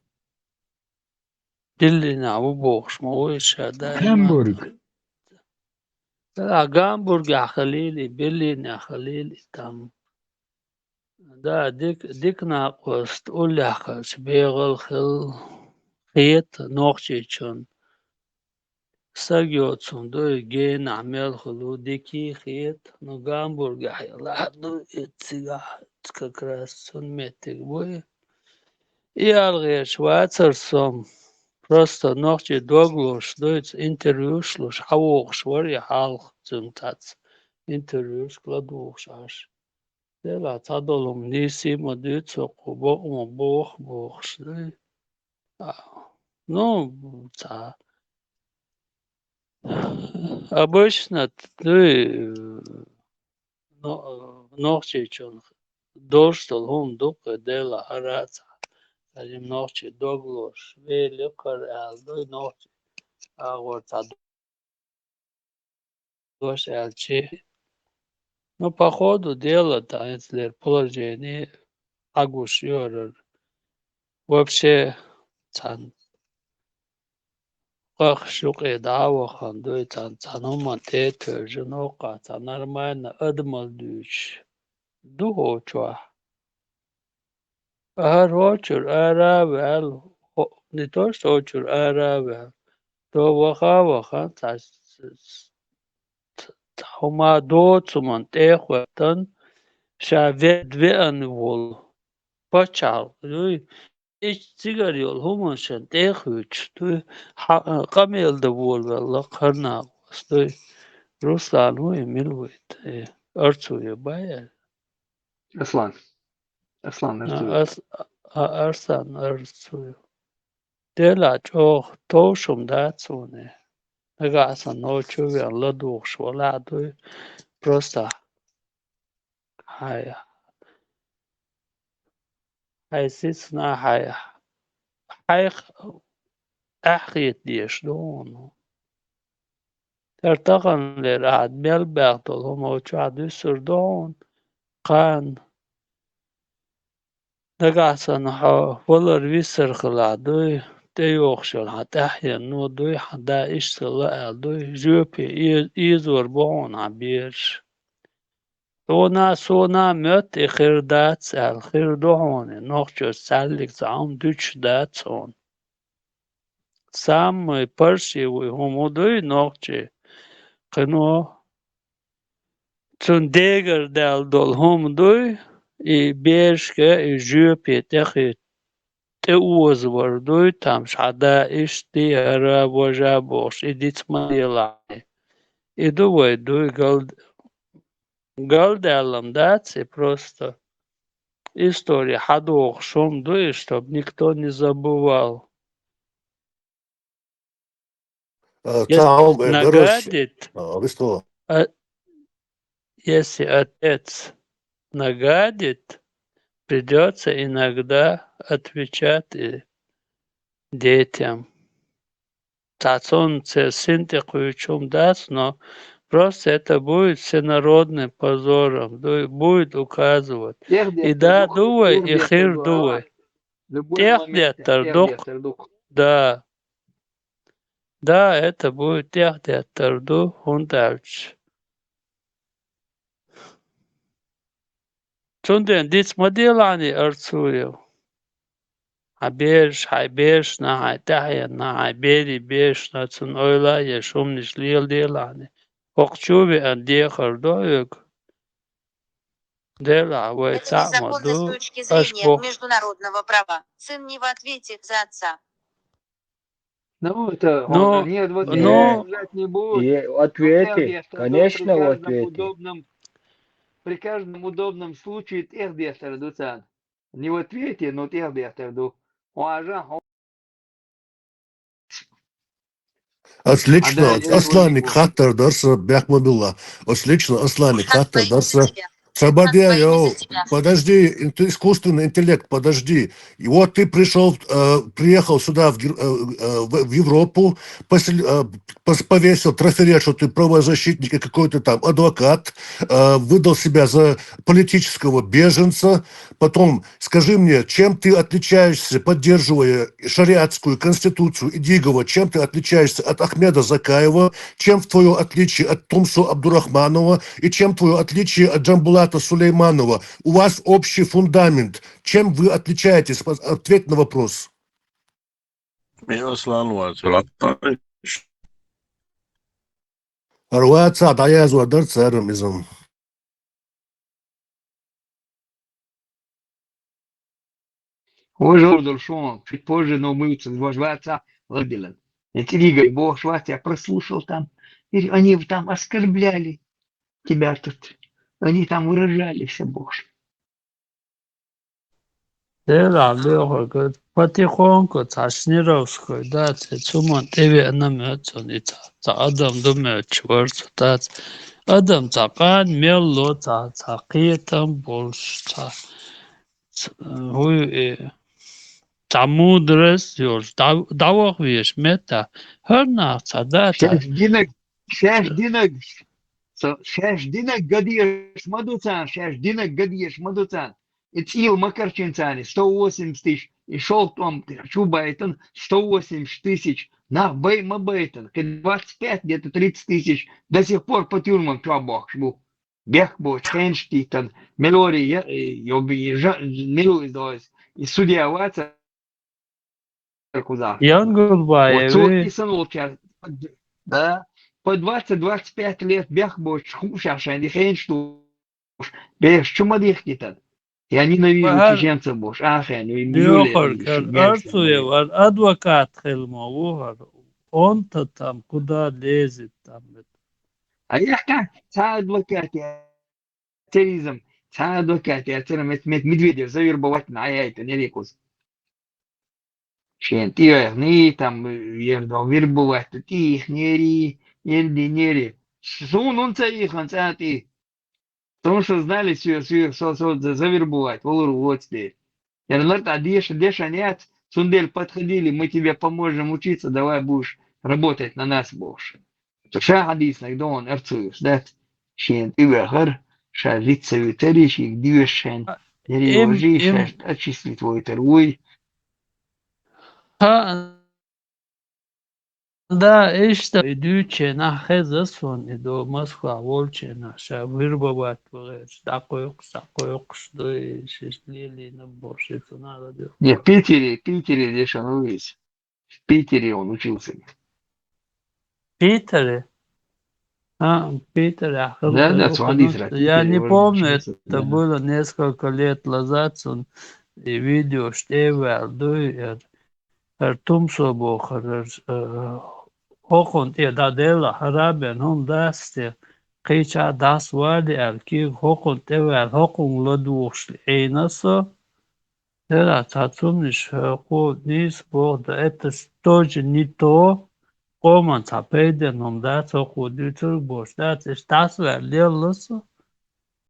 Берлина ву бохуш ма ву и ша даима. Гамбург. Да, Гамбургехь хилийла и, Берлинехь хилийла и там. Да, дик-, дика накъост, уллехь хилча бегӀал хила хета нохчичун. Стаг йоцун ду и генахь мел хуьлу дикий хета, ну, Гамбургехь ялахь ду и цигахь как раз цунна меттиг бу и. И аьлла гӀерташ вацара со, просто нохчий дог лозуш дуьйцу, интервьюш луш, хьавогӀуш вара и хьалха цуьнга цхьацца интервьюшка ладугӀуш Ӏаш. Делахь цхьадолу хӀума нийса ма дуьйцу, кху бакъ ма боху бохуш ду и. А, ну, цхьа обычно ду и, но-, нохчичун долуш долу хӀума ду-кх и, делахь хӀара а цхьа, хӀара нохчий дог лозуш, вели кхара аьлла ду и нохчий агӀор цхьа дош аьлчи. Ну, по ходу дела, тахан лер положение хьагуш йора. Вообще, цхьана къахь шукъе дӀа а вахана дуй, цхьана, цхьана хӀуманна тӀе а тевжина, оккха цхьа нормально адамал дуьйцуш ду хӀо чохь. ХӀара хӀо чуьра ара а ваьлла, хӀо-, не то, что хӀо чуьра ара а ваьлла, то ваха а вахана, цхьа с-, с-, цхьа хӀума доцу хӀуманна тӀе а хӀоьттина, ша вед веана волу пачхьалкх дуй, и цигара йолу хӀуманаш тӀе а хуьйцуш дуй, хьа-, къамел дан волавелла лакхара нахаца дуй. Руслан вуй, мила вуй те? Арцуев бай аьлла? Аслан. Аслан А, Арцуев. Ас-, а, Арслан Арцуев. Делахь чӀогӀа товш хӀума дац суна. Нагахь санна ночу вен ладугӀуш валахь дуй. Просто хьай, хьай сицна хьай, хьайх аьхьахета дезаш ду хьуна. ХӀара таханлера ахьа мел баьхна долу хӀума чохь дуьсур ду хьуна, кхана. Нагахь санна хьо валар висар хилахь дуй, тӀейогӀуш йолу хьан тӀаьхьено дуй, хьан да иштта хилла аьлла дуй, жоьпе э-, эзор бу хьуна хьан бераш. Хьуна а, суна а моьтту и хир дац аьлла, хир ду хьуна, и нохчочу цхьаьллиг цхьа хӀума дуьтуш дац хьуна. Самый паршивый хӀума дуй нохчи, кхино цунна дегара даьлла долу хӀума дуй, и берашка, и жоьпе тӀехӀитта, тӀеозавар дуй, там шхьа да иштта, хӀара, важа бохуш, и диц ма делахь. И ду вай дуй гал-, галдаьлла-м дац и, просто истори хьадохуш хӀума ду и, чтоб никто не забывал. А, если цхьа хӀума, э, бераш, нагадит, а, вистхула. А, если отец нагадит, придётся иногда отвечать и детям. Цхьа цунна церан син тӀе кхуьйчу хӀума дац, но просто это будет всенародным позором, ду-, будет указывать. И да ду вай, и хир ду вай. ТӀехдеттар ду-кх. Да. Да, это будет тӀехдеттар ду, хӀунда аьлча. Цундела диц ма делахьаний, Арцуев. Хьан бераш, хьайн берашна, хьайн тӀаьхьенна, хьайн берийн берашна цунна ойла а еш, хӀуманаш леладелахьаний. ХӀокху чу а веана дехар до хьоьга. Делахь вай цхьаъ ма ду, аша боху. Это незаконно с точки зрения международного права. Сын не в ответе за отца. Ну, это он, ну, они в ответе, ну, лежать не будут. И в ответе, конечно, в ответе. При каждом удобном случае тӀехдеттар ду царна. Не в ответе, но тӀехдеттар ду. Хьо ажа, хьо Отлично, Асланник, хаттар дар сан, бехк ма билла. Отлично, Асланник, хаттар дар сан. Сабаде, йоу, подожди, ин-, искусственный интеллект, подожди. И вот ты пришёл, э, приехал сюда, в Гер-, э, э, в, в Европу, посел-, э, пос-, повесил трафарет, что ты правозащитник и какой-то там адвокат, э, выдал себя за политического беженца. Потом скажи мне, чем ты отличаешься, поддерживая шариатскую конституцию Идигова, чем ты отличаешься от Ахмеда Закаева, чем в твоё отличие от Тумсо Абдурахманова и чем твоё отличие от Джамбулата Сулейманова? У вас общий фундамент. Чем вы отличаетесь? Ответь на вопрос. Мин Аслан вацара. Ара вацахь дӀаязвар дара цара иза. Уже долу шуна, чуть позже, но мы вот ваш ваца владелен. Я тебе говорю, бо шват, я прослушал там. И они там оскорбляли тебя тут. Они там выражались, бо. Делахь лоьхург, потихоньку цхьа Шнировской, да, цхьа цу ма тӀевеана моьтту цунна, и цхьа, цхьа адам ду моьттуш вара цу, дац. Адам цхьа къан мел ло, цхьа, цхьа кхетам болуш, цхьа, ц-, хӀуй, э, цхьа мудрость йолуш, дӀа-, дӀаваха везаш метта. ХӀара нах цхьа, да, цхьа. Шаьш динаг, шаьш динаг, со шаьш динарг ган дезаш ма ду царна, шаьш динарг ган дезаш ма ду царна. И цӀийла ма карчийна царна, сто восемьдесят тысяч, и шолгӀа тӀом чу байтина, сто восемьдесят тысяч, нах бай ма байтина, кхин двадцать пять, где-то тридцать тысяч до сих пор по тюрьмам чу бохкуш бу. Бехк боцу хенаш тӀе тан, мелори я, йо, и жа-, милу иза, и судья вац кхузахь. Янгулбаев. Вот цо и сан волчаьрга, да, по двадцать-двадцать пять лет бехк боцуш хууш шайна и хенаш ду. Беш чу ма дихкитан. Я ненавижу чеченцев бохуш, ахен, и Йохар, милли кар, арцуев, ар-, адвокат хилма ву хӀара. Он-то там куда лезет там это. А я как, ца адвокат я, терроризм, ца адвокат я, цара мет, мет Медведев завербовать на, а я это не рекус. Шен тӀеяхни, там, ердо вербовать, тӀеихнери, елдинери. Сун он ца иханца тӀе. Потому что знали, сю-, сю-, со-, со-, за-, завербовать, валур воцде. Я говорю, а деша, деша нет, цундел подходили, мы тебе поможем учиться, давай будешь работать на нас больше. То ша хьадийцинарг догӀун арцуьйсу дац, шена тӀевехар, ша жицца вуьтари, шийга доьшуш шайна, дерриге вожий, шаьш отчислить войтар вуй. Ха, да, иштта и дуьйцученахь хеза суна и до Москва волченахь, ша вербовать ву гӀерташ, дӀакхойкхуш, дӀакхойкхуш ду, и шиш лелийна бохуш, и цунах а ду. Не, в Питере, в Питере дешан ву иза. В Питере он учился. В Питере? А, в Питере. Да, да, цо хьадийцира, в Питере. Я не помню, это было несколько лет назад, сон и видео тӀеваьлла ду, я, хӀара тумсо боху, хӀара, э, хӀокхунна тӀе дӀаделла, хӀара бен хӀума дац те, кхеча дӀасавали аьлла, кийга хӀокхунна тӀеваьлла, хӀокхунга ладугӀуш Ӏийна со. Дера, цхьа цуннаш, э, кху нийса боху, да, это ж тоже не то, къоман цхьа пайденна хӀума дац, хӀокхо дуьйцург бохуш дац, иштта дӀасаваьлла лелла со.